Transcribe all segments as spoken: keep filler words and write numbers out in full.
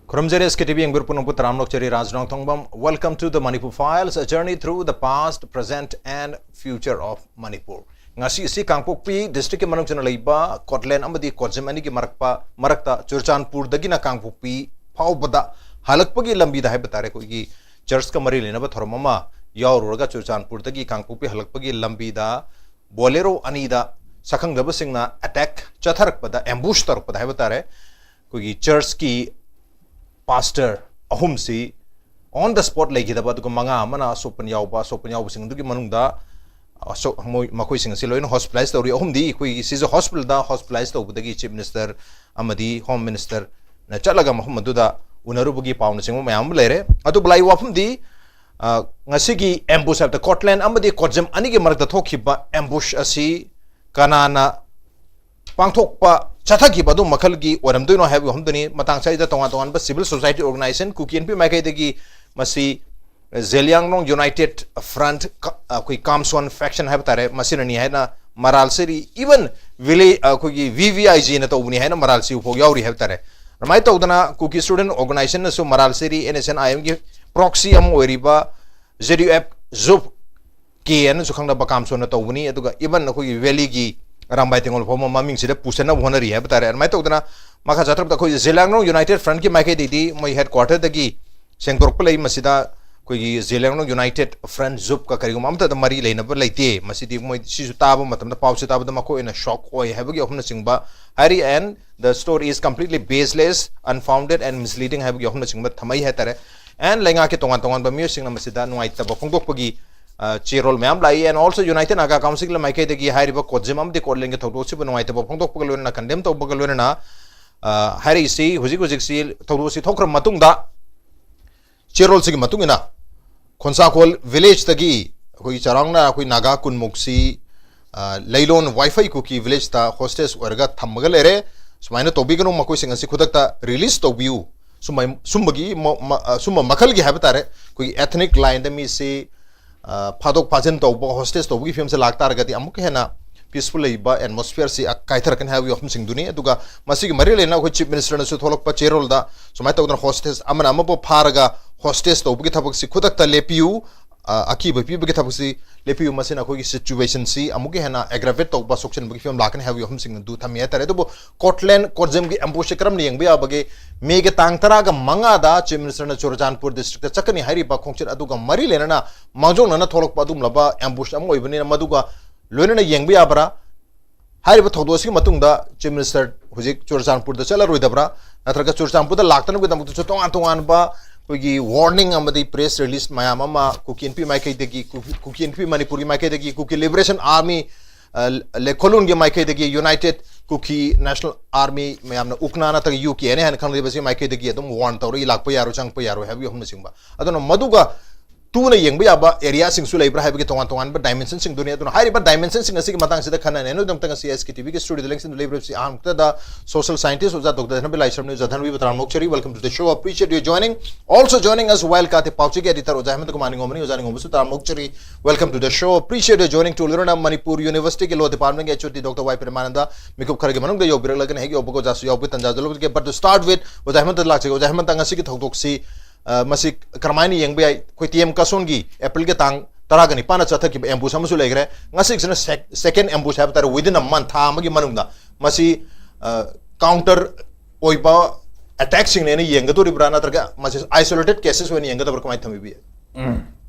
ꯈꯨꯔꯨꯝꯖꯔꯤ, S K T V ꯌꯦꯡꯕꯤꯔ ꯄꯨꯝꯅꯃꯛꯄꯨ ꯇꯔꯥꯝꯅ ꯑꯣꯛꯆꯔꯤ꯫ ꯔꯥꯖ ꯔꯣꯡꯊꯣꯡꯕꯝ, welcome to the Manipur Files, a journey through the past, present and future of Manipur. ꯉꯁꯤ ꯑꯁꯤ ꯀꯥꯡꯄꯣꯛꯄꯤ district ꯀꯤ ꯃꯅꯨꯡ ꯆꯟꯅ ꯂꯩꯕ ꯀꯣꯠꯂꯦꯟ ꯑꯃꯗꯤ ꯀꯣꯠꯖꯤꯝ ꯑꯅꯤꯒꯤ ꯃꯔꯛꯄ ꯃꯔꯛꯇ ꯆꯨꯔꯆꯥꯟꯄꯨꯔꯗꯒꯤꯅ ꯀꯥꯡꯄꯣꯛꯄꯤ ꯐꯥꯎꯕꯗ ꯍꯜꯂꯛꯄꯒꯤ ꯂꯝꯕꯤꯗ ꯍꯥꯏꯕ ꯇꯥꯔꯦ, ꯑꯩꯈꯣꯏꯒꯤ church ꯀ ꯃꯔꯤ ꯂꯩꯅꯕ ꯊꯧꯔꯝ ꯑꯃ ꯌꯥꯎꯔꯨꯔꯒ ꯆꯨꯔꯆꯥꯟꯄꯨꯔꯗꯒꯤ ꯀꯥꯡꯄꯣꯛꯄꯤ ꯍꯜꯂꯛꯄꯒꯤ ꯂꯝꯕꯤꯗ Bolero ꯑꯅꯤꯗ ꯁꯛꯈꯪꯗꯕꯁꯤꯡꯅ attack ꯆꯠꯊꯔꯛꯄꯗ, ambush ꯇꯧꯔꯛꯄꯗ ꯍꯥꯏꯕ ꯇꯥꯔꯦ, ꯑꯩꯈꯣꯏꯒꯤ church ꯀꯤ pastor ꯑꯍꯨꯝꯁꯤ on the spot ꯂꯩꯈꯤꯗꯕ, ꯑꯗꯨꯒ ꯃꯉꯥ ꯑꯃꯅ ꯑꯁꯣꯛꯄ ꯌꯥꯎꯕ, ꯑꯁꯣꯛꯄ ꯌꯥꯎꯕꯁꯤꯡ ꯑꯗꯨꯒꯤ ꯃꯅꯨꯡꯗ ꯑꯁꯣꯛ-, ꯃꯣꯏ, ꯃꯈꯣꯏꯁꯤꯡ ꯑꯁꯤ ꯂꯣꯏꯅ hospitalize ꯇꯧꯔꯤ꯫ ꯑꯍꯨꯝꯗꯤ ꯑꯩꯈꯣꯏꯒꯤ ꯁꯤꯖ hospital ꯗ hospitalize ꯇꯧꯕꯗꯒꯤ Chief Minister ꯑꯃꯗꯤ Home Minister ꯅ ꯆꯠꯂꯒ ꯃꯐꯝ ꯑꯗꯨꯗ ꯎꯅꯔꯨꯕꯒꯤ ꯄꯥꯎꯅꯆꯤꯡꯕ ꯃꯌꯥꯝ ꯑꯃ ꯂꯩꯔꯦ꯫ ꯑꯗꯨꯕꯨ ꯂꯥꯛꯏ ꯋꯥꯐꯝꯗꯤ, ꯑ, ꯉꯁꯤꯒꯤ ambush ꯍꯥꯏꯕꯗ ꯀꯣꯠꯂꯦꯟ ꯑꯃꯗꯤ ꯀꯣꯠꯖꯤꯝ ꯑꯅꯤꯒꯤ ꯃꯔꯛꯇ ꯊꯣꯛꯈꯤꯕ ambush ꯑꯁꯤ ꯀꯅꯥꯅ ꯄꯥꯡꯊꯣꯛꯄ, ꯆꯠꯊꯈꯤꯕ ꯑꯗꯨ ꯃꯈꯜꯒꯤ ꯑꯣꯏꯔꯝꯗꯣꯏꯅꯣ ꯍꯥꯏꯕꯒꯤ ꯋꯥꯐꯝꯗꯨꯅꯤ꯫ ꯃꯇꯥꯡ ꯑꯁꯤꯗ ꯇꯣꯉꯥꯟ ꯇꯣꯉꯥꯟꯕ civil society organization, ꯀꯨꯀꯤ ꯑꯦꯟ ꯄꯤ ꯃꯥꯏꯀꯩꯗꯒꯤ ꯃꯁꯤ ꯖꯦꯂꯤꯌꯥꯡꯔꯣꯡ United Front ꯀ-, ꯑꯩꯈꯣꯏ ꯀꯥꯝꯁꯣꯟ faction ꯍꯥꯏꯕ ꯇꯥꯔꯦ, ꯃꯁꯤꯅꯅꯤ ꯍꯥꯏꯅ ꯃꯔꯥꯜ ꯁꯤꯔꯤ, even village, ꯑꯩꯈꯣꯏꯒꯤ V V I G ꯅ ꯇꯧꯕꯅꯤ ꯍꯥꯏꯅ ꯃꯔꯥꯜ ꯁꯤꯕ ꯐꯥꯎ ꯌꯥꯎꯔꯤ ꯍꯥꯏꯕ ꯇꯥꯔꯦ꯫ ꯑꯗꯨꯃꯥꯏꯅ ꯇꯧꯗꯅ ꯀꯨꯀꯤ student organization ꯅꯁꯨ ꯃꯔꯥꯜ ꯁꯤꯔꯤ, N S N I M ꯒꯤ proxy ꯑꯃ ꯑꯣꯏꯔꯤꯕ Z U F ZUF ꯀꯦ ꯍꯥꯏꯅꯁꯨ ꯈꯪꯅꯕ ꯀꯥꯝꯁꯣꯟꯅ ꯇꯧꯕꯅꯤ꯫ ꯑꯗꯨꯒ even ꯑꯩꯈꯣꯏꯒꯤ valley ꯒꯤ ꯑꯔꯥꯝꯕꯥꯏ ꯇꯦꯡꯒꯣꯜ ꯐꯥꯎꯕ ꯃꯃꯤꯡꯁꯤꯗ ꯄꯨꯁꯟꯅꯕ ꯍꯣꯠꯅꯔꯤ ꯍꯥꯏꯕ ꯇꯥꯔꯦ꯫ ꯑꯗꯨꯃꯥꯏꯅ ꯇꯧꯗꯅ ꯃꯈꯥ ꯆꯠꯊꯔꯛꯄꯗ ꯑꯩꯈꯣꯏ ꯖꯦꯂꯤꯌꯥꯡꯔꯣꯡ United Front ꯀꯤ ꯃꯥꯏꯀꯩꯗꯒꯤꯗꯤ ꯃꯣꯏ headquarter ꯗꯒꯤ ꯁꯦꯡꯗꯣꯔꯛꯄ ꯂꯩ꯫ ꯃꯁꯤꯗ ꯑꯩꯈꯣꯏꯒꯤ ꯖꯦꯂꯤꯌꯥꯡꯔꯣꯡ United Front ZUF ꯀ ꯀꯔꯤꯒꯨꯝꯕ ꯑꯃꯠꯇꯗ ꯃꯔꯤ ꯂꯩꯅꯕ ꯂꯩꯇꯦ꯫ ꯃꯁꯤꯗꯤ ꯃꯣꯏ ꯁꯤꯁꯨ ꯇꯥꯕ ꯃꯇꯝꯗ, ꯄꯥꯎꯁꯤ ꯇꯥꯕꯗ ꯃꯈꯣꯏ ꯑꯣꯏꯅ shock ꯑꯣꯏ ꯍꯥꯏꯕꯒꯤ ꯑꯍꯨꯝꯅꯆꯤꯡꯕ ꯍꯥꯏꯔꯤ꯫ And the story is completely baseless, unfounded and misleading ꯍꯥꯏꯕꯒꯤ ꯑꯍꯨꯝꯅꯆꯤꯡꯕ ꯊꯝꯃꯛꯏ ꯍꯥꯏꯇꯥꯔꯦ꯫ And ꯂꯩꯉꯥꯛꯀꯤ ꯇꯣꯉꯥꯟ ꯇꯣꯉꯥꯟꯕ ꯃꯤꯑꯣꯏꯁꯤꯡꯅ ꯃꯁꯤꯗ ꯅꯨꯡꯉꯥꯏꯇꯕ ꯐꯣꯡꯗꯣꯛꯄꯒꯤ, ꯑ, ꯆꯦꯔꯣꯜ ꯃꯌꯥꯝ ꯂꯥꯛꯏ꯫ And also United Naga Council ꯒꯤ ꯃꯥꯏꯀꯩꯗꯒꯤ ꯍꯥꯏꯔꯤꯕ ꯀꯣꯠꯖꯤꯝ ꯑꯃꯗꯤ ꯀꯣꯠꯂꯦꯟꯒꯤ ꯊꯧꯗꯣꯛ ꯑꯁꯤꯕꯨ ꯅꯨꯡꯉꯥꯏꯇꯕ ꯐꯣꯡꯗꯣꯛꯄꯒ ꯂꯣꯏꯅꯅ, condemn ꯇꯧꯕꯒ ꯂꯣꯏꯅꯅ, ꯑ, ꯍꯥꯏꯔꯛꯏꯁꯤ ꯍꯧꯖꯤꯛ ꯍꯧꯖꯤꯛꯁꯤ ꯊꯧꯗꯣꯛ ꯑꯁꯤ ꯊꯣꯛꯈ꯭ꯔ ꯃꯇꯨꯡꯗ, ꯆꯦꯔꯣꯜꯁꯤꯒꯤ ꯃꯇꯨꯡ ꯏꯟꯅ ꯈꯣꯟꯁꯥꯈꯣꯜ village ꯇꯒꯤ ꯑꯩꯈꯣꯏꯒꯤ ꯆꯥꯎꯔꯥꯛꯅ ꯑꯩꯈꯣꯏ ꯅꯥꯒꯥ ꯀꯨꯟꯃꯨꯛꯁꯤ, ꯑ, ꯂꯩꯂꯣꯟ ꯋꯥꯏꯐꯩ ꯀꯨꯀꯤ village ꯇ hostage ꯑꯣꯏꯔꯒ ꯊꯝꯃꯒ ꯂꯩꯔꯦ꯫ ꯁꯨꯃꯥꯏꯅ ꯇꯧꯕꯤꯒꯅꯨ, ꯃꯈꯣꯏꯁꯤꯡ ꯑꯁꯤ ꯈꯨꯗꯛꯇ release ꯇꯧꯕꯤꯌꯨ꯫ ꯁꯨꯝꯕ, ꯁꯨꯝꯕꯒꯤ ꯃ-, ꯃ-, ꯑ, ꯁꯨꯝꯕ ꯃꯈꯜꯒꯤ ꯍꯥꯏꯕ ꯇꯥꯔꯦ, ꯑꯩꯈꯣꯏꯒꯤ ethnic line ꯗ ꯃꯤꯁꯤ, ꯑ, ꯐꯥꯗꯣꯛ ꯐꯥꯖꯤꯟ ꯇꯧꯕ, hostage ꯇꯧꯕꯒꯤ ꯐꯤꯕꯝꯁꯦ ꯂꯥꯛꯇꯥꯔꯒꯗꯤ ꯑꯃꯨꯛꯀ ꯍꯦꯟꯅ ꯄꯤꯁꯐꯨꯜ ꯂꯩꯕ ꯑꯦꯠꯃꯣꯁꯐꯤꯌꯔꯁꯤ ꯀꯥꯏꯊꯔꯛꯀꯅꯤ ꯍꯥꯏꯕꯒꯤ ꯋꯥꯐꯝꯁꯤꯡꯗꯨꯅꯤ꯫ ꯑꯗꯨꯒ ꯃꯁꯤꯒꯤ ꯃꯔꯤ ꯂꯩꯅꯅ ꯑꯩꯈꯣꯏ ꯆꯤꯐ ꯃꯤꯅꯤꯁꯇꯔꯅꯁꯨ ꯊꯣꯛꯂꯛꯄ ꯆꯦꯔꯣꯜꯗ ꯁꯨꯃꯥꯏꯅ ꯇꯧꯗꯅ ꯍꯣꯁꯇꯦꯖ ꯑꯃꯅ ꯑꯃꯕꯨ ꯐꯥꯔꯒ ꯍꯣꯁꯇꯦꯖ ꯇꯧꯕꯒꯤ ꯊꯕꯛꯁꯤ ꯈꯨꯗꯛꯇ ꯂꯦꯞꯄꯤꯌꯨ, ꯑ, ꯑꯀꯤꯕ ꯄꯤꯕꯒꯤ ꯊꯕꯛꯁꯤ ꯂꯦꯞꯄꯤꯌꯨ, ꯃꯁꯤꯅ ꯑꯩꯈꯣꯏꯒꯤ ꯁꯤꯆꯨꯋꯦꯁꯟꯁꯤ ꯑꯃꯨꯛꯀ ꯍꯦꯟꯅ ꯑꯦꯒ꯭ꯔꯥꯚꯦꯠ ꯇꯧꯕ, ꯁꯣꯛꯆꯤꯟꯕꯒꯤ ꯐꯤꯕꯝ ꯂꯥꯛꯀꯅꯤ ꯍꯥꯏꯕꯒꯤ ꯋꯥꯐꯝꯁꯤꯡ ꯑꯗꯨ ꯊꯝꯃꯤ ꯍꯥꯏꯇꯥꯔꯦ꯫ ꯑꯗꯨꯕꯨ ꯀꯣꯔꯠꯂꯦꯟ ꯀꯣꯔꯖꯝꯒꯤ ꯑꯦꯝꯕꯨꯁꯁꯤ ꯀꯔꯝꯅ ꯌꯦꯡꯕ ꯌꯥꯕꯒꯦ? ꯃꯦꯒꯤ ꯇꯥꯡ ꯇꯔꯥꯒ ꯃꯉꯥꯗ ꯆꯤꯐ ꯃꯤꯅꯤꯁꯇꯔꯅ ꯆꯨꯔꯆꯥꯟꯄꯨꯔ ꯗꯤꯁꯇ꯭ꯔꯤꯛꯇ ꯆꯠꯀꯅꯤ ꯍꯥꯏꯔꯤꯕ ꯈꯣꯡꯆꯠ ꯑꯗꯨꯒ ꯃꯔꯤ ꯂꯩꯅꯅ ꯃꯥꯡꯖꯧꯅꯅ ꯊꯣꯛꯂꯛꯄ ꯑꯗꯨꯒꯨꯝꯂꯕ ꯑꯦꯝꯕꯨꯁ ꯑꯃ ꯑꯣꯏꯕꯅꯤꯅ ꯃꯗꯨꯒ ꯂꯣꯏꯅꯅ ꯌꯦꯡꯕ ꯌꯥꯕ꯭ꯔꯥ? ꯍꯥꯏꯔꯤꯕ ꯊꯧꯗꯣꯛ ꯑꯁꯤꯒꯤ ꯃꯇꯨꯡꯗ ꯆꯤꯐ ꯃꯤꯅꯤꯁꯇꯔ ꯍꯧꯖꯤꯛ ꯆꯨꯔꯆꯥꯟꯄꯨꯔꯗ ꯆꯠꯂꯔꯣꯏꯗꯕ꯭ꯔꯥ? ꯅꯠꯇ꯭ꯔꯒ ꯆꯨꯔꯆꯥꯟꯄꯨꯔꯗ ꯂꯥꯛꯇꯅꯕꯒꯤꯗꯃꯛꯇꯁꯨ ꯇꯣꯉꯥꯟ ꯇꯣꯉꯥꯟꯕ ꯑꯩꯈꯣꯏꯒꯤ ꯋꯥꯔꯅꯤꯡ ꯑꯃꯗꯤ ꯄ꯭ꯔꯦꯁ ꯔꯤꯂꯤꯁ ꯃꯌꯥꯝ ꯑꯃ ꯀꯨꯀꯤ ꯏꯟꯄꯤ ꯃꯥꯏꯀꯩꯗꯒꯤ, ꯀꯨꯀꯤ, ꯀꯨꯀꯤ ꯏꯟꯄꯤ ꯃꯅꯤꯄꯨꯔꯒꯤ ꯃꯥꯏꯀꯩꯗꯒꯤ, ꯀꯨꯀꯤ ꯂꯤꯕꯔꯦꯁꯟ ꯑꯥꯔꯃꯤ, ꯑ, ꯂꯦꯈꯣꯂꯨꯟꯒꯤ ꯃꯥꯏꯀꯩꯗꯒꯤ, ꯌꯨꯅꯥꯏꯇꯦꯗ ꯀꯨꯀꯤ ꯅꯦꯁꯅꯦꯜ ꯑꯥꯔꯃꯤ ꯃꯌꯥꯝꯅ ꯎꯛꯅꯥ ꯅꯠꯇ꯭ꯔꯒ ꯌꯨ ꯀꯦ ꯑꯦꯟ ꯑꯦ ꯍꯥꯏꯅ ꯈꯪꯅꯔꯤꯕꯁꯤꯒꯤ ꯃꯥꯏꯀꯩꯗꯒꯤ ꯑꯗꯨꯝ ꯋꯥꯔꯟ ꯇꯧꯔꯒ ꯂꯥꯛꯄ ꯌꯥꯔꯣꯏ, ꯆꯪꯉꯛꯄ ꯌꯥꯔꯣꯏ ꯍꯥꯏꯕꯒꯤ ꯋꯥꯐꯝꯅꯆꯤꯡꯕ꯫ ꯑꯗꯨꯅ ꯃꯗꯨꯒ ꯇꯨꯅ ꯌꯦꯡꯕ ꯌꯥꯕ ꯑꯦꯔꯤꯌꯥꯁꯤꯡꯁꯨ ꯂꯩꯕ꯭ꯔꯥ ꯍꯥꯏꯕꯒꯤ ꯇꯣꯉꯥꯟ ꯇꯣꯉꯥꯟꯕ ꯗꯥꯏꯃꯦꯟꯁꯟꯁꯤꯡꯗꯨꯅꯤ꯫ ꯑꯗꯨꯅ ꯍꯥꯏꯔꯤꯕ ꯗꯥꯏꯃꯦꯟꯁꯟꯁꯤꯡ ꯑꯁꯤꯒꯤ ꯃꯇꯥꯡꯁꯤꯗ ꯈꯟꯅꯅꯦ꯫ ꯅꯣꯏꯗꯃꯛꯇ ꯉꯁꯤ ꯑꯦꯁ ꯀꯦ ꯇꯤ ꯚꯤꯒꯤ ꯁ꯭ꯇꯨꯗꯤꯑꯣꯗ ꯂꯦꯡꯁꯤꯟꯗꯨꯅ ꯂꯩꯕꯁꯤ ꯑꯍꯥꯟꯕꯗ ꯁꯣꯁꯤꯌꯦꯜ ꯁꯥꯏꯟꯇꯤꯁ ꯑꯣꯖꯥ ꯗꯣꯛꯇꯔ ꯙꯅꯕꯤ ꯂꯥꯏꯁ꯭ꯔꯝꯅꯤ꯫ ꯑꯣꯖꯥ ꯙꯅꯕꯤꯕꯨ ꯇꯔꯥꯝꯅ ꯑꯣꯛꯆꯔꯤ, welcome to the show, appreciate your joining. Also joining us while Kathe ꯄꯥꯎꯆꯦꯒꯤ ꯑꯦꯗꯤꯇꯔ ꯑꯣꯖꯥ ꯍꯦꯃꯟꯇ ꯀꯨꯃꯥꯔ ꯅꯤꯉꯣꯝꯕꯅꯤ꯫ ꯑꯣꯖꯥ ꯅꯤꯉꯣꯝꯕꯁꯨ ꯇꯔꯥꯝꯅ ꯑꯣꯛꯆꯔꯤ, welcome to the show, appreciate your joining꯫ ꯇꯨ ꯂꯣꯏꯅꯅ ꯃꯅꯤꯄꯨꯔ ꯌꯨꯅꯤꯚꯔꯁꯤꯇꯤꯒꯤ ꯂꯣ ꯗꯤꯄꯥꯔꯠꯃꯦꯟꯒꯤ ꯑꯩꯆ ꯑꯣ ꯗꯤ ꯗꯣꯛꯇꯔ ꯋꯥꯏ ꯄ꯭ꯔꯦꯃꯥꯅꯟꯗ ꯃꯤꯀꯨꯞ ꯈꯔꯒꯤ ꯃꯅꯨꯡꯗ ꯌꯧꯕꯤꯔꯛꯂꯒꯅꯤ꯫ ꯍꯦꯛ ꯌꯧꯕꯒ ꯑꯣꯖꯥꯁꯨ ꯌꯥꯎꯕꯒꯤ ꯇꯥꯟꯖꯥꯗꯨ ꯂꯧꯖꯒꯦ꯫ But to start with, ꯑꯣꯖꯥ ꯍꯦꯃꯟꯇ ꯂꯥꯛꯆꯒꯦ꯫ ꯑꯣꯖꯥ ꯍꯦꯃꯟꯇ, ꯉꯁꯤꯒꯤ ꯊꯧꯗꯣꯛꯁꯤ ꯑ, ꯃꯁꯤ ꯀꯔꯝꯍꯥꯏꯅ ꯌꯦꯡꯕ ꯌꯥꯏ? ꯑꯩꯈꯣꯏ ꯇꯤ ꯑꯦꯝ ꯀꯥꯁꯣꯟꯒꯤ ꯑꯦꯄ꯭ꯔꯤꯜꯒꯤ ꯇꯥꯡ ꯇꯔꯥꯒ ꯅꯤꯄꯥꯟꯗ ꯆꯠꯊꯈꯤꯕ ꯑꯦꯝꯕꯨꯁ ꯑꯃꯁꯨ ꯂꯩꯈ꯭ꯔꯦ꯫ ꯉꯁꯤꯒꯤꯁꯤꯅ ꯁꯦꯛ-, ꯁꯦꯀꯦꯟ ꯑꯦꯝꯕꯨꯁ ꯍꯥꯏꯕ ꯇꯥꯔꯦ, within a month, ꯊꯥ ꯑꯃꯒꯤ ꯃꯅꯨꯡꯗ꯫ ꯃꯁꯤ, ꯑ, ꯀꯥꯎꯟꯇꯔ ꯑꯣꯏꯕ ꯑꯦꯇꯦꯛꯁꯤꯡꯅꯦꯅ ꯌꯦꯡꯒꯗꯣꯔꯤꯕ꯭ꯔꯥ, ꯅꯠꯇ꯭ꯔꯒ ꯃꯁꯤ ꯑꯥꯏꯁꯣꯂꯦꯇꯦꯗ ꯀꯦꯁꯦꯁ ꯑꯣꯏꯅ ꯌꯦꯡꯒꯗꯕ꯭ꯔꯥ, ꯀꯃꯥꯏꯅ ꯊꯝꯕꯤꯕ ꯌꯥꯏ?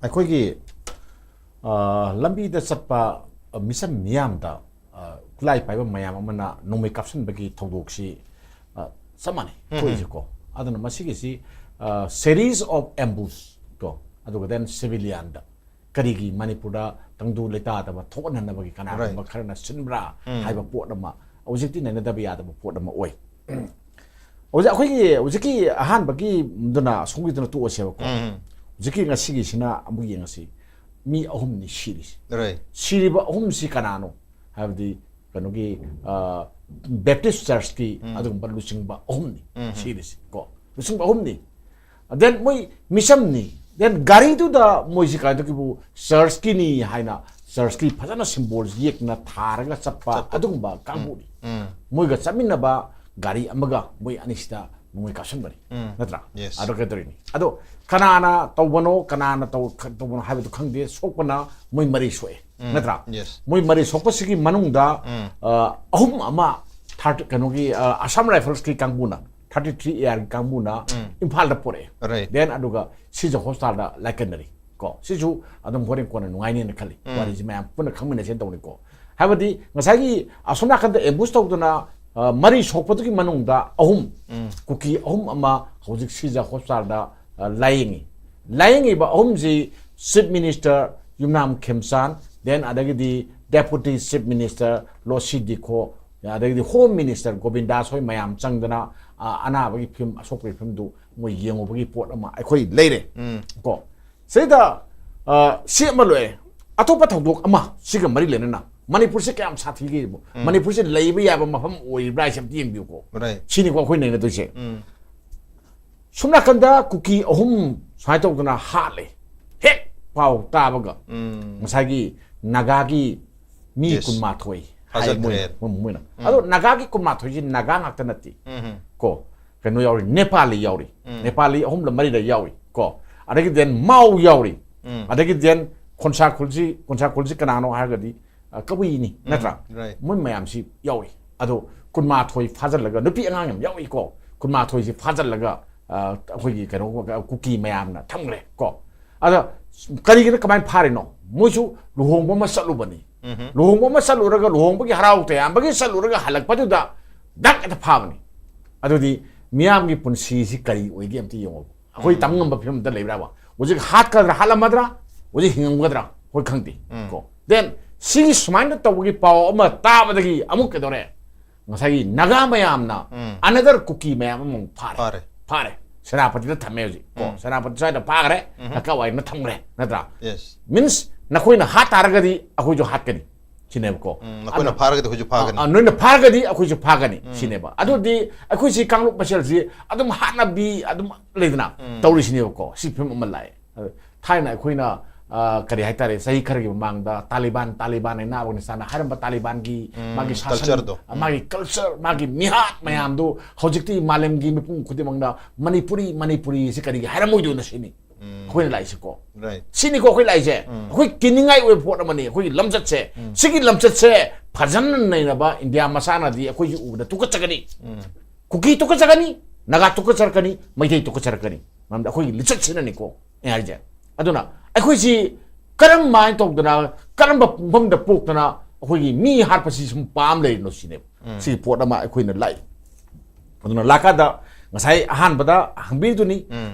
ꯑꯩꯈꯣꯏꯒꯤ, ꯑ, ꯂꯝꯕꯤꯗ ꯆꯠꯄ, ꯑ, ꯃꯤꯆꯝ ꯃꯤꯌꯥꯝꯗ, ꯑ, ꯈꯨꯠꯂꯥꯏ ꯄꯥꯏꯕ ꯃꯌꯥꯝ ꯑꯃꯅ ꯅꯣꯡꯃꯩ ꯀꯥꯞꯁꯤꯟꯕꯒꯤ ꯊꯧꯗꯣꯛꯁꯤ, ꯑ, ꯆꯞ ꯃꯥꯟꯅꯩ ꯊꯣꯛꯏꯁꯦꯀꯣ꯫ ꯑꯗꯨꯅ ꯃꯁꯤꯒꯤꯁꯤ, ꯑ, series of ambush ꯀꯣ, ꯑꯗꯨꯒ then civilianꯗ ꯀꯔꯤꯒꯤ ꯃꯅꯤꯄꯨꯔꯗ ꯇꯪꯗꯨ ꯂꯩꯇꯥꯗꯕ ꯊꯣꯛꯍꯟꯅꯕꯒꯤ ꯀꯅꯥꯒꯨꯝꯕ ꯈꯔꯅ ꯁꯤꯟꯕ꯭ꯔꯥ ꯍꯥꯏꯕ ꯄꯣꯠ ꯑꯃ ꯍꯧꯖꯤꯛꯇꯤ ꯅꯩꯅꯗꯕ ꯌꯥꯗꯕ ꯄꯣꯠ ꯑꯃ ꯑꯣꯏ꯫ ꯍꯧꯖꯤꯛ ꯑꯩꯈꯣꯏꯒꯤ ꯍꯧꯖꯤꯛꯀꯤ ꯑꯍꯥꯟꯕꯒꯤꯗꯨꯅ ꯑꯁꯣꯝꯒꯤꯗꯨꯅ ꯇꯣꯛꯑꯁꯦꯕꯀꯣ꯫ ꯍꯧꯖꯤꯛꯀꯤ ꯉꯁꯤꯒꯤꯁꯤꯅ ꯑꯃꯨꯛ ꯌꯦꯡꯉꯁꯤ꯫ ꯃꯤ ꯑꯍꯨꯝꯅꯤ ꯁꯤꯔꯤꯁꯤ꯫ Right. ꯁꯤꯔꯤꯕ ꯑꯍꯨꯝꯁꯤ ꯀꯅꯥꯅꯣ ꯍꯥꯏꯕꯗꯤ ꯀꯩꯅꯣꯒꯤ, ꯑ, ꯕꯦꯞꯇꯤꯁ ꯆꯔꯆꯀꯤ ꯑꯗꯨꯒꯨꯝꯕ ꯂꯨꯆꯤꯡꯕ ꯑꯍꯨꯝꯅꯤ ꯁꯤꯔꯤꯁꯤ ꯀꯣ꯫ ꯂꯨꯆꯤꯡꯕ ꯑꯍꯨꯝꯅꯤ꯫ Then ꯃꯣꯏ ꯃꯤꯆꯝꯅꯤ꯫ Then ꯒꯥꯔꯤꯗꯨꯗ ꯃꯣꯏꯁꯤ ꯀꯃꯥꯏꯅ ꯇꯧꯈꯤꯕꯨ ꯆꯔꯆꯀꯤꯅꯤ ꯍꯥꯏꯅ ꯆꯔꯆꯀꯤ ꯐꯖꯅ ꯁꯤꯝꯕꯣꯜ ꯌꯦꯛꯅ ꯊꯥꯔꯒ ꯆꯠꯄ, ꯑꯗꯨꯒꯨꯝꯕ ꯀꯥꯡꯕꯨꯅꯤ꯫ ꯃꯣꯏꯒ ꯆꯠꯃꯤꯟꯅꯕ ꯒꯥꯔꯤ ꯑꯃꯒ ꯃꯣꯏ ꯑꯅꯤꯁꯤꯗ ꯅꯣꯡꯃꯩ ꯀꯥꯞꯁꯤꯟꯕꯅꯤ, ꯅꯠꯇ꯭ꯔꯥ? Yes. ꯑꯗꯣ ꯀꯩꯗꯧꯔꯤꯅꯤ? ꯑꯗꯣ ꯀꯅꯥꯅ ꯇꯧꯕꯅꯣ, ꯀꯅꯥꯅ ꯇꯧ-, ꯇꯧꯕꯅꯣ ꯍꯥꯏꯕꯗꯨ ꯈꯪꯗꯦ꯫ ꯁꯣꯛꯄꯅ ꯃꯣꯏ ꯃꯔꯤ ꯁꯣꯛꯑꯦ, ꯅꯠꯇ꯭ꯔꯥ? Yes. ꯃꯣꯏ ꯃꯔꯤ ꯁꯣꯛꯄꯁꯤꯒꯤ ꯃꯅꯨꯡꯗ, ꯑ, ꯑꯍꯨꯝ ꯑꯃ ꯊꯥꯔꯇꯤ, ꯀꯩꯅꯣꯒꯤ, ꯑ, Assam Riflesꯀꯤ ꯀꯥꯡꯕꯨꯅ, thirty three ARꯒꯤ ꯀꯥꯡꯕꯨꯅ ꯏꯝꯐꯥꯜꯗ ꯄꯨꯔꯛꯑꯦ꯫ Right. Then ꯑꯗꯨꯒ ꯁꯤꯖ ꯍꯣꯁꯄꯤꯇꯥꯜꯗ ꯂꯥꯏꯀꯠꯅꯔꯤ꯫ ꯀꯣ, ꯁꯤꯁꯨ ꯑꯗꯨꯝ ꯍꯣꯔꯦꯟ ꯀꯣꯟꯅ ꯅꯨꯡꯉꯥꯏꯅꯦꯅ ꯈꯜꯂꯤ, ꯋꯥꯔꯤꯁꯤ ꯃꯌꯥꯝ ꯄꯨꯟꯅ ꯈꯪꯃꯤꯟꯅꯁꯦꯅ ꯇꯧꯅꯤꯀꯣ꯫ ꯍꯥꯏꯕꯗꯤ ꯉꯁꯥꯏꯒꯤ ꯑꯁꯣꯝ ꯅꯥꯀꯟꯗ ambush ꯇꯧꯗꯅ, ꯑ, ꯃꯔꯤ ꯁꯣꯛꯄꯗꯨꯒꯤ ꯃꯅꯨꯡꯗ ꯑꯍꯨꯝ, ꯀꯨꯀꯤ ꯑꯍꯨꯝ ꯑꯃ ꯍꯧꯖꯤꯛ ꯁꯤꯖ ꯍꯣꯁꯄꯤꯇꯥꯜꯗ, ꯑ, ꯂꯥꯌꯦꯡꯉꯤ꯫ ꯂꯥꯌꯦꯡꯉꯤꯕ ꯑꯍꯨꯝꯁꯤ Chief Minister ꯌꯨꯝꯅꯥꯝ ꯈꯦꯝꯆꯥꯟ, then ꯑꯗꯒꯤꯗꯤ Deputy Chief Minister ꯂꯣꯁꯤ ꯗꯤꯈꯣ, ꯑꯗꯒꯤꯗꯤ Home Minister ꯒꯣꯕꯤꯟꯗꯥꯁ ꯍꯣꯏ ꯃꯌꯥꯝ ꯆꯪꯗꯅ, ꯑ, ꯑꯅꯥꯕꯒꯤ ꯐꯤꯕꯝ, ꯑꯁꯣꯛꯄꯒꯤ ꯐꯤꯕꯝꯗꯨ ꯃꯣꯏ ꯌꯦꯡꯉꯨꯕꯒꯤ ꯄꯣꯠ ꯑꯃ ꯑꯩꯈꯣꯏ ꯂꯩꯔꯦ꯫ ꯀꯣ, ꯁꯤꯗ, ꯑ, ꯁꯤ ꯑꯃ ꯂꯣꯏꯔꯦ꯫ ꯑꯇꯣꯞꯄ ꯊꯧꯗꯣꯛ ꯑꯃ ꯁꯤꯒ ꯃꯔꯤ ꯂꯩꯅꯅ ꯃꯅꯤꯄꯨꯔꯁꯦ ꯀꯌꯥꯝ ꯁꯥꯊꯤꯒꯦꯕꯨ, ꯃꯅꯤꯄꯨꯔꯁꯦ ꯂꯩꯕ ꯌꯥꯕ ꯃꯐꯝ ꯑꯣꯏꯔꯤꯕ꯭ꯔꯥ ꯍꯥꯏꯁꯦ ꯑꯝꯇ ꯌꯦꯡꯕꯤꯌꯨꯀꯣ꯫ Right. ꯁꯤꯅꯤꯀꯣ ꯑꯩꯈꯣꯏ ꯅꯩꯅꯗꯣꯏꯁꯦ꯫ ꯁꯣꯝ ꯅꯥꯀꯟꯗ ꯀꯨꯀꯤ ꯑꯍꯨꯝ ꯁꯨꯃꯥꯏꯅ ꯇꯧꯗꯅ ꯍꯥꯠꯂꯦ꯫ ꯍꯦꯛ ꯄꯥꯎ ꯇꯥꯕꯒ ꯉꯁꯥꯏꯒꯤ ꯅꯥꯒꯥꯒꯤ ꯃꯤ Yes. ꯀꯨꯟꯃꯥꯊꯣꯏ ꯍꯥꯏ ꯐꯥꯖꯤꯟꯈ꯭ꯔꯦ꯫ ꯃꯣꯏꯅ, ꯃꯣꯏꯅ꯫ ꯑꯗꯣ ꯅꯥꯒꯥꯒꯤ ꯀꯨꯟꯃꯥꯊꯣꯏꯁꯤ ꯅꯥꯒꯥ ꯉꯥꯛꯇ ꯅꯠꯇꯦ꯫ ꯀꯣ, ꯀꯩꯅꯣ ꯌꯥꯎꯔꯤ, ꯅꯦꯄꯥꯂꯤ ꯌꯥꯎꯔꯤ꯫ ꯅꯦꯄꯥꯂꯤ ꯑꯍꯨꯝꯂ ꯃꯔꯤꯔ ꯌꯥꯎꯔꯤ꯫ ꯀꯣ, ꯑꯗꯒꯤ then ꯃꯥꯎ ꯌꯥꯎꯔꯤ꯫ ꯑꯗꯒꯤ then ꯈꯣꯟꯁꯥ ꯈꯨꯜꯁꯤ, ꯈꯣꯟꯁꯥ ꯈꯨꯜꯁꯤ ꯀꯅꯥꯅꯣ ꯍꯥꯏꯔꯒꯗꯤ, ꯑ, ꯀꯕꯨꯏꯅꯤ, ꯅꯠꯇ꯭ꯔꯥ? Right. ꯃꯣꯏ ꯃꯌꯥꯝꯁꯤ ꯌꯥꯎꯏ꯫ ꯑꯗꯣ ꯀꯨꯟꯃꯥꯊꯣꯏ ꯐꯥꯖꯤꯜꯂꯒ, ꯅꯨꯄꯤ ꯑꯉꯥꯡ ꯌꯥꯝ ꯌꯥꯎꯏꯀꯣ, ꯀꯨꯟꯃꯥꯊꯣꯏꯁꯤ ꯐꯥꯖꯤꯜꯂꯒ, ꯑ, ꯑꯩꯈꯣꯏꯒꯤ ꯀꯩꯅꯣ, ꯀꯨꯀꯤ ꯃꯌꯥꯝꯅ ꯊꯝꯈ꯭ꯔꯦ ꯀꯣ꯫ ꯑꯗ ꯀꯔꯤꯒꯤꯅꯣ, ꯀꯃꯥꯏꯅ ꯐꯥꯔꯤꯅꯣ? ꯃꯣꯏꯁꯨ ꯂꯨꯍꯣꯡꯕ ꯑꯃ ꯆꯠꯂꯨꯕꯅꯤ꯫ ꯂꯨꯍꯣꯡꯕ ꯑꯃ ꯆꯠꯂꯨꯔꯒ, ꯂꯨꯍꯣꯡꯕꯒꯤ ꯍꯔꯥꯎ ꯇꯌꯥꯝꯕꯒꯤ ꯆꯠꯂꯨꯔꯒ ꯍꯜꯂꯛꯄꯗꯨꯗ ꯗꯛ ꯍꯦꯛꯇ ꯐꯥꯕꯅꯤ꯫ ꯑꯗꯨꯗꯤ ꯃꯤꯌꯥꯝꯒꯤ ꯄꯨꯟꯁꯤꯁꯤ ꯀꯔꯤ ꯑꯣꯏꯒꯦ ꯑꯝꯇ ꯌꯦꯡꯉꯣ꯫ ꯑꯩꯈꯣꯏ ꯇꯝ ꯉꯝꯕ ꯐꯤꯕꯝꯗ ꯂꯩꯕ꯭ꯔꯥꯕ? ꯍꯧꯖꯤꯛ ꯍꯥꯠꯀꯗ꯭ꯔꯥ, ꯍꯥꯠꯂꯝꯃꯗ꯭ꯔꯥ, ꯍꯧꯖꯤꯛ ꯍꯤꯡꯉꯝꯒꯗ꯭ꯔꯥ, ꯑꯩꯈꯣꯏ ꯈꯪꯗꯦ꯫ ꯀꯣ, then ꯁꯤꯒꯤ ꯁꯨꯃꯥꯏꯅ ꯇꯧꯕꯒꯤ ꯄꯥꯎ ꯑꯃ ꯇꯥꯕꯗꯒꯤ ꯑꯃꯨꯛ ꯀꯩꯗꯧꯔꯦ? ꯉꯁꯥꯏꯒꯤ ꯅꯥꯒꯥ ꯃꯌꯥꯝꯅ another ꯀꯨꯀꯤ ꯃꯌꯥꯝ ꯑꯃꯃꯨꯛ ꯐꯥꯔꯦ꯫ ꯐꯥꯔꯦ꯫ ꯐꯥꯔꯦ꯫ ꯁꯦꯅꯥꯄꯇꯤꯗ ꯊꯝꯃꯦ ꯍꯧꯖꯤꯛ꯫ ꯀꯣ, ꯁꯦꯅꯥꯄꯇꯤ ꯁ꯭ꯋꯥꯏꯗ ꯐꯥꯈ꯭ꯔꯦ, ꯀꯀꯥ ꯋꯥꯏꯅ ꯊꯝꯈ꯭ꯔꯦ, ꯅꯠꯇ꯭ꯔꯥ? Yes. Means ꯅꯈꯣꯏꯅ ꯍꯥꯠ ꯇꯥꯔꯒꯗꯤ ꯑꯩꯈꯣꯏꯁꯨ ꯍꯥꯠꯀꯅꯤ ꯁꯤꯅꯦꯕꯀꯣ꯫ ꯎꯝ, ꯅꯈꯣꯏꯅ ꯐꯥꯔꯒꯗꯤ ꯑꯩꯈꯣꯏꯁꯨ ꯐꯥꯒꯅꯤ꯫ ꯑ, ꯅꯣꯏꯅ ꯐꯥꯔꯒꯗꯤ ꯑꯩꯈꯣꯏꯁꯨ ꯐꯥꯒꯅꯤ ꯁꯤꯅꯦꯕ꯫ ꯑꯗꯨꯗꯤ ꯑꯩꯈꯣꯏꯁꯤ ꯀꯥꯡꯂꯨꯞ ꯃꯁꯦꯜꯁꯤ ꯑꯗꯨꯝ ꯍꯥꯠꯅꯕꯤ ꯑꯗꯨꯝ ꯂꯩꯗꯅ ꯇꯧꯔꯤꯁꯤꯅꯦꯕꯀꯣ꯫ ꯁꯤ ꯐꯤꯕꯝ ꯑꯃ ꯂꯥꯛꯑꯦ꯫ ꯑꯗ ꯊꯥꯏꯅ ꯑꯩꯈꯣꯏꯅ ꯑ, ꯀꯔꯤ ꯍꯥꯏꯇꯥꯔꯦ, ꯆꯍꯤ ꯈꯔꯒꯤ ꯃꯃꯥꯡꯗ ꯇꯥꯂꯤꯕꯥꯟ, ꯇꯥꯂꯤꯕꯥꯟ ꯍꯥꯏꯅ ꯑꯐꯒꯥꯅꯤꯁꯇꯥꯟꯗ ꯍꯥꯏꯔꯝꯕ ꯇꯥꯂꯤꯕꯥꯟꯒꯤ ꯎꯝ, ꯃꯥꯒꯤ ꯁꯥꯁꯟ, culture ꯗꯣ꯫ ꯑ, ꯃꯥꯒꯤ ꯀꯜꯆꯔ, ꯃꯥꯒꯤ ꯃꯤꯍꯥꯠ ꯃꯌꯥꯝꯗꯨ ꯍꯧꯖꯤꯛꯇꯤ ꯃꯥꯂꯦꯝꯒꯤ ꯃꯤꯄꯨꯝ ꯈꯨꯗꯤꯡꯃꯛꯅ ꯃꯅꯤꯄꯨꯔꯤ, ꯃꯅꯤꯄꯨꯔꯤꯁꯤ ꯀꯔꯤꯒꯤ ꯍꯥꯏꯔꯝꯃꯣꯏꯗꯣꯏꯅꯣ ꯁꯤꯅꯤ꯫ ꯎꯝ, ꯑꯩꯈꯣꯏꯅ ꯂꯥꯛꯏꯁꯤꯀꯣ꯫ right. ꯁꯤꯅꯤꯀꯣ ꯑꯩꯈꯣꯏ ꯂꯥꯛꯏꯁꯦ꯫ ꯑꯩꯈꯣꯏ ꯀꯤꯅꯤꯡꯉꯥꯏ ꯑꯣꯏꯕ ꯄꯣꯠ ꯑꯃꯅꯤ ꯑꯩꯈꯣꯏꯒꯤ ꯂꯝꯆꯠꯁꯦ꯫ ꯁꯤꯒꯤ ꯂꯝꯆꯠꯁꯦ ꯐꯖꯅ ꯅꯩꯅꯕ ꯏꯟꯗꯤꯌꯥ ꯃꯆꯥꯅꯗꯤ ꯑꯩꯈꯣꯏꯁꯤ ꯎꯕꯗ ꯇꯨꯀꯠꯆꯒꯅꯤ꯫ ꯀꯨꯀꯤ ꯇꯨꯀꯠꯆꯒꯅꯤ, ꯅꯥꯒꯥ ꯇꯨꯀꯠꯆꯔꯛꯀꯅꯤ, ꯃꯩꯇꯩ ꯇꯨꯀꯠꯆꯔꯛꯀꯅꯤ꯫ ꯃꯔꯝꯗꯤ ꯑꯩꯈꯣꯏꯒꯤ ꯂꯤꯆꯠꯁꯤꯅꯅꯤꯀꯣ ꯑꯩ ꯍꯥꯏꯁꯦ꯫ ꯑꯗꯨꯅ ꯑꯩꯈꯣꯏꯁꯤ ꯀꯔꯝꯍꯥꯏꯅ ꯇꯧꯗꯅ, ꯀꯔꯝꯕ ꯃꯐꯝꯗ ꯄꯣꯛꯇꯅ ꯑꯩꯈꯣꯏꯒꯤ ꯃꯤ ꯍꯥꯠꯄꯁꯤ ꯁꯨꯝ ꯄꯥꯝ ꯂꯩꯔꯤꯅꯣ ꯁꯤꯅꯦꯕ꯫ ꯁꯤꯒꯤ ꯄꯣꯠ ꯑꯃ ꯑꯩꯈꯣꯏꯅ ꯂꯥꯛꯏ꯫ ꯑꯗꯨꯅ ꯂꯥꯛꯀꯥꯟꯗ ꯉꯁꯥꯏ ꯑꯍꯥꯟꯕꯗ ꯍꯪꯕꯤꯗꯨꯅꯤ,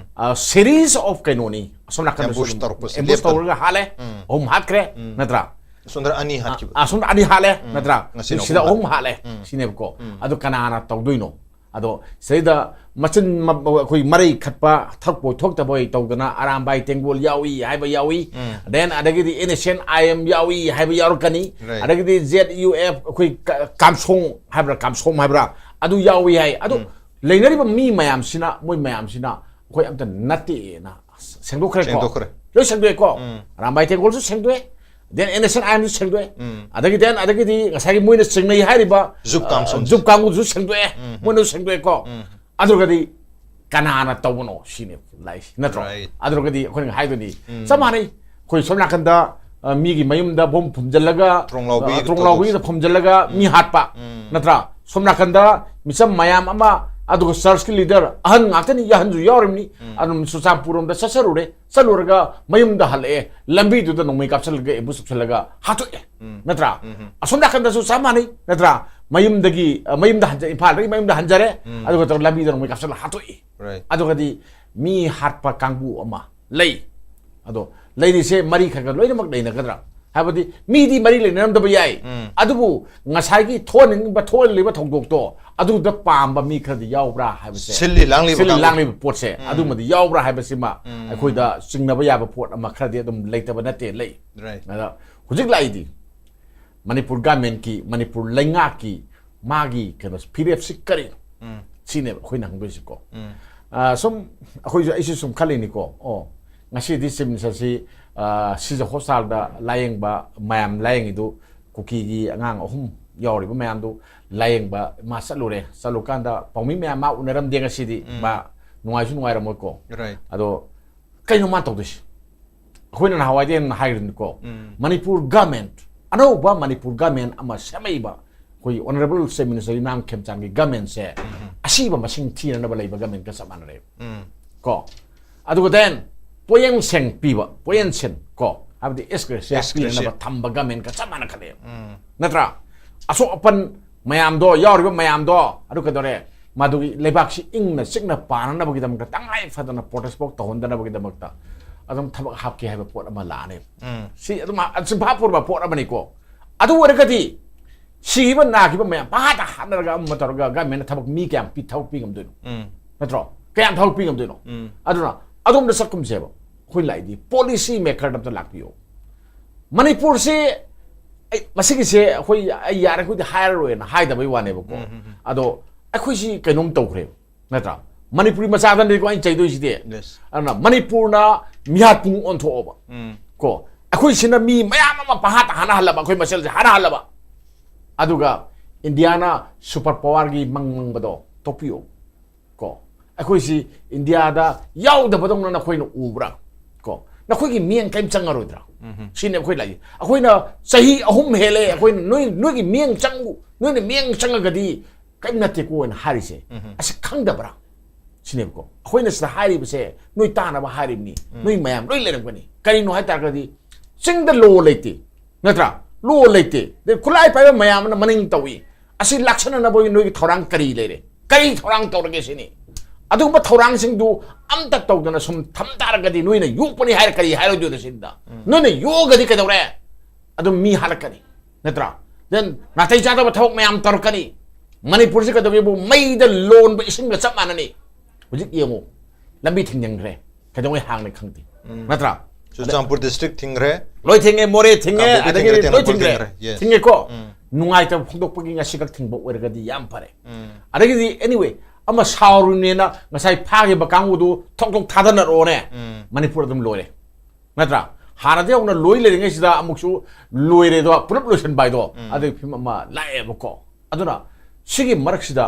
series of ꯀꯩꯅꯣꯅꯤ꯫ ꯑꯁꯣꯝ ꯅꯥꯀꯟꯗꯁꯨ Ambush ꯇꯧꯔꯛꯄꯁꯤ ambush ꯂꯦꯞꯇꯅ꯫ ꯇꯧꯔꯒ ꯍꯥꯠꯂꯦ, ꯑꯍꯨꯝ ꯍꯥꯠꯈ꯭ꯔꯦ, ꯅꯠꯇ꯭ꯔꯥ? ꯑꯁꯣꯝꯗ ꯑꯅꯤ ꯍꯥꯠꯈꯤꯕ꯫ ꯑꯁꯣꯝꯗ ꯑꯅꯤ ꯍꯥꯠꯂꯦ, ꯅꯠꯇ꯭ꯔꯥ? ꯉꯁꯤꯅ ꯁꯤꯗ ꯑꯍꯨꯝ ꯑꯍꯨꯝ ꯍꯥꯠꯂꯦ, ꯁꯤꯅꯦꯕꯀꯣ꯫ ꯑꯗꯣ ꯀꯅꯥꯅ ꯇꯧꯗꯣꯏꯅꯣ? ꯑꯗꯣ ꯁꯤꯗꯩꯗ ꯃꯆꯤꯟ ꯃ-, ꯑꯩꯈꯣꯏ ꯃꯔꯩ ꯈꯠꯄ, ꯊꯛꯄꯣꯏ ꯊꯣꯛꯇꯕꯣꯏ ꯇꯧꯗꯅ ꯑꯔꯥꯝꯕꯥꯏ ꯇꯦꯡꯒꯣꯜ ꯌꯥꯎꯏ ꯍꯥꯏꯕ ꯌꯥꯎꯏ, then ꯑꯗꯒꯤꯗꯤ N S N I M ꯌꯥꯎꯏ ꯍꯥꯏꯕ ꯌꯥꯎꯔꯛꯀꯅꯤ, Right. ꯑꯗꯒꯤꯗꯤ Z U F ꯑꯩꯈꯣꯏ ꯀ-, ꯀꯥꯝꯁꯣꯡ ꯍꯥꯏꯕ꯭ꯔꯥ, ꯀꯥꯝꯁꯣꯝ ꯍꯥꯏꯕ꯭ꯔꯥ, ꯑꯗꯨ ꯌꯥꯎꯏ ꯍꯥꯏ꯫ ꯑꯗꯨ ꯂꯩꯅꯔꯤꯕ ꯃꯤ ꯃꯌꯥꯝꯁꯤꯅ, ꯃꯣꯏ ꯃꯌꯥꯝꯁꯤꯅ ꯑꯩꯈꯣꯏ ꯑꯝꯇ ꯅꯠꯇꯦꯅ ꯁꯦꯡꯗꯣꯛꯈ꯭ꯔꯦꯀꯣ꯫ ꯁꯦꯡꯗꯣꯛꯈ꯭ꯔꯦ꯫ ꯂꯣꯏ ꯁꯦꯡꯗꯣꯛꯑꯦꯀꯣ꯫ Arambai ꯇꯦꯡꯒꯣꯜꯁꯨ ꯁꯦꯡꯗꯣꯛꯑꯦ, then N S N I M ꯁꯨ ꯁꯦꯡꯗꯣꯛꯑꯦ꯫ ꯑꯗꯒꯤ then ꯑꯗꯒꯤꯗꯤ ꯉꯁꯥꯏꯒꯤ ꯃꯣꯏꯅ ꯆꯤꯡꯅꯩ ꯍꯥꯏꯔꯤꯕ, ꯖꯨꯞ ꯑ, ꯀꯥꯝꯁꯣꯡ꯫ ꯖꯨꯞ ꯀꯥꯡꯕꯨꯁꯨ ꯁꯦꯡꯗꯣꯛꯑꯦ, ꯃꯣꯏꯅꯁꯨ ꯁꯦꯡꯗꯣꯛꯑꯦꯀꯣ꯫ ꯑꯗꯨꯒꯗꯤ ꯀꯅꯥꯅ ꯇꯧꯕꯅꯣ ꯁꯤꯅꯦ ꯂꯥꯛꯏꯁꯤ, ꯅꯠꯇ꯭ꯔꯣ? Right. ꯑꯗꯨꯒꯗꯤ ꯑꯩꯈꯣꯏꯅ ꯍꯥꯏꯗꯣꯏꯅꯤ, ꯆꯞ ꯃꯥꯟꯅꯩ꯫ ꯑꯩꯈꯣꯏ ꯁꯣꯝ ꯅꯥꯀꯟꯗ, ꯑ, ꯃꯤꯒꯤ ꯃꯌꯨꯝꯗ ꯕꯣꯝ ꯐꯨꯝꯖꯤꯜꯂꯒ, ꯇ꯭ꯔꯣꯡꯂꯥꯎꯕꯤꯒꯤ ꯑ, ꯇ꯭ꯔꯣꯡꯂꯥꯎꯕꯤꯒꯤꯗ ꯐꯨꯝꯖꯤꯜꯂꯒ ꯃꯤ ꯍꯥꯠꯄ, ꯅꯠꯇ꯭ꯔꯥ? ꯁꯣꯝ ꯅꯥꯀꯟꯗ ꯃꯤꯆꯝ ꯃꯌꯥꯝ ꯑꯃ, ꯑꯗꯨꯒ church ꯀꯤ leader, ꯑꯍꯟ ꯉꯥꯛꯇꯅꯤ, ꯑꯍꯟꯁꯨ ꯌꯥꯎꯔꯤꯕꯅꯤ꯫ ꯑꯗꯨꯝ ꯆꯨꯔꯆꯥꯟꯄꯨꯔ ꯔꯣꯝꯗ ꯆꯠꯆꯔꯨꯔꯦ, ꯆꯠꯂꯨꯔꯒ ꯃꯌꯨꯝꯗ ꯍꯜꯂꯛꯑꯦ, ꯂꯝꯕꯤꯗꯨꯗ ꯅꯣꯡꯃꯩ ꯀꯥꯞꯁꯤꯜꯂꯒ ambush ꯇꯧꯁꯤꯜꯂꯒ ꯍꯥꯠꯇꯣꯛꯑꯦ, ꯅꯠꯇ꯭ꯔꯥ? ꯑꯁꯣꯝ ꯅꯥꯀꯟꯗꯁꯨ ꯆꯞ ꯃꯥꯟꯅꯩ, ꯅꯠꯇ꯭ꯔꯥ? ꯃꯌꯨꯝꯗꯒꯤ, ꯑ, ꯃꯌꯨꯝꯗ ꯍꯟꯖ-, ꯏꯝꯐꯥꯜꯗꯒꯤ ꯃꯌꯨꯝꯗ ꯍꯟꯖꯔꯦ, ꯑꯗꯨꯒ ꯇꯧꯔꯒ ꯂꯝꯕꯤꯗ ꯅꯣꯡꯃꯩ ꯀꯥꯞꯁꯤꯜꯂꯒ ꯍꯥꯠꯇꯣꯛꯏ꯫ Right. ꯑꯗꯨꯒꯗꯤ ꯃꯤ ꯍꯥꯠꯄ ꯀꯥꯡꯕꯨ ꯑꯃ ꯂꯩ꯫ ꯑꯗꯣ ꯂꯩꯔꯤꯁꯦ ꯃꯔꯤ ꯈꯔ ꯈꯔ ꯂꯣꯏꯅꯃꯛ ꯂꯩꯅꯒꯗ꯭ꯔꯥ? ꯍꯥꯏꯕꯗꯤ ꯃꯤꯗꯤ ꯃꯔꯤ ꯂꯩꯅꯔꯝꯗꯕ ꯌꯥꯏ, ꯑꯗꯨꯕꯨ ꯉꯁꯥꯏꯒꯤ ꯊꯣꯛꯍꯟꯅꯤꯡꯕ, ꯊꯣꯛꯍꯜꯂꯤꯕ ꯊꯧꯗꯣꯛꯇꯣ ꯑꯗꯨꯗ ꯄꯥꯝꯕ ꯃꯤ ꯈꯔꯗꯤ ꯌꯥꯎꯕ꯭ꯔꯥ ꯍꯥꯏꯕꯁꯦ, ꯁꯤꯜꯂꯤ ꯂꯥꯡꯂꯤꯕ ꯁꯤꯜꯂꯤ ꯀꯥꯡꯕꯨ꯫ ꯂꯥꯡꯂꯤꯕ ꯄꯣꯠꯁꯦ ꯑꯗꯨꯃꯗꯤ ꯌꯥꯎꯕ꯭ꯔꯥ ꯍꯥꯏꯕꯁꯤꯃ ꯑꯩꯈꯣꯏꯗ ꯆꯤꯡꯅꯕ ꯌꯥꯕ ꯄꯣꯠ ꯑꯃ ꯈꯔꯗꯤ ꯑꯗꯨꯝ ꯂꯩꯇꯕ ꯅꯠꯇꯦ, ꯂꯩ꯫ Right. ꯑꯗ ꯍꯧꯖꯤꯛ ꯂꯥꯛꯏꯗꯤ ꯃꯅꯤꯄꯨꯔ government ꯀꯤ, ꯃꯅꯤꯄꯨꯔ ꯂꯩꯉꯥꯛꯀꯤ ꯃꯥꯒꯤ ꯀꯩꯅꯣ ꯐꯤꯔꯦꯞꯁꯤ ꯀꯔꯤꯅꯣ? ꯁꯤꯅꯦꯕ ꯑꯩꯈꯣꯏꯅ ꯍꯪꯗꯣꯏꯁꯤꯀꯣ꯫ ꯑꯥ, ꯁꯨꯝ ꯑꯩꯈꯣꯏꯁꯨ, ꯑꯩꯁꯨ ꯁꯨꯝ ꯈꯜꯂꯤꯅꯤꯀꯣ꯫ ꯑꯣ, ꯉꯁꯤꯗꯤ ꯆꯤꯞ ꯃꯤꯅꯤꯁꯇꯔꯁꯤ, ꯑ, ꯁꯤꯖ ꯍꯣꯁꯄꯤꯇꯥꯜꯗ ꯂꯥꯌꯦꯡꯕ ꯃꯌꯥꯝ ꯂꯥꯌꯦꯡꯉꯤꯗꯨ, ꯀꯨꯀꯤꯒꯤ ꯑꯉꯥꯡ ꯑꯍꯨꯝ ꯌꯥꯎꯔꯤꯕ ꯃꯌꯥꯝꯗꯨ ꯂꯥꯌꯦꯡꯕ ꯃꯥ ꯆꯠꯂꯨꯔꯦ꯫ ꯆꯠꯂꯨꯀꯥꯟꯗ ꯄꯥꯎꯃꯤ ꯃꯌꯥꯝ ꯃꯥ ꯎꯅꯔꯝꯗꯦ ꯉꯁꯤꯗꯤ꯫ ꯎꯝ꯫ ꯃꯥ ꯅꯨꯡꯉꯥꯏꯁꯨ ꯅꯨꯡꯉꯥꯏꯔꯝꯃꯣꯏꯀꯣ꯫ Right. ꯑꯗꯣ ꯀꯩꯅꯣ ꯃꯥ ꯇꯧꯗꯣꯏꯁꯤ? ꯑꯩꯈꯣꯏꯅ ꯅꯍꯥꯟꯋꯥꯏꯗꯤ ꯍꯦꯟꯅ ꯍꯥꯏꯈ꯭ꯔꯤꯅꯤꯀꯣ, ꯎꯝ꯫ ꯃꯅꯤꯄꯨꯔ ꯒꯃꯦꯟ, ꯑꯅꯧꯕ ꯃꯅꯤꯄꯨꯔ ꯒꯃꯦꯟ ꯑꯃ ꯁꯦꯝꯃꯛꯏꯕ ꯑꯩꯈꯣꯏ ꯑꯣꯅꯔꯦꯕꯜ ꯆꯤꯞ ꯃꯤꯅꯤꯁꯇꯔ ꯏꯅꯥꯝ ꯈꯦꯝꯆꯥꯟꯒꯤ ꯒꯃꯦꯟꯁꯦ ꯎꯝ꯫ ꯑꯁꯤꯕ ꯃꯁꯤꯡ ꯊꯤꯅꯅꯕ ꯂꯩꯕ ꯒꯃꯦꯟꯒ ꯆꯞ ꯃꯥꯟꯅꯔꯦ꯫ ꯎꯝ꯫ ꯀꯣ, ꯑꯗꯨꯒ then ꯄꯣꯌꯦꯟ ꯁꯦꯡ ꯄꯤꯕ, ꯄꯣꯌꯦꯟ ꯁꯦꯟ ꯀꯣ, ꯍꯥꯏꯕꯗꯤ ꯑꯦꯁ ꯒ꯭ꯔꯦꯁꯤꯌꯥ ꯑꯦꯁ ꯒ꯭ꯔꯦꯁꯤꯌꯥ꯫ ꯄꯤꯅꯅꯕ ꯊꯝꯕ ꯒꯃꯦꯟꯒ ꯆꯞ ꯃꯥꯟꯅꯈꯠꯂꯦ꯫ ꯎꯝ꯫ ꯅꯠꯇ꯭ꯔꯥ? ꯑꯁꯣꯛ ꯑꯄꯟ ꯃꯌꯥꯝꯗꯣ, ꯌꯥꯎꯔꯤꯕ ꯃꯌꯥꯝꯗꯣ, ꯑꯗꯨ ꯀꯩꯗꯧꯔꯦ? ꯃꯗꯨꯒꯤ ꯂꯩꯕꯥꯛꯁꯤ ꯏꯪꯅ ꯆꯤꯛꯅ ꯄꯥꯟꯅꯅꯕꯒꯤꯗꯃꯛꯇ, ꯇꯉꯥꯏ ꯐꯗꯅ ꯄ꯭ꯔꯣꯇꯦꯁ ꯐꯥꯎ ꯇꯧꯍꯟꯗꯅꯕꯒꯤꯗꯃꯛꯇ ꯑꯗꯨꯝ ꯊꯕꯛ ꯍꯥꯞꯀꯦ ꯍꯥꯏꯕ ꯄꯣꯠ ꯑꯃ ꯂꯥꯛꯑꯅꯤ꯫ ꯎꯝ꯫ ꯁꯤ ꯑꯗꯨꯝ ꯍꯥ-, ꯆꯤꯟꯐꯥ ꯄꯨꯔꯕ ꯄꯣꯠ ꯑꯃꯅꯤꯀꯣ꯫ ꯑꯗꯨ ꯑꯣꯏꯔꯒꯗꯤ ꯁꯤꯈꯤꯕ ꯅꯥꯈꯤꯕ ꯃꯌꯥꯝ ꯄꯥꯍꯥꯠꯇ ꯍꯥꯠꯅꯔꯒ ꯑꯃ ꯇꯧꯔꯒ ꯒꯃꯦꯟꯅ ꯊꯕꯛ ꯃꯤ ꯀꯌꯥꯝ ꯄꯤ-, ꯊꯕꯛ ꯄꯤ ꯉꯝꯗꯣꯏꯅꯣ? ꯎꯝ꯫ ꯅꯠꯇ꯭ꯔꯣ? ꯀꯌꯥꯝ ꯊꯕꯛ ꯄꯤ ꯉꯝꯗꯣꯏꯅꯣ? ꯎꯝ꯫ ꯑꯗꯨꯅ ꯑꯗꯣꯝꯗ ꯆꯠꯀꯨꯝꯁꯦꯕ꯫ ꯑꯩꯈꯣꯏ ꯂꯥꯛꯏꯗꯤ ꯄꯣꯂꯤꯁꯤ ꯃꯦꯀꯔꯗ ꯑꯝꯇ ꯂꯥꯛꯄꯤꯌꯣ꯫ ꯃꯅꯤꯄꯨꯔꯁꯤ, ꯑꯩ, ꯃꯁꯤꯒꯤꯁꯦ ꯑꯩꯈꯣꯏ, ꯑꯩ ꯌꯥꯔꯦ, ꯑꯩꯈꯣꯏꯗꯤ ꯍꯥꯏꯔꯔꯣꯏꯅ ꯍꯥꯏꯗꯕꯩ ꯋꯥꯅꯦꯕꯀꯣ꯫ ꯎꯝ, ꯎꯝ, ꯎꯝ꯫ ꯑꯗꯣ ꯑꯩꯈꯣꯏꯁꯤ ꯀꯩꯅꯣꯝ ꯇꯧꯈ꯭ꯔꯦꯕ, ꯅꯠꯇ꯭ꯔꯥ? ꯃꯅꯤꯄꯨꯔꯤ ꯃꯆꯥꯗꯅꯤꯀꯣ ꯑꯩꯅ ꯆꯩꯗꯣꯏꯁꯤꯗꯤ꯫ Yes. ꯑꯗꯨꯅ ꯃꯅꯤꯄꯨꯔꯅ ꯃꯤꯍꯥꯠ ꯄꯨꯡ ꯑꯣꯟꯊꯣꯛꯑꯕ꯫ ꯎꯝ꯫ ꯀꯣ, ꯑꯩꯈꯣꯏꯁꯤꯅ ꯃꯤ ꯃꯌꯥꯝ ꯑꯃ ꯄꯪꯍꯥꯠꯇ ꯍꯥꯠꯅꯍꯜꯂꯕ, ꯑꯩꯈꯣꯏ ꯃꯁꯦꯜꯁꯦ ꯍꯥꯠꯅꯍꯜꯂꯕ꯫ ꯑꯗꯨꯒ ꯏꯟꯗꯤꯌꯥꯅ ꯁꯨꯄꯔ ꯄꯋꯥꯔꯒꯤ ꯃꯪ ꯃꯪꯕꯗꯣ ꯇꯣꯛꯄꯤꯌꯣ꯫ ꯀꯣ, ꯑꯩꯈꯣꯏꯁꯤ ꯏꯟꯗꯤꯌꯥꯗ ꯌꯥꯎꯗꯕꯗꯧꯅ ꯅꯈꯣꯏꯅ ꯎꯕ꯭ꯔꯥ? ꯀꯣ, ꯅꯈꯣꯏꯒꯤ ꯃꯤꯠꯌꯦꯡ ꯀꯔꯤꯝ ꯆꯪꯉꯔꯣꯏꯗ꯭ꯔꯥ? ꯎꯝ꯫ ꯁꯤꯅꯤ ꯑꯩꯈꯣꯏ ꯂꯥꯛꯏ꯫ ꯑꯩꯈꯣꯏꯅ ꯆꯍꯤ ꯑꯍꯨꯝ ꯍꯦꯜꯂꯦ, ꯑꯩꯈꯣꯏꯅ ꯅꯣꯏ, ꯅꯣꯏꯒꯤ ꯃꯤꯠꯌꯦꯡ ꯆꯪꯉꯨ, ꯅꯣꯏꯅ ꯃꯤꯠꯌꯦꯡ ꯆꯪꯉꯒꯗꯤ ꯀꯔꯤꯝ ꯅꯠꯇꯦꯀꯣ ꯍꯥꯏꯅ ꯍꯥꯏꯔꯤꯁꯦ꯫ ꯎꯝ꯫ ꯑꯁꯤ ꯈꯪꯗꯕ꯭ꯔꯥ? ꯁꯤꯅꯦꯕꯀꯣ꯫ ꯑꯩꯈꯣꯏꯅ ꯁꯤꯗ ꯍꯥꯏꯔꯤꯕꯁꯦ ꯅꯣꯏ ꯇꯥꯅꯕ ꯍꯥꯏꯔꯤꯕꯅꯤ꯫ ꯎꯝ꯫ ꯅꯣꯏ ꯃꯌꯥꯝ ꯂꯣꯏ ꯂꯩꯔꯝꯒꯅꯤ꯫ ꯀꯔꯤꯅꯣ ꯍꯥꯏ ꯇꯥꯔꯒꯗꯤ ꯆꯤꯡꯗ ꯂꯣ ꯂꯩꯇꯦ, ꯅꯠꯇ꯭ꯔꯥ? ꯂꯣ ꯂꯩꯇꯦ꯫ ꯑꯗꯩ ꯈꯨꯠꯂꯥꯏ ꯄꯥꯏꯕ ꯃꯌꯥꯝ ꯑꯃꯅ ꯃꯅꯤꯡ ꯇꯧꯏ꯫ ꯑꯁꯤ ꯂꯥꯛꯁꯟꯅꯅꯕꯒꯤ ꯅꯣꯏꯒꯤ ꯊꯧꯔꯥꯡ ꯀꯔꯤ ꯂꯩꯔꯦ? ꯀꯔꯤ ꯊꯧꯔꯥꯡ ꯇꯧꯔꯒꯦ ꯁꯤꯅꯤ? ꯑꯗꯨꯒꯨꯝꯕ ꯊꯧꯔꯥꯡꯁꯤꯡꯗꯨ ꯑꯝꯇ ꯇꯧꯗꯅ ꯁꯨꯝ ꯊꯝ ꯇꯥꯔꯒꯗꯤ ꯅꯣꯏꯅ ꯌꯣꯛꯄꯅꯤ ꯍꯥꯏꯔ ꯀꯔꯤ ꯍꯥꯏꯔꯣꯏꯗꯣꯏꯅꯣ ꯁꯤꯗ? ꯎꯝ꯫ ꯅꯣꯏꯅ ꯌꯣꯛꯑꯒꯗꯤ ꯀꯩꯗꯧꯔꯦ? ꯑꯗꯨꯝ ꯃꯤ ꯍꯥꯠꯂꯛꯀꯅꯤ, ꯅꯠꯇ꯭ꯔꯥ? Then ꯅꯥꯇꯩ ꯆꯥꯗꯕ ꯊꯕꯛ ꯃꯌꯥꯝ ꯇꯧꯔꯛꯀꯅꯤ꯫ ꯃꯅꯤꯄꯨꯔꯁꯤ ꯀꯩꯗꯧꯒꯦꯕꯨ ꯃꯩꯗ ꯂꯣꯟꯕ ꯏꯁꯤꯡꯒ ꯆꯞ ꯃꯥꯟꯅꯅꯤ꯫ ꯍꯧꯖꯤꯛ ꯌꯦꯡꯉꯨ, ꯂꯝꯕꯤ ꯊꯤꯡꯖꯤꯟꯈ꯭ꯔꯦ, ꯀꯩꯗꯧꯉꯩ ꯍꯥꯡꯅꯤ ꯈꯪꯗꯦ, ꯎꯝ꯫ ꯅꯠꯇ꯭ꯔꯥ? ꯆꯨꯔꯆꯥꯟꯄꯨꯔ ꯗꯤꯁꯇ꯭ꯔꯤꯛ ꯊꯤꯡꯈ꯭ꯔꯦ꯫ ꯂꯣꯏ ꯊꯤꯡꯉꯦ, ꯃꯣꯔꯦ ꯊꯤꯡꯉꯦ, ꯀꯥꯡꯄꯣꯛꯄꯤ ꯑꯗꯒꯤꯗꯤ ꯊꯤꯡꯈ꯭ꯔꯦ, ꯂꯣꯏ ꯇꯦꯡꯅꯧꯄꯜ ꯊꯤꯡꯈ꯭ꯔꯦ꯫ ꯊꯤꯡꯈ꯭ꯔꯦ꯫ Yes. ꯊꯤꯡꯉꯦꯀꯣ? ꯎꯝ꯫ ꯅꯨꯡꯉꯥꯏꯇꯕ ꯐꯣꯡꯗꯣꯛꯄꯒꯤ ꯉꯁꯤꯈꯛ ꯊꯤꯡꯕ ꯑꯣꯏꯔꯒꯗꯤ ꯌꯥꯝ ꯐꯔꯦ꯫ ꯎꯝ꯫ ꯑꯗꯒꯤꯗꯤ anyway, ꯑꯃ ꯁꯥꯎꯔꯨꯅꯦꯅ ꯉꯁꯥꯏ ꯐꯥꯈꯤꯕ ꯀꯥꯡꯕꯨꯗꯨ ꯊꯣꯛ ꯊꯣꯛ ꯊꯥꯗꯅꯔꯛꯑꯣꯅꯦ꯫ ꯎꯝ꯫ ꯃꯅꯤꯄꯨꯔ ꯑꯗꯨꯝ ꯂꯣꯏꯔꯦ꯫ ꯅꯠꯇ꯭ꯔꯥ? ꯍꯥꯟꯅꯗꯤ ꯍꯧꯅ ꯂꯣꯏ ꯂꯩꯔꯤꯉꯩꯁꯤꯗ ꯑꯃꯨꯛꯁꯨ ꯂꯣꯏꯔꯦꯗꯣ, ꯄꯨꯂꯞ ꯂꯣꯏꯁꯟꯕ ꯍꯥꯏꯗꯣ꯫ ꯎꯝ꯫ ꯑꯗꯨꯒꯤ ꯐꯤꯕꯝ ꯑꯃ ꯂꯥꯛꯑꯦꯕꯀꯣ꯫ ꯑꯗꯨꯅ ꯁꯤꯒꯤ ꯃꯔꯛꯁꯤꯗ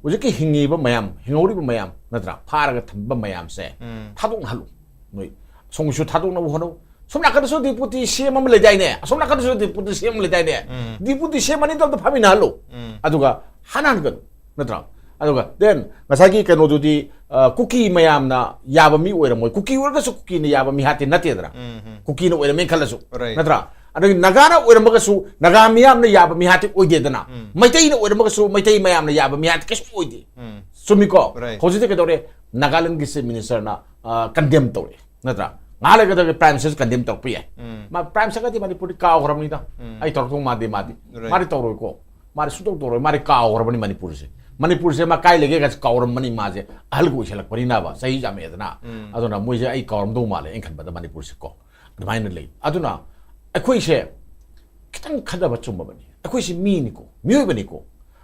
ꯍꯧꯖꯤꯛꯀꯤ ꯍꯤꯡꯉꯤꯕ ꯃꯌꯥꯝ, ꯍꯤꯡꯍꯧꯔꯤꯕ ꯃꯌꯥꯝ, ꯅꯠꯇ꯭ꯔꯥ? ꯐꯥꯔꯒ ꯊꯝꯕ ꯃꯌꯥꯝꯁꯦ, ꯎꯝ꯫ ꯊꯥꯗꯣꯛꯅꯍꯜꯂꯨ꯫ ꯅꯣꯏ ꯁꯣꯝꯒꯤꯁꯨ ꯊꯥꯗꯣꯛꯅꯕ ꯍꯣꯠꯅꯧ꯫ ꯁꯣꯝ ꯅꯥꯀꯟꯗꯁꯨ deputy CM ꯑꯃ ꯂꯩꯗꯥꯏꯅꯦ? ꯑꯁꯣꯝ ꯅꯥꯀꯟꯗꯁꯨ deputy CM ꯑꯃ ꯂꯩꯗꯥꯏꯅꯦ? ꯎꯝ꯫ Deputy CM ꯑꯅꯤꯗꯣ ꯑꯝꯇ ꯐꯝꯃꯤꯟꯅꯍꯜꯂꯨ꯫ ꯎꯝ꯫ ꯑꯗꯨꯒ ꯍꯥꯟꯅ ꯍꯟꯒꯅꯨ, ꯅꯠꯇ꯭ꯔꯥ? ꯑꯗꯨꯒ then ꯉꯁꯥꯏꯒꯤ ꯀꯩꯅꯣꯗꯨꯗꯤ, ꯑ, ꯀꯨꯀꯤ ꯃꯌꯥꯝꯅ ꯌꯥꯕ ꯃꯤ ꯑꯣꯏꯔꯝꯃꯣꯏ꯫ ꯀꯨꯀꯤ ꯑꯣꯏꯔꯒꯁꯨ ꯀꯨꯀꯤꯅ ꯌꯥꯕ ꯃꯤ ꯍꯥꯠꯇꯤ ꯅꯠꯇꯦꯗꯅ꯫ ꯎꯝ, ꯎꯝ꯫ ꯀꯨꯀꯤꯅ ꯑꯣꯏꯔꯝꯃꯦꯅ ꯈꯜꯂꯁꯨ, right꯫ ꯅꯠꯇ꯭ꯔꯥ? ꯑꯗꯒꯤ ꯅꯥꯒꯥꯅ ꯑꯣꯏꯔꯝꯃꯒꯁꯨ ꯅꯥꯒꯥ ꯃꯤꯌꯥꯝꯅ ꯌꯥꯕ ꯃꯤ ꯍꯥꯠꯇꯤ ꯑꯣꯏꯗꯦꯗꯅ꯫ ꯎꯝ꯫ ꯃꯩꯇꯩꯅ ꯑꯣꯏꯔꯝꯃꯒꯁꯨ ꯃꯩꯇꯩ ꯃꯌꯥꯝꯅ ꯌꯥꯕ ꯃꯤ ꯍꯥꯠꯇꯤ ꯀꯩꯁꯨ ꯑꯣꯏꯗꯦ꯫ ꯎꯝ꯫ ꯆꯨꯝꯃꯤꯀꯣ? Right꯫ ꯍꯧꯖꯤꯛꯇꯤ ꯀꯩꯗꯧꯔꯦ? ꯅꯥꯒꯥꯂꯦꯟꯒꯤ Chief Minister ꯅ, ꯑ, condemn ꯇꯧꯔꯦ, ꯅꯠꯇ꯭ꯔꯥ? ꯉꯥꯏꯍꯥꯛ ꯂꯩꯒꯗꯧꯔꯦ Prime Minister condemn ꯇꯧꯔꯛꯄ ꯌꯥꯏ꯫ ꯎꯝ꯫ ꯃꯥ Prime Minister ꯒꯗꯤ ꯃꯅꯤꯄꯨꯔꯗꯤ ꯀꯥꯎꯈ꯭ꯔꯕꯅꯤꯗ꯫ ꯎꯝ꯫ ꯑꯩ ꯇꯧꯔꯛꯇꯧ ꯃꯥꯟꯗꯦ ꯃꯥꯗꯤ꯫ Right꯫ ꯃꯥꯗꯤ ꯇꯧꯔꯣꯏꯀꯣ꯫ ꯃꯥꯗꯤ ꯁꯨꯡꯇꯧ ꯇꯧꯔꯣꯏ꯫ ꯃꯥꯗꯤ ꯀꯥꯎꯈ꯭ꯔꯕꯅꯤ ꯃꯅꯤꯄꯨꯔꯁꯦ꯫ ꯃꯅꯤꯄꯨꯔꯁꯦ ꯃꯥ ꯀꯥꯏ ꯂꯩꯒꯦ ꯀꯥꯏꯁꯦ ꯀꯥꯎꯔꯝꯃꯅꯤ ꯃꯥꯁꯦ꯫ ꯑꯍꯜꯒ ꯑꯣꯏꯁꯜꯂꯛꯄꯅꯤꯅꯕ, ꯆꯍꯤ ꯌꯥꯝꯃꯛꯑꯦꯗꯅ꯫ ꯎꯝ꯫ ꯑꯗꯨꯅ ꯃꯣꯏꯁꯦ ꯑꯩ ꯀꯥꯎꯔꯝꯗꯧ ꯃꯥꯜꯂꯦ ꯑꯩꯅ ꯈꯟꯕꯗ ꯃꯅꯤꯄꯨꯔꯁꯦ ꯀꯣ꯫ ꯑꯗꯨꯃꯥꯏꯅ ꯂꯩ꯫ ꯑꯗꯨꯅ ꯑꯩꯈꯣꯏꯁꯦ ꯈꯤꯇꯪ ꯈꯟꯊꯕ ꯆꯨꯝꯃꯕꯅꯤ꯫ ꯑꯩꯈꯣꯏꯁꯤ ꯃꯤꯅꯤꯀꯣ, ꯃꯤꯑꯣꯏꯕꯅꯤꯀꯣ꯫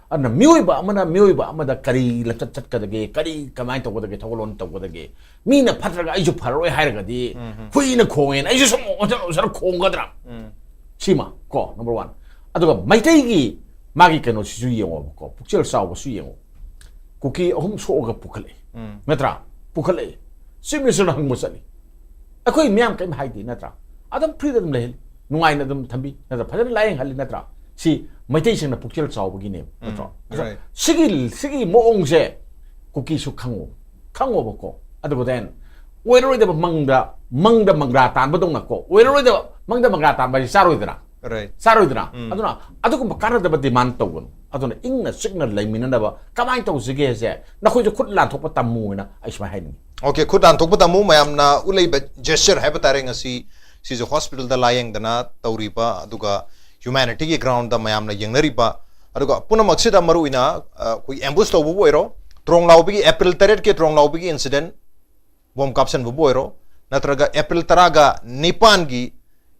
ꯑꯗꯨꯅ ꯃꯤꯑꯣꯏꯕ ꯑꯃꯅ ꯃꯤꯑꯣꯏꯕ ꯑꯃꯗ ꯀꯔꯤ ꯂꯝꯆꯠ ꯆꯠꯀꯗꯒꯦ, ꯀꯔꯤ ꯀꯃꯥꯏꯅ ꯇꯧꯒꯗꯒꯦ, ꯊꯧꯒꯜꯂꯣꯟ ꯇꯧꯒꯗꯒꯦ? ꯃꯤꯅ ꯐꯠꯇ꯭ꯔꯒ ꯑꯩꯁꯨ ꯐꯔꯔꯣꯏ ꯍꯥꯏꯔꯒꯗꯤ, ꯎꯝ, ꯎꯝ꯫ ꯍꯨꯏꯅ ꯈꯣꯡꯉꯦꯅ ꯑꯩꯁꯨ ꯁꯨꯝ ꯑꯣꯟꯁꯤꯜ ꯑꯣꯟꯁꯤꯜꯂ ꯈꯣꯡꯒꯗ꯭ꯔꯥ? ꯎꯝ꯫ ꯁꯤꯃ ꯀꯣ, number one꯫ ꯑꯗꯨꯒ ꯃꯩꯇꯩꯒꯤ ꯃꯥꯒꯤ ꯀꯩꯅꯣꯁꯤꯁꯨ ꯌꯦꯡꯉꯣꯕꯀꯣ, ꯄꯨꯛꯆꯦꯜ ꯆꯥꯎꯕꯁꯨ ꯌꯦꯡꯉꯣ꯫ ꯀꯨꯀꯤ ꯑꯍꯨꯝ ꯁꯣꯛꯑꯒ ꯄꯨꯈꯠꯂꯛꯏ꯫ ꯎꯝ꯫ ꯅꯠꯇ꯭ꯔꯥ? ꯄꯨꯈꯠꯂꯛꯏ꯫ Chief Minister ꯅ ꯍꯪꯕ ꯆꯠꯂꯤ꯫ ꯑꯩꯈꯣꯏ ꯃꯤꯌꯥꯝ ꯀꯔꯤꯝ ꯍꯥꯏꯗꯦ, ꯅꯠꯇ꯭ꯔꯥ? ꯑꯗꯨꯝ free ꯗ ꯑꯗꯨꯝ ꯂꯩꯍꯜꯂꯤ, ꯅꯨꯡꯉꯥꯏꯅ ꯑꯗꯨꯝ ꯊꯝꯕꯤ, ꯅꯠꯇ꯭ꯔꯥ? ꯐꯖꯅ ꯂꯥꯏꯌꯦꯡꯍꯜꯂꯤ, ꯅꯠꯇ꯭ꯔꯥ? ꯁꯤ ꯃꯩꯇꯩꯁꯤꯡꯅ ꯄꯨꯛꯆꯦꯜ ꯆꯥꯎꯕꯒꯤꯅꯦꯕ, ꯎꯝ, ꯅꯠꯇ꯭ꯔꯣ? ꯑꯗꯣ right꯫ ꯁꯤꯒꯤ, ꯁꯤꯒꯤ ꯃꯑꯣꯡꯁꯦ ꯀꯨꯀꯤꯁꯨ ꯈꯪꯉꯣ, ꯈꯪꯉꯣꯕꯀꯣ꯫ ꯑꯗꯨꯒ then ꯑꯣꯏꯔꯔꯣꯏꯗꯕ ꯃꯪꯗ, ꯃꯪꯗ ꯃꯪꯒ꯭ꯔꯥ ꯇꯥꯟꯕꯗꯧꯅꯀꯣ, ꯑꯣꯏꯔꯔꯣꯏꯗꯕ ꯃꯪꯗ ꯃꯪꯒ꯭ꯔꯥ ꯇꯥꯟꯕ ꯍꯥꯏꯁꯦ ꯆꯥꯔꯣꯏꯗꯅ? Right꯫ ꯆꯥꯔꯣꯏꯗꯅ? ꯎꯝ꯫ ꯑꯗꯨꯅ ꯑꯗꯨꯒꯨꯝꯕ ꯀꯥꯟꯅꯗꯕ demand ꯇꯧꯒꯅꯨ꯫ ꯑꯗꯨꯅ ꯏꯪꯅ ꯆꯤꯛꯅ ꯂꯩꯃꯤꯟꯅꯅꯕ ꯀꯃꯥꯏꯅ ꯇꯧꯁꯤꯒꯦꯁꯦ ꯅꯈꯣꯏꯁꯨ ꯈꯨꯠ ꯂꯥꯟꯊꯣꯛꯄ ꯇꯝꯃꯨ ꯍꯥꯏꯅ ꯑꯩ ꯁꯨꯃꯥꯏꯅ ꯍꯥꯏꯅꯤꯡꯉꯤ꯫ Okay, ꯈꯨꯠ ꯂꯥꯟꯊꯣꯛꯄ ꯇꯝꯃꯨ꯫ ꯃꯌꯥꯝꯅ ꯎꯠꯂꯛꯏꯕ gesture ꯍꯥꯏꯕ ꯇꯥꯔꯦ, ꯉꯁꯤ ꯁꯤꯁꯨ hospital ꯗ ꯂꯥꯌꯦꯡꯗꯅ ꯇꯧꯔꯤꯕ, ꯑꯗꯨꯒ humanity ꯒꯤ ground ꯗ ꯃꯌꯥꯝꯅ ꯌꯦꯡꯅꯔꯤꯕ, ꯑꯗꯨꯒ ꯄꯨꯝꯅꯃꯛꯁꯤꯗ ꯃꯔꯨꯑꯣꯏꯅ, ꯑ, ꯑꯩꯈꯣꯏ ambush ꯇꯧꯕꯕꯨ ꯑꯣꯏꯔꯣ, ꯇ꯭ꯔꯣꯡꯂꯥꯎꯕꯤꯒꯤ, April ꯇꯔꯦꯠꯀꯤ ꯇ꯭ꯔꯣꯡꯂꯥꯎꯕꯤꯒꯤ incident, bomb ꯀꯥꯞꯁꯟꯕꯕꯨ ꯑꯣꯏꯔꯣ, ꯅꯠꯇ꯭ꯔꯒ April ꯇꯔꯥꯒ ꯅꯤꯄꯥꯟꯒꯤ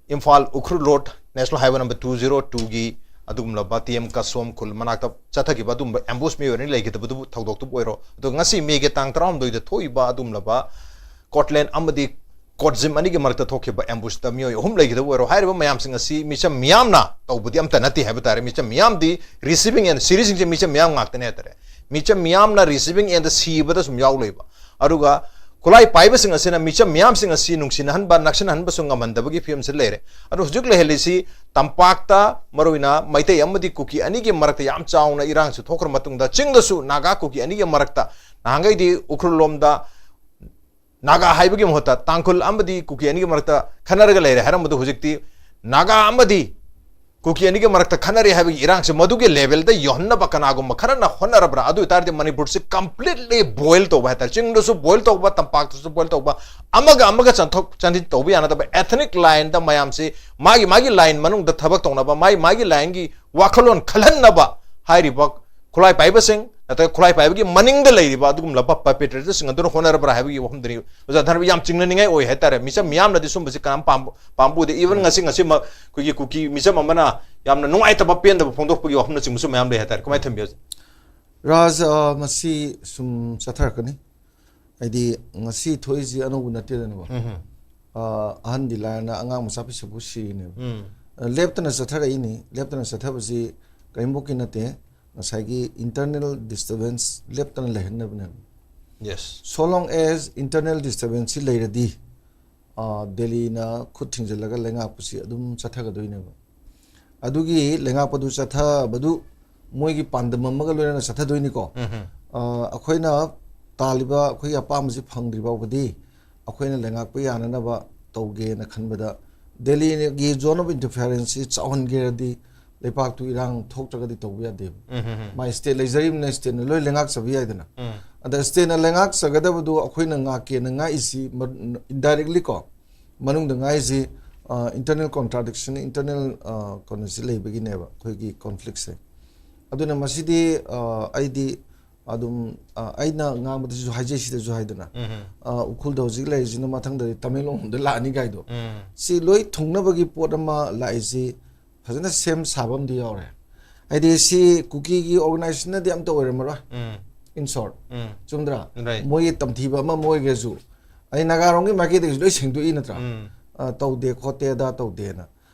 Imphal Ukhrul road, National Highway number two zero two ꯒꯤ ꯑꯗꯨꯒꯨꯝꯂꯕ ꯇꯤ ꯑꯦꯝ ꯀꯁꯣꯝ ꯈꯨꯜ ꯃꯅꯥꯛꯇ ꯆꯠꯊꯈꯤꯕ ꯑꯗꯨꯒꯨꯝꯕ ꯑꯦꯝꯕꯨꯁ ꯃꯤꯑꯣꯏ ꯑꯅꯤ ꯂꯩꯈꯤꯗꯕꯗꯨꯕꯨ ꯊꯧꯗꯣꯛꯇꯨꯕꯨ ꯑꯣꯏꯔꯣ, ꯑꯗꯨꯒ ꯉꯁꯤ ꯃꯦꯒꯤ ꯇꯥꯡ ꯇꯔꯥꯍꯨꯝꯗꯣꯏꯗ ꯊꯣꯛꯏꯕ ꯑꯗꯨꯒꯨꯝꯂꯕ ꯀꯣꯠꯂꯦꯟ ꯑꯃꯗꯤ ꯀꯣꯠꯖꯤꯝ ꯑꯅꯤꯒꯤ ꯃꯔꯛꯇ ꯊꯣꯛꯈꯤꯕ ꯑꯦꯝꯕꯨꯁꯇ ꯃꯤꯑꯣꯏ ꯑꯍꯨꯝ ꯂꯩꯈꯤꯗꯕ ꯑꯣꯏꯔꯣ, ꯍꯥꯏꯔꯤꯕ ꯃꯌꯥꯝꯁꯤꯡ ꯑꯁꯤ ꯃꯤꯆꯝ ꯃꯤꯌꯥꯝꯅ ꯇꯧꯕꯗꯤ ꯑꯝꯇ ꯅꯠꯇꯦ ꯍꯥꯏꯕ ꯇꯥꯔꯦ꯫ ꯃꯤꯆꯝ ꯃꯤꯌꯥꯝꯗꯤ ꯔꯤꯁꯤꯚꯤꯡ ꯑꯦꯟ ꯁꯤꯔꯤꯁꯤꯡꯁꯦ ꯃꯤꯆꯝ ꯃꯤꯌꯥꯝ ꯉꯥꯛꯇꯅꯦ ꯍꯥꯏꯇꯥꯔꯦ꯫ ꯃꯤꯆꯝ ꯃꯤꯌꯥꯝꯅ ꯔꯤꯁꯤꯚꯤꯡ ꯑꯦꯟꯗ ꯁꯤꯕꯗ ꯁꯨꯝ ꯌꯥꯎ ꯂꯩꯕ, ꯑꯗꯨꯒ ꯈꯨꯠꯂꯥꯏ ꯄꯥꯏꯕꯁꯤꯡ ꯑꯁꯤꯅ ꯃꯤꯆꯝ ꯃꯤꯌꯥꯝꯁꯤꯡ ꯑꯁꯤ ꯅꯨꯡꯁꯤꯅꯍꯟꯕ, ꯅꯛꯁꯤꯟꯅꯍꯟꯕꯁꯨ ꯉꯝꯍꯟꯗꯕꯒꯤ ꯐꯤꯕꯝꯁꯤ ꯂꯩꯔꯦ꯫ ꯑꯗꯨ ꯍꯧꯖꯤꯛ ꯂꯩꯍꯜꯂꯤꯁꯤ ꯇꯝꯄꯥꯛꯇ, ꯃꯔꯨꯑꯣꯏꯅ ꯃꯩꯇꯩ ꯑꯃꯗꯤ ꯀꯨꯀꯤ ꯑꯅꯤꯒꯤ ꯃꯔꯛꯇ ꯌꯥꯝ ꯆꯥꯎꯅ ꯏꯔꯥꯡꯁꯨ ꯊꯣꯛꯈ꯭ꯔ ꯃꯇꯨꯡꯗ, ꯆꯤꯡꯗꯁꯨ ꯅꯥꯒꯥ ꯀꯨꯀꯤ ꯑꯅꯤꯒꯤ ꯃꯔꯛꯇ ꯅꯍꯥꯟꯈꯩꯗꯤ ꯎꯈ꯭ꯔꯨꯜ ꯂꯣꯝꯗ ꯅꯥꯒꯥ ꯍꯥꯏꯕꯒꯤ ꯃꯍꯨꯠꯇ ꯇꯥꯡꯈꯨꯜ ꯑꯃꯗꯤ ꯀꯨꯀꯤ ꯑꯅꯤꯒꯤ ꯃꯔꯛꯇ ꯈꯟꯅꯔꯒ ꯂꯩꯔꯦ ꯍꯥꯏꯔꯝꯕꯗꯨ ꯍꯧꯖꯤꯛꯇꯤ ꯅꯥꯒꯥ ꯑꯃꯗꯤ ꯀꯨꯀꯤ ꯑꯅꯤꯒꯤ ꯃꯔꯛꯇ ꯈꯟꯅꯔꯦ ꯍꯥꯏꯕꯒꯤ ꯏꯔꯥꯡꯁꯦ ꯃꯗꯨꯒꯤ ꯂꯦꯚꯦꯜꯗ ꯌꯧꯍꯟꯅꯕ ꯀꯅꯥꯒꯨꯝꯕ ꯈꯔꯅ ꯍꯣꯠꯅꯔꯕ꯭ꯔꯥ? ꯑꯗꯨ ꯑꯣꯏꯇꯥꯔꯗꯤ ꯃꯅꯤꯄꯨꯔꯁꯤ ꯀꯝꯄ꯭ꯂꯤꯠꯂꯤ ꯕꯣꯏꯜ ꯇꯧꯕ ꯍꯥꯏꯇꯥꯔꯦ꯫ ꯆꯤꯡꯗꯁꯨ ꯕꯣꯏꯜ ꯇꯧꯕ, ꯇꯝꯄꯥꯛꯇꯁꯨ ꯕꯣꯏꯜ ꯇꯧꯕ, ꯑꯃꯒ ꯑꯃꯒ ꯆꯟꯊꯣꯛ ꯆꯟꯁꯤꯟ ꯇꯧꯕ ꯌꯥꯅꯗꯕ ꯑꯦꯊꯅꯤꯛ ꯂꯥꯏꯟꯗ ꯃꯌꯥꯝꯁꯤ ꯃꯥꯒꯤ ꯃꯥꯒꯤ ꯂꯥꯏꯟ ꯃꯅꯨꯡꯗ ꯊꯕꯛ ꯇꯧꯅꯕ, ꯃꯥꯒꯤ ꯃꯥꯒꯤ ꯂꯥꯏꯟꯒꯤ ꯋꯥꯈꯜꯂꯣꯟ ꯈꯜꯍꯟꯅꯕ ꯍꯥꯏꯔꯤꯕ ꯈꯨꯠꯂꯥꯏ ꯄꯥꯏꯕꯁꯤꯡ ꯅꯠꯇ꯭ꯔꯒ ꯈꯨꯠꯂꯥꯏ ꯄꯥꯏꯕꯒꯤ ꯃꯅꯤꯡꯗ ꯂꯩꯔꯤꯕ ꯑꯗꯨꯒꯨꯝꯂꯕ ꯄꯔꯄꯦꯇ꯭ꯔꯦꯇꯔꯁꯤꯡ ꯑꯗꯨꯅ ꯍꯣꯠꯅꯔꯕ꯭ꯔꯥ ꯍꯥꯏꯕꯒꯤ ꯋꯥꯐꯝꯗꯨꯅꯤ ꯑꯣꯖꯥ ꯙꯔꯃ ꯌꯥꯝ ꯆꯤꯡꯅꯅꯤꯡꯉꯥꯏ ꯑꯣꯏ ꯍꯥꯏꯇꯥꯔꯦ꯫ ꯃꯤꯆꯝ ꯃꯤꯌꯥꯝꯅꯗꯤ ꯁꯨꯝꯕꯁꯤ ꯀꯅꯥꯝ ꯄꯥꯝꯕ ꯄꯥꯝꯕ ꯑꯣꯏꯗꯦ꯫ ꯏꯚꯟ ꯉꯁꯤ ꯉꯁꯤꯃꯛ ꯑꯩꯈꯣꯏꯒꯤ ꯀꯨꯀꯤ ꯃꯤꯆꯝ ꯑꯃꯅ ꯌꯥꯝꯅ ꯅꯨꯡꯉꯥꯏꯇꯕ ꯄꯦꯟꯗꯕ ꯐꯣꯡꯗꯣꯛꯄꯒꯤ ꯋꯥꯐꯝꯅꯆꯤꯡꯕꯁꯨ ꯃꯌꯥꯝ ꯂꯩ ꯍꯥꯏꯇꯥꯔꯦ꯫ ꯀꯃꯥꯏꯅ ꯊꯝꯕꯤ ꯑꯣꯖꯥ? ꯔꯥꯖ, ꯑ, ꯃꯁꯤ ꯁꯨꯝ ꯆꯠꯊꯔꯛꯀꯅꯤ꯫ ꯍꯥꯏꯗꯤ ꯉꯁꯤ ꯊꯣꯛꯏꯁꯤ ꯑꯅꯧꯕ ꯅꯠꯇꯦꯗꯅꯀꯣ꯫ ꯑ, ꯑꯍꯟꯗꯤ ꯂꯥꯏꯔꯅ ꯑꯉꯥꯡ ꯃꯆꯥ ꯄꯤꯁꯛꯄꯨ ꯁꯤꯔꯤꯅꯦꯕ꯫ ꯑ, ꯂꯦꯞꯇꯅ ꯆꯠꯊꯔꯛꯏꯅꯤ꯫ ꯂꯦꯞꯇꯅ ꯆꯠꯊꯕꯁꯤ ꯀꯔꯤꯝꯐꯥꯎꯀꯤ ꯅꯠꯇꯦ꯫ ꯉꯁꯥꯏꯒꯤ ꯏꯟꯇꯔꯅꯦꯜ ꯗꯤꯁꯇꯔꯕꯦꯟꯁ ꯂꯦꯞꯇꯅ ꯂꯩꯍꯟꯅꯕꯅꯦꯕ꯫ Yes. So long as internal disturbance ꯁꯤ ꯂꯩꯔꯗꯤ, ꯑ, ꯗꯦꯜꯂꯤꯅ ꯈꯨꯠ ꯊꯤꯡꯖꯤꯜꯂꯒ ꯂꯩꯉꯥꯛꯄꯁꯤ ꯑꯗꯨꯝ ꯆꯠꯊꯒꯗꯣꯏꯅꯦꯕ꯫ ꯑꯗꯨꯒꯤ ꯂꯩꯉꯥꯛꯄꯗꯨ ꯆꯠꯊꯕꯗꯨ ꯃꯣꯏꯒꯤ ꯄꯥꯟꯗꯝ ꯑꯃꯒ ꯂꯣꯏꯅꯅ ꯆꯠꯊꯗꯣꯏꯅꯤꯀꯣ꯫ ꯑ, ꯑꯩꯈꯣꯏꯅ ꯇꯥꯜꯂꯤꯕ ꯑꯩꯈꯣꯏꯒꯤ ꯑꯄꯥꯝꯕꯁꯤ ꯐꯪꯗ꯭ꯔꯤ ꯐꯥꯎꯕꯗꯤ ꯑꯩꯈꯣꯏꯅ ꯂꯩꯉꯥꯛꯄ ꯌꯥꯅꯅꯕ ꯇꯧꯒꯦꯅ ꯈꯟꯕꯗ ꯗꯦꯜꯂꯤꯒꯤ zone of interference ꯁꯤ ꯆꯥꯎꯍꯟꯒꯦꯔꯗꯤ ꯂꯩꯄꯥꯛꯇꯨ ꯏꯔꯥꯡ ꯊꯣꯛꯇ꯭ꯔꯒꯗꯤ ꯇꯧꯕ ꯌꯥꯗꯦꯕ꯫ ꯃꯥꯏ ꯁ꯭ꯇꯦꯠ ꯂꯩꯖꯔꯤꯕꯅꯤꯅ ꯁ꯭ꯇꯦꯠꯅ ꯂꯣꯏ ꯂꯩꯉꯥꯛꯆꯕ ꯌꯥꯏꯗꯅ꯫ ꯑꯗ ꯁ꯭ꯇꯦꯠꯅ ꯂꯩꯉꯥꯛꯆꯒꯗꯕꯗꯨ ꯑꯩꯈꯣꯏꯅ ꯉꯥꯛꯀꯦꯅ ꯉꯥꯛꯏꯁꯤ ꯏꯟꯗꯥꯏꯔꯦꯛꯂꯤ ꯀꯣ, ꯃꯅꯨꯡꯗ ꯉꯥꯛꯏꯁꯤ, ꯑ, ꯏꯟꯇꯔꯅꯦꯜ ꯀꯣꯟꯇ꯭ꯔꯥꯗꯤꯛꯁꯟ, ꯏꯟꯇꯔꯅꯦꯜ, ꯑ, ꯀꯩꯅꯣꯁꯤ ꯂꯩꯕꯒꯤꯅꯦꯕ ꯑꯩꯈꯣꯏꯒꯤ ꯀꯣꯟꯐ꯭ꯂꯤꯛꯁꯦ꯫ ꯑꯗꯨꯅ ꯃꯁꯤꯗꯤ, ꯑ, ꯑꯩꯗꯤ ꯑꯗꯨꯝ, ꯑ, ꯑꯩꯅ ꯉꯥꯡꯕꯗꯁꯨ ꯍꯥꯏꯖꯩ, ꯁꯤꯗꯁꯨ ꯍꯥꯏꯗꯅ, ꯑ, ꯎꯈ꯭ꯔꯨꯜꯗ ꯍꯧꯖꯤꯛ ꯂꯩꯔꯤꯁꯤꯅ ꯃꯊꯪꯗꯗꯤ ꯇꯃꯦꯡꯂꯣꯡꯗ ꯂꯥꯛꯑꯅꯤ ꯀꯥꯏꯗꯣ꯫ ꯁꯤ ꯂꯣꯏ ꯊꯨꯡꯅꯕꯒꯤ ꯄꯣꯠ ꯑꯃ ꯂꯥꯛꯏꯁꯤ ꯐꯖꯅ ꯁꯦꯝ ꯁꯥꯕ ꯑꯃꯗꯤ ꯌꯥꯎꯔꯦ꯫ ꯍꯥꯏꯗꯤ ꯁꯤ ꯀꯨꯀꯤꯒꯤ organization ꯅꯗꯤ ꯑꯝꯇ ꯑꯣꯏꯔꯝꯃꯔꯣꯏ, ꯎꯝ in short꯫ ꯎꯝ ꯆꯨꯝꯗ꯭ꯔꯥ? Right. ꯃꯣꯏꯒꯤ ꯇꯝꯊꯤꯕ ꯑꯃ ꯑꯃ ꯑꯣꯏꯒꯦꯁꯨ, ꯑꯩ ꯅꯥꯒꯥꯔꯣꯝꯒꯤ ꯃꯥꯏꯀꯩꯗꯒꯤꯁꯨ ꯂꯣꯏ ꯁꯦꯡꯗꯣꯛꯏ ꯅꯠꯇ꯭ꯔꯥ? ꯎꯝ ꯑ, ꯇꯧꯗꯦ ꯈꯣꯠꯇꯦ ꯑꯗꯥ ꯇꯧꯗꯦꯅ꯫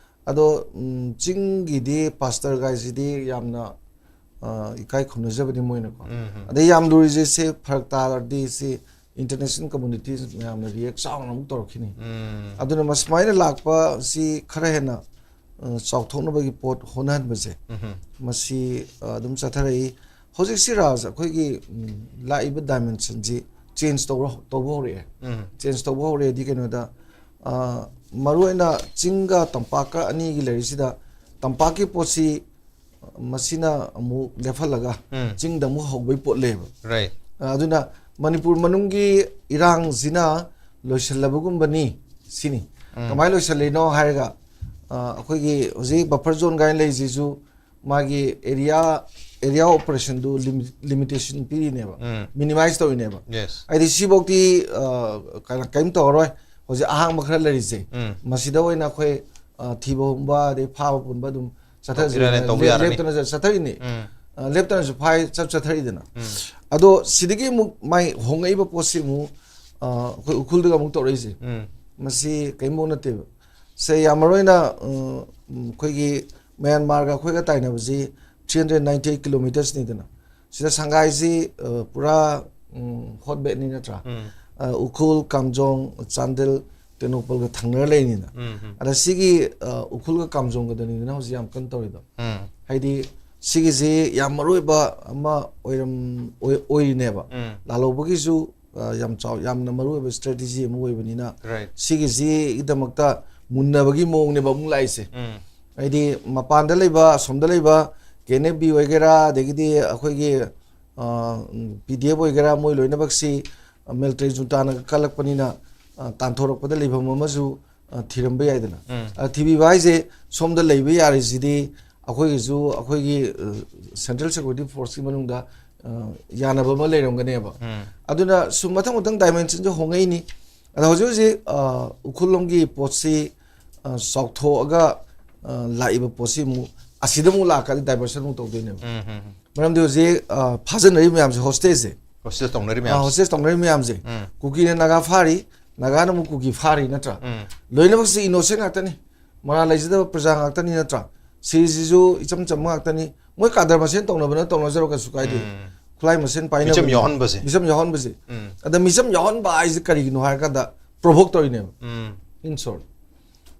ꯑꯗꯣ ꯎꯝ, ꯆꯤꯡꯒꯤꯗꯤ ꯄꯥꯁꯇꯔ ꯒꯥꯏꯁꯤꯗꯤ ꯌꯥꯝꯅ ꯑ, ꯏꯀꯥꯏ ꯈꯨꯝꯅꯖꯕꯅꯤ ꯃꯣꯏꯅꯀꯣ꯫ ꯎꯝ ꯑꯗꯩ ꯌꯥꯝ ꯂꯨꯔꯤꯁꯦ, ꯁꯦ ꯐꯔꯛ ꯇꯥꯔꯗꯤ ꯁꯤ international community ꯃꯌꯥꯝꯅ react ꯆꯥꯎꯅ ꯑꯃꯨꯛ ꯇꯧꯔꯛꯈꯤꯅꯤ꯫ ꯎꯝ ꯑꯗꯨꯅ ꯃꯁꯨꯃꯥꯏꯅ ꯂꯥꯛꯄ ꯁꯤ ꯈꯔ ꯍꯦꯟꯅ ꯑ, ꯆꯥꯎꯊꯣꯛꯅꯕꯒꯤ ꯄꯣꯠ ꯍꯣꯠꯅꯍꯟꯕꯁꯦ, ꯎꯝ ꯃꯁꯤ ꯑ, ꯑꯗꯨꯝ ꯆꯠꯊꯔꯛꯏ꯫ ꯍꯧꯖꯤꯛꯁꯤ ꯔꯥꯖ ꯑꯩꯈꯣꯏꯒꯤ ꯎꯝ, ꯂꯥꯛꯏꯕ dimension ꯁꯤ change ꯇꯧꯕ ꯇꯧꯕ ꯍꯧꯔꯛꯑꯦ꯫ ꯎꯝ Change ꯇꯧꯕ ꯍꯧꯔꯛꯑꯦꯗꯤ ꯀꯩꯅꯣꯗ, ꯑ, ꯃꯔꯨꯑꯣꯏꯅ ꯆꯤꯡꯒ ꯇꯝꯄꯥꯛꯀ ꯑꯅꯤꯒꯤ ꯂꯩꯔꯤꯁꯤꯗ, ꯇꯝꯄꯥꯛꯀꯤ ꯄꯣꯠꯁꯤ ꯃꯁꯤꯅ ꯑꯃꯨꯛ ꯂꯦꯞꯍꯜꯂꯒ ꯎꯝ ꯆꯤꯡꯗ ꯑꯃꯨꯛ ꯍꯧꯕꯒꯤ ꯄꯣꯠ ꯂꯩꯌꯦꯕ꯫ Right. ꯑ, ꯑꯗꯨꯅ ꯃꯅꯤꯄꯨꯔ ꯃꯅꯨꯡꯒꯤ ꯏꯔꯥꯡꯁꯤꯅ ꯂꯣꯏꯁꯤꯜꯂꯕꯒꯨꯝꯕꯅꯤ ꯁꯤꯅꯤ꯫ ꯎꯝ ꯀꯃꯥꯏꯅ ꯂꯣꯏꯁꯤꯜꯂꯤꯅꯣ ꯍꯥꯏꯔꯒ, ꯑ, ꯑꯩꯈꯣꯏꯒꯤ ꯍꯧꯖꯤꯛ buffer zone ꯀꯥꯏꯅ ꯂꯩꯔꯤꯁꯤꯁꯨ ꯃꯥꯒꯤ area, area of operation ꯗꯨ ꯂꯤꯃꯤꯇꯦꯁꯟ ꯄꯤꯔꯤꯅꯦꯕ, ꯎꯝ minimize ꯇꯧꯔꯤꯅꯦꯕ꯫ Yes. ꯍꯥꯏꯗꯤ ꯁꯤꯐꯧꯗꯤ, ꯑ, ꯀꯩꯅꯣ, ꯀꯔꯤꯝ ꯇꯧꯔꯔꯣꯏ꯫ ꯍꯧꯖꯤꯛ ꯑꯍꯥꯡꯕ ꯈꯔ ꯂꯩꯔꯤꯁꯦ, ꯎꯝ ꯃꯁꯤꯗ ꯑꯣꯏꯅ ꯑꯩꯈꯣꯏ, ꯑ, ꯊꯤꯕ ꯍꯨꯝꯕ ꯑꯗꯩ ꯐꯥꯕ ꯄꯨꯟꯕ ꯑꯗꯨꯝ ꯆꯠꯊꯔꯁꯤ꯫ ꯏꯔꯥꯏ ꯂꯥꯏ ꯇꯧꯕ ꯌꯥꯔꯅꯤ꯫ ꯂꯦꯞꯇꯅ ꯆꯠ- ꯆꯠꯊꯔꯤꯅꯤ꯫ ꯎꯝ ꯑ, ꯂꯦꯞꯇꯅꯁꯨ ꯐꯥꯏ, ꯆꯠ ꯆꯠꯊꯔꯤꯗꯅ꯫ ꯎꯝ ꯑꯗꯣ ꯁꯤꯗꯒꯤ ꯑꯃꯨꯛ ꯃꯥꯏ ꯍꯣꯡꯉꯛꯏꯕ ꯄꯣꯠꯁꯤ ꯑꯃꯨꯛ, ꯑ, ꯑꯩꯈꯣꯏ ꯎꯈ꯭ꯔꯨꯜꯗꯒ ꯑꯃꯨꯛ ꯇꯧꯔꯛꯏꯁꯦ, ꯎꯝ ꯃꯁꯤ ꯀꯔꯤꯝꯐꯥꯎ ꯅꯠꯇꯦꯕ꯫ ꯁꯦ, ꯌꯥꯝ ꯃꯔꯨ ꯑꯣꯏꯅ, ꯑ, ꯎꯝ, ꯑꯩꯈꯣꯏꯒꯤ ꯃ꯭ꯌꯥꯟꯃꯥꯔꯒ ꯑꯩꯈꯣꯏꯒ ꯇꯥꯏꯅꯕꯁꯤ three hundred ninety eight kilometres ꯅꯤꯗꯅ꯫ ꯁꯤꯗ ꯁꯪꯒꯥꯏꯁꯤ, ꯑ, ꯄꯨꯔꯥ, ꯎꯝ, hotbed ꯅꯤ ꯅꯠꯇ꯭ꯔꯥ? ꯎꯝ ꯑ, ꯎꯈ꯭ꯔꯨꯜ, ꯀꯥꯝꯖꯣꯡ, ꯆꯥꯟꯗꯦꯜ, ꯇꯦꯡꯅꯧꯄꯜꯒ ꯊꯪꯅꯔ ꯂꯩꯔꯤꯅꯤꯅ꯫ ꯎꯝ ꯎꯝ ꯑꯗ ꯁꯤꯒꯤ, ꯑ, ꯎꯈ꯭ꯔꯨꯜꯒ ꯀꯥꯝꯖꯣꯡꯒꯗꯅꯤꯗꯅ ꯍꯧꯖꯤꯛ ꯌꯥꯝ ꯀꯟꯅ ꯇꯧꯔꯤꯗꯣ꯫ ꯎꯝ ꯍꯥꯏꯗꯤ ꯁꯤꯒꯤꯁꯤ ꯌꯥꯝ ꯃꯔꯨ ꯑꯣꯏꯕ ꯑꯃ ꯑꯣꯏꯔꯝ-, ꯑꯣꯏ-, ꯑꯣꯏꯔꯤꯅꯦꯕ꯫ ꯎꯝ ꯂꯥꯜꯍꯧꯕꯒꯤꯁꯨ, ꯑ, ꯌꯥꯝ ꯆꯥꯎ-, ꯌꯥꯝꯅ ꯃꯔꯨ ꯑꯣꯏꯕ strategy ꯑꯃ ꯑꯣꯏꯕꯅꯤꯅ, Right. ꯁꯤꯒꯤꯁꯤꯒꯤꯗꯃꯛꯇ ꯃꯨꯟꯅꯕꯒꯤ ꯃꯑꯣꯡꯅꯦꯕ ꯑꯃꯨꯛ ꯂꯥꯛꯏꯁꯦ꯫ ꯎꯝ ꯍꯥꯏꯗꯤ ꯃꯄꯥꯟꯗ ꯂꯩꯕ, ꯑꯁꯣꯝꯗ ꯂꯩꯕ ꯀꯦ ꯑꯦꯟ ꯑꯦꯐ ꯕꯤ ꯑꯣꯏꯒꯦꯔꯥ, ꯑꯗꯒꯤꯗꯤ ꯑꯩꯈꯣꯏꯒꯤ, ꯑ, ꯎꯝ, ꯄꯤ ꯗꯤ ꯑꯦꯐ ꯑꯣꯏꯒꯦꯔꯥ, ꯃꯣꯏ ꯂꯣꯏꯅꯃꯛꯁꯤ, ꯑ, ꯃꯤꯂꯤꯇꯔꯤ ꯖꯨꯟꯇꯥꯅ ꯀꯜꯂꯛꯄꯅꯤꯅ, ꯑ, ꯇꯥꯟꯊꯣꯔꯛꯄꯗ ꯂꯩꯐꯝ ꯑꯃꯁꯨ, ꯑ, ꯊꯤꯔꯝꯕ ꯌꯥꯏꯗꯅ꯫ ꯎꯝ ꯑ, ꯊꯤꯕꯤꯕ ꯍꯥꯏꯁꯦ, ꯁꯣꯝꯗ ꯂꯩꯕ ꯌꯥꯔꯤꯁꯤꯗꯤ ꯑꯩꯈꯣꯏꯒꯤꯁꯨ, ꯑꯩꯈꯣꯏꯒꯤ, ꯑ, Central Security Force ꯀꯤ ꯃꯅꯨꯡꯗ, ꯑ, ꯌꯥꯅꯕ ꯑꯃ ꯂꯩꯔꯝꯒꯅꯦꯕ꯫ ꯎꯝ ꯑꯗꯨꯅ ꯁꯨꯝ ꯃꯊꯪ ꯃꯊꯪ dimension ꯁꯦ ꯍꯣꯡꯉꯛꯏꯅꯤ꯫ ꯑꯗꯣ ꯍꯧꯖꯤꯛ ꯍꯧꯖꯤꯛ, ꯑ, ꯎꯈ꯭ꯔꯨꯜ ꯂꯣꯝꯒꯤ ꯄꯣꯠꯁꯤ, ꯑ, ꯆꯥꯎꯊꯣꯛꯑꯒ ꯑ, ꯂꯥꯛꯏꯕ ꯄꯣꯠꯁꯤ ꯑꯃꯨꯛ ꯑꯁꯤꯗ ꯑꯃꯨꯛ ꯂꯥꯛꯀꯗꯤ diversion ꯑꯃꯨꯛ ꯇꯧꯗꯣꯏꯅꯦꯕ꯫ ꯎꯝ, ꯎꯝ, ꯎꯝ. ꯃꯔꯝꯗꯤ ꯍꯧꯖꯤꯛ, ꯑ, ꯐꯥꯖꯤꯟꯅꯔꯤꯕ ꯃꯌꯥꯝꯁꯦ, hostage ꯁꯦ, Hostage ꯇꯧꯅꯔꯤ ꯑ, ꯃꯌꯥꯝ. Hostage ꯇꯧꯅꯔꯤꯕ ꯃꯌꯥꯝꯁꯦ, ꯎꯝ. ꯀꯨꯀꯤꯅ ꯅꯥꯒꯥ ꯐꯥꯔꯤ, ꯅꯥꯒꯥꯅ ꯑꯃꯨꯛ ꯀꯨꯀꯤ ꯐꯥꯔꯤ, ꯅꯠꯇ꯭ꯔꯥ? ꯎꯝ. ꯂꯣꯏꯅꯃꯛꯁꯤ innocent ꯉꯥꯛꯇꯅꯤ, ꯃꯔꯥꯜ ꯂꯩꯖꯗꯕ ꯄ꯭ꯔꯖꯥ ꯉꯥꯛꯇꯅꯤ, ꯅꯠꯇ꯭ꯔꯥ? ꯁꯤꯁꯤꯁꯨ ꯏꯆꯝ ꯆꯝꯕ ꯉꯥꯛꯇꯅꯤ꯫ ꯃꯣꯏ ꯀꯥꯗꯔ ꯃꯁꯦꯟ ꯇꯧꯅꯕꯅ ꯇꯧꯅꯖꯔꯣ, ꯀꯩꯁꯨ ꯀꯥꯏꯗꯦ꯫ ꯎꯝ. ꯈꯨꯠꯂꯥꯏ ꯃꯁꯦꯟ ꯄꯥꯏꯅꯕ, ꯃꯤꯆꯝ ꯌꯥꯎꯍꯟꯕꯁꯦ. ꯃꯤꯆꯝ ꯌꯥꯎꯍꯟꯕꯁꯦ. ꯎꯝ. ꯑꯗ ꯃꯤꯆꯝ ꯌꯥꯎꯍꯟꯕ ꯍꯥꯏꯁꯦ ꯀꯔꯤꯒꯤꯅꯣ ꯍꯥꯏꯔꯀꯥꯟꯗ, provoke ꯇꯧꯔꯤꯅꯦꯕ꯫ ꯎꯝ. In short,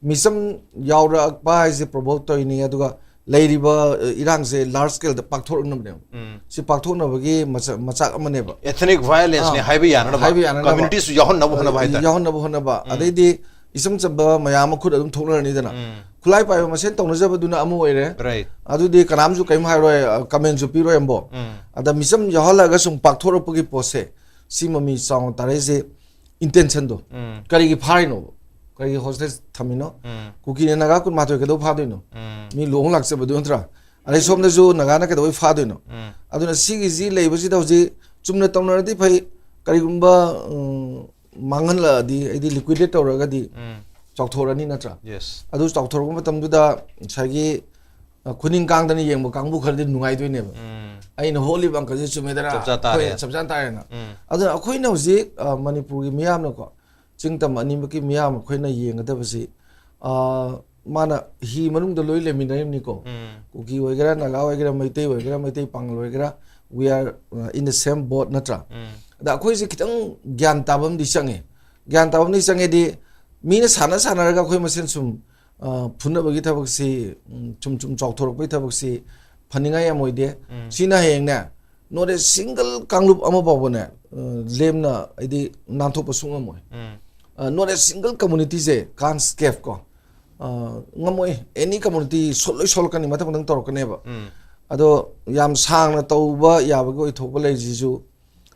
ꯃꯤꯆꯝ ꯌꯥꯎꯔꯛꯄ ꯍꯥꯏꯁꯦ provoke ꯇꯧꯔꯤꯅꯤ, ꯑꯗꯨꯒ ꯂꯩꯔꯤꯕ, ꯑ, ꯏꯔꯥꯡꯁꯦ large scale ꯗ ꯄꯥꯛꯊꯣꯔꯛꯅꯕꯅꯦꯕ꯫ ꯎꯝ. ꯁꯤ ꯄꯥꯛꯊꯣꯛꯅꯕꯒꯤ ꯃꯆꯥ-, ꯃꯆꯥꯛ ꯑꯃꯅꯦꯕ꯫ Ethnic violence ꯅꯦ ꯑꯥ. ꯍꯥꯏꯕ ꯌꯥꯅꯅꯕ, ꯍꯥꯏꯕ ꯌꯥꯅꯅꯕ꯫ Communities ꯁꯨ ꯌꯥꯎꯍꯟꯅꯕ ꯍꯣꯠꯅꯕ ꯍꯥꯏꯇꯥꯔꯦ. ꯌꯥꯎꯍꯟꯅꯕ ꯍꯣꯠꯅꯕ꯫ ꯎꯝ. ꯑꯗꯩꯗꯤ ꯏꯆꯝ ꯆꯝꯕ ꯃꯌꯥꯝ ꯑꯃ ꯈꯨꯠ ꯑꯗꯨꯝ ꯊꯣꯛꯅꯔꯅꯤꯗꯅ꯫ ꯎꯝ. ꯈꯨꯠꯂꯥꯏ ꯄꯥꯏꯕ ꯃꯁꯦꯟ ꯇꯧꯅꯖꯕꯗꯨꯅ ꯑꯃ ꯑꯣꯏꯔꯦ꯫ Right. ꯑꯗꯨꯗꯤ ꯀꯅꯥꯝꯁꯨ ꯀꯔꯤꯝ ꯍꯥꯏꯔꯣꯏ, comment ꯁꯨ ꯄꯤꯔꯣꯏ ꯑꯃꯕꯣ꯫ ꯎꯝ. ꯑꯗ ꯃꯤꯆꯝ ꯌꯥꯎꯍꯜꯂꯒ ꯁꯨꯝ ꯄꯥꯛꯊꯣꯔꯛꯄꯒꯤ ꯄꯣꯠꯁꯦ, ꯁꯤ ꯃꯃꯤ ꯆꯥꯎꯅ ꯇꯥꯔꯛꯏꯁꯦ intention ꯗꯣ꯫ ꯎꯝ. ꯀꯔꯤꯒꯤ ꯐꯥꯔꯤꯅꯣꯕ? ꯀꯔꯤꯒꯤ hostage ꯊꯝꯃꯤꯅꯣ? ꯎꯝ. ꯀꯨꯀꯤꯅ ꯅꯥꯒꯥ ꯀꯨꯟꯃꯥꯊꯣꯏ ꯀꯩꯗꯧ ꯐꯥꯗꯣꯏꯅꯣ? ꯎꯝ. ꯃꯤ ꯂꯨꯍꯣꯡ ꯂꯥꯛꯆꯕꯗꯨ ꯅꯠꯇ꯭ꯔꯥ? ꯑꯗꯩ ꯁꯣꯝꯗꯁꯨ ꯅꯥꯒꯥꯅ ꯀꯩꯗꯧꯕꯩ ꯐꯥꯗꯣꯏꯅꯣ? ꯎꯝ. ꯑꯗꯨꯅ ꯁꯤꯒꯤꯁꯤ ꯂꯩꯕꯁꯤꯗ ꯍꯧꯖꯤꯛ ꯆꯨꯝꯅ ꯇꯧꯅꯔꯗꯤ ꯐꯩ, ꯀꯔꯤꯒꯨꯝꯕ, ꯎꯝ, ꯃꯥꯡꯍꯜꯂꯛꯑꯗꯤ, ꯍꯥꯏꯗꯤ liquidate ꯇꯧꯔꯒꯗꯤ ꯎꯝ. ꯆꯥꯎꯊꯣꯔꯛꯑꯅꯤ, ꯅꯠꯇ꯭ꯔꯥ? Yes. ꯑꯗꯨ ꯆꯥꯎꯊꯣꯔꯛꯄ ꯃꯇꯝꯗꯨꯗ ꯉꯁꯥꯏꯒꯤ, ꯑ, ꯈꯨꯅꯤꯡ ꯀꯥꯡꯗꯅ ꯌꯦꯡꯕ ꯀꯥꯡꯕꯨ ꯈꯔꯗꯤ ꯅꯨꯡꯉꯥꯏꯗꯣꯏꯅꯦꯕ꯫ ꯎꯝ. ꯑꯩꯅ ꯍꯣꯠꯂꯤꯕ ꯑꯪꯀꯜꯁꯦ ꯆꯨꯝꯃꯦꯗꯔꯥ? ꯆꯞ ꯆꯥ ꯇꯥꯔꯦ. ꯍꯣꯏ, ꯆꯞ ꯆꯥꯅ ꯇꯥꯔꯦꯅ꯫ ꯎꯝ. ꯑꯗꯨꯅ ꯑꯩꯈꯣꯏꯅ ꯍꯧꯖꯤꯛ, ꯑ, ꯃꯅꯤꯄꯨꯔꯒꯤ ꯃꯤꯌꯥꯝꯅꯀꯣ, ꯆꯤꯡ ꯇꯝ ꯑꯅꯤꯃꯛꯀꯤ ꯃꯤꯌꯥꯝ ꯑꯩꯈꯣꯏꯅ ꯌꯦꯡꯒꯗꯕꯁꯤ, ꯑ, ꯃꯥꯅ ꯍꯤ ꯃꯅꯨꯡꯗ ꯂꯣꯏ ꯂꯩꯃꯤꯟꯅꯔꯤꯕꯅꯤꯀꯣ꯫ ꯎꯝ. ꯀꯨꯀꯤ ꯑꯣꯏꯒꯦꯔꯥ, ꯅꯥꯒꯥ ꯑꯣꯏꯒꯦꯔꯥ, ꯃꯩꯇꯩ ꯑꯣꯏꯒꯦꯔꯥ, ꯃꯩꯇꯩ ꯄꯥꯉꯜ ꯑꯣꯏꯒꯦꯔꯥ, we are, uh, in the same boat, ꯅꯠꯇ꯭ꯔꯥ? ꯎꯝ. ꯑꯗ ꯑꯩꯈꯣꯏꯁꯦ ꯈꯤꯇꯪ ꯒ꯭ꯌꯥꯟ ꯇꯥꯕ ꯑꯃꯗꯤ ꯆꯪꯉꯦ꯫ ꯒ꯭ꯌꯥꯟ ꯇꯥꯕ ꯑꯃꯗꯤ ꯆꯪꯉꯦꯗꯤ, ꯃꯤꯅ ꯁꯥꯟꯅ ꯁꯥꯟꯅꯔꯒ ꯑꯩꯈꯣꯏ ꯃꯁꯦꯟ ꯁꯨꯝ, ꯑ, ꯐꯨꯅꯕꯒꯤ ꯊꯕꯛꯁꯤ, ꯎꯝ, ꯁꯨꯝ ꯁꯨꯝ ꯆꯥꯎꯊꯣꯔꯛꯄꯒꯤ ꯊꯕꯛꯁꯤ ꯐꯅꯤꯡꯉꯥꯏ ꯌꯥꯝ ꯑꯣꯏꯗꯦ꯫ ꯎꯝ. ꯁꯤꯅ ꯍꯌꯦꯡꯅꯦ, not a single ꯀꯥꯡꯂꯨꯞ ꯑꯃ ꯐꯥꯎꯕꯅꯦ, ꯑ, ꯂꯦꯝꯅ ꯍꯥꯏꯗꯤ ꯅꯥꯟꯊꯣꯛꯄ ꯁꯨꯡꯉꯝꯃꯣꯏ꯫ ꯎꯝ. ꯑ, not a single community say can't escape ꯀꯣ꯫ ꯑ, ꯉꯝꯃꯣꯏ꯫ Any community ꯁꯣꯠ-, ꯂꯣꯏ ꯁꯣꯜꯂꯛꯀꯅꯤ, ꯃꯊꯪ ꯃꯊꯪ ꯇꯧꯔꯛꯀꯅꯦꯕ꯫ ꯎꯝ. ꯑꯗꯣ ꯌꯥꯝ ꯁꯥꯡꯅ ꯇꯧꯕ ꯌꯥꯕꯒꯤ ꯑꯣꯏꯊꯣꯛꯄ ꯂꯩꯔꯤꯁꯤꯁꯨ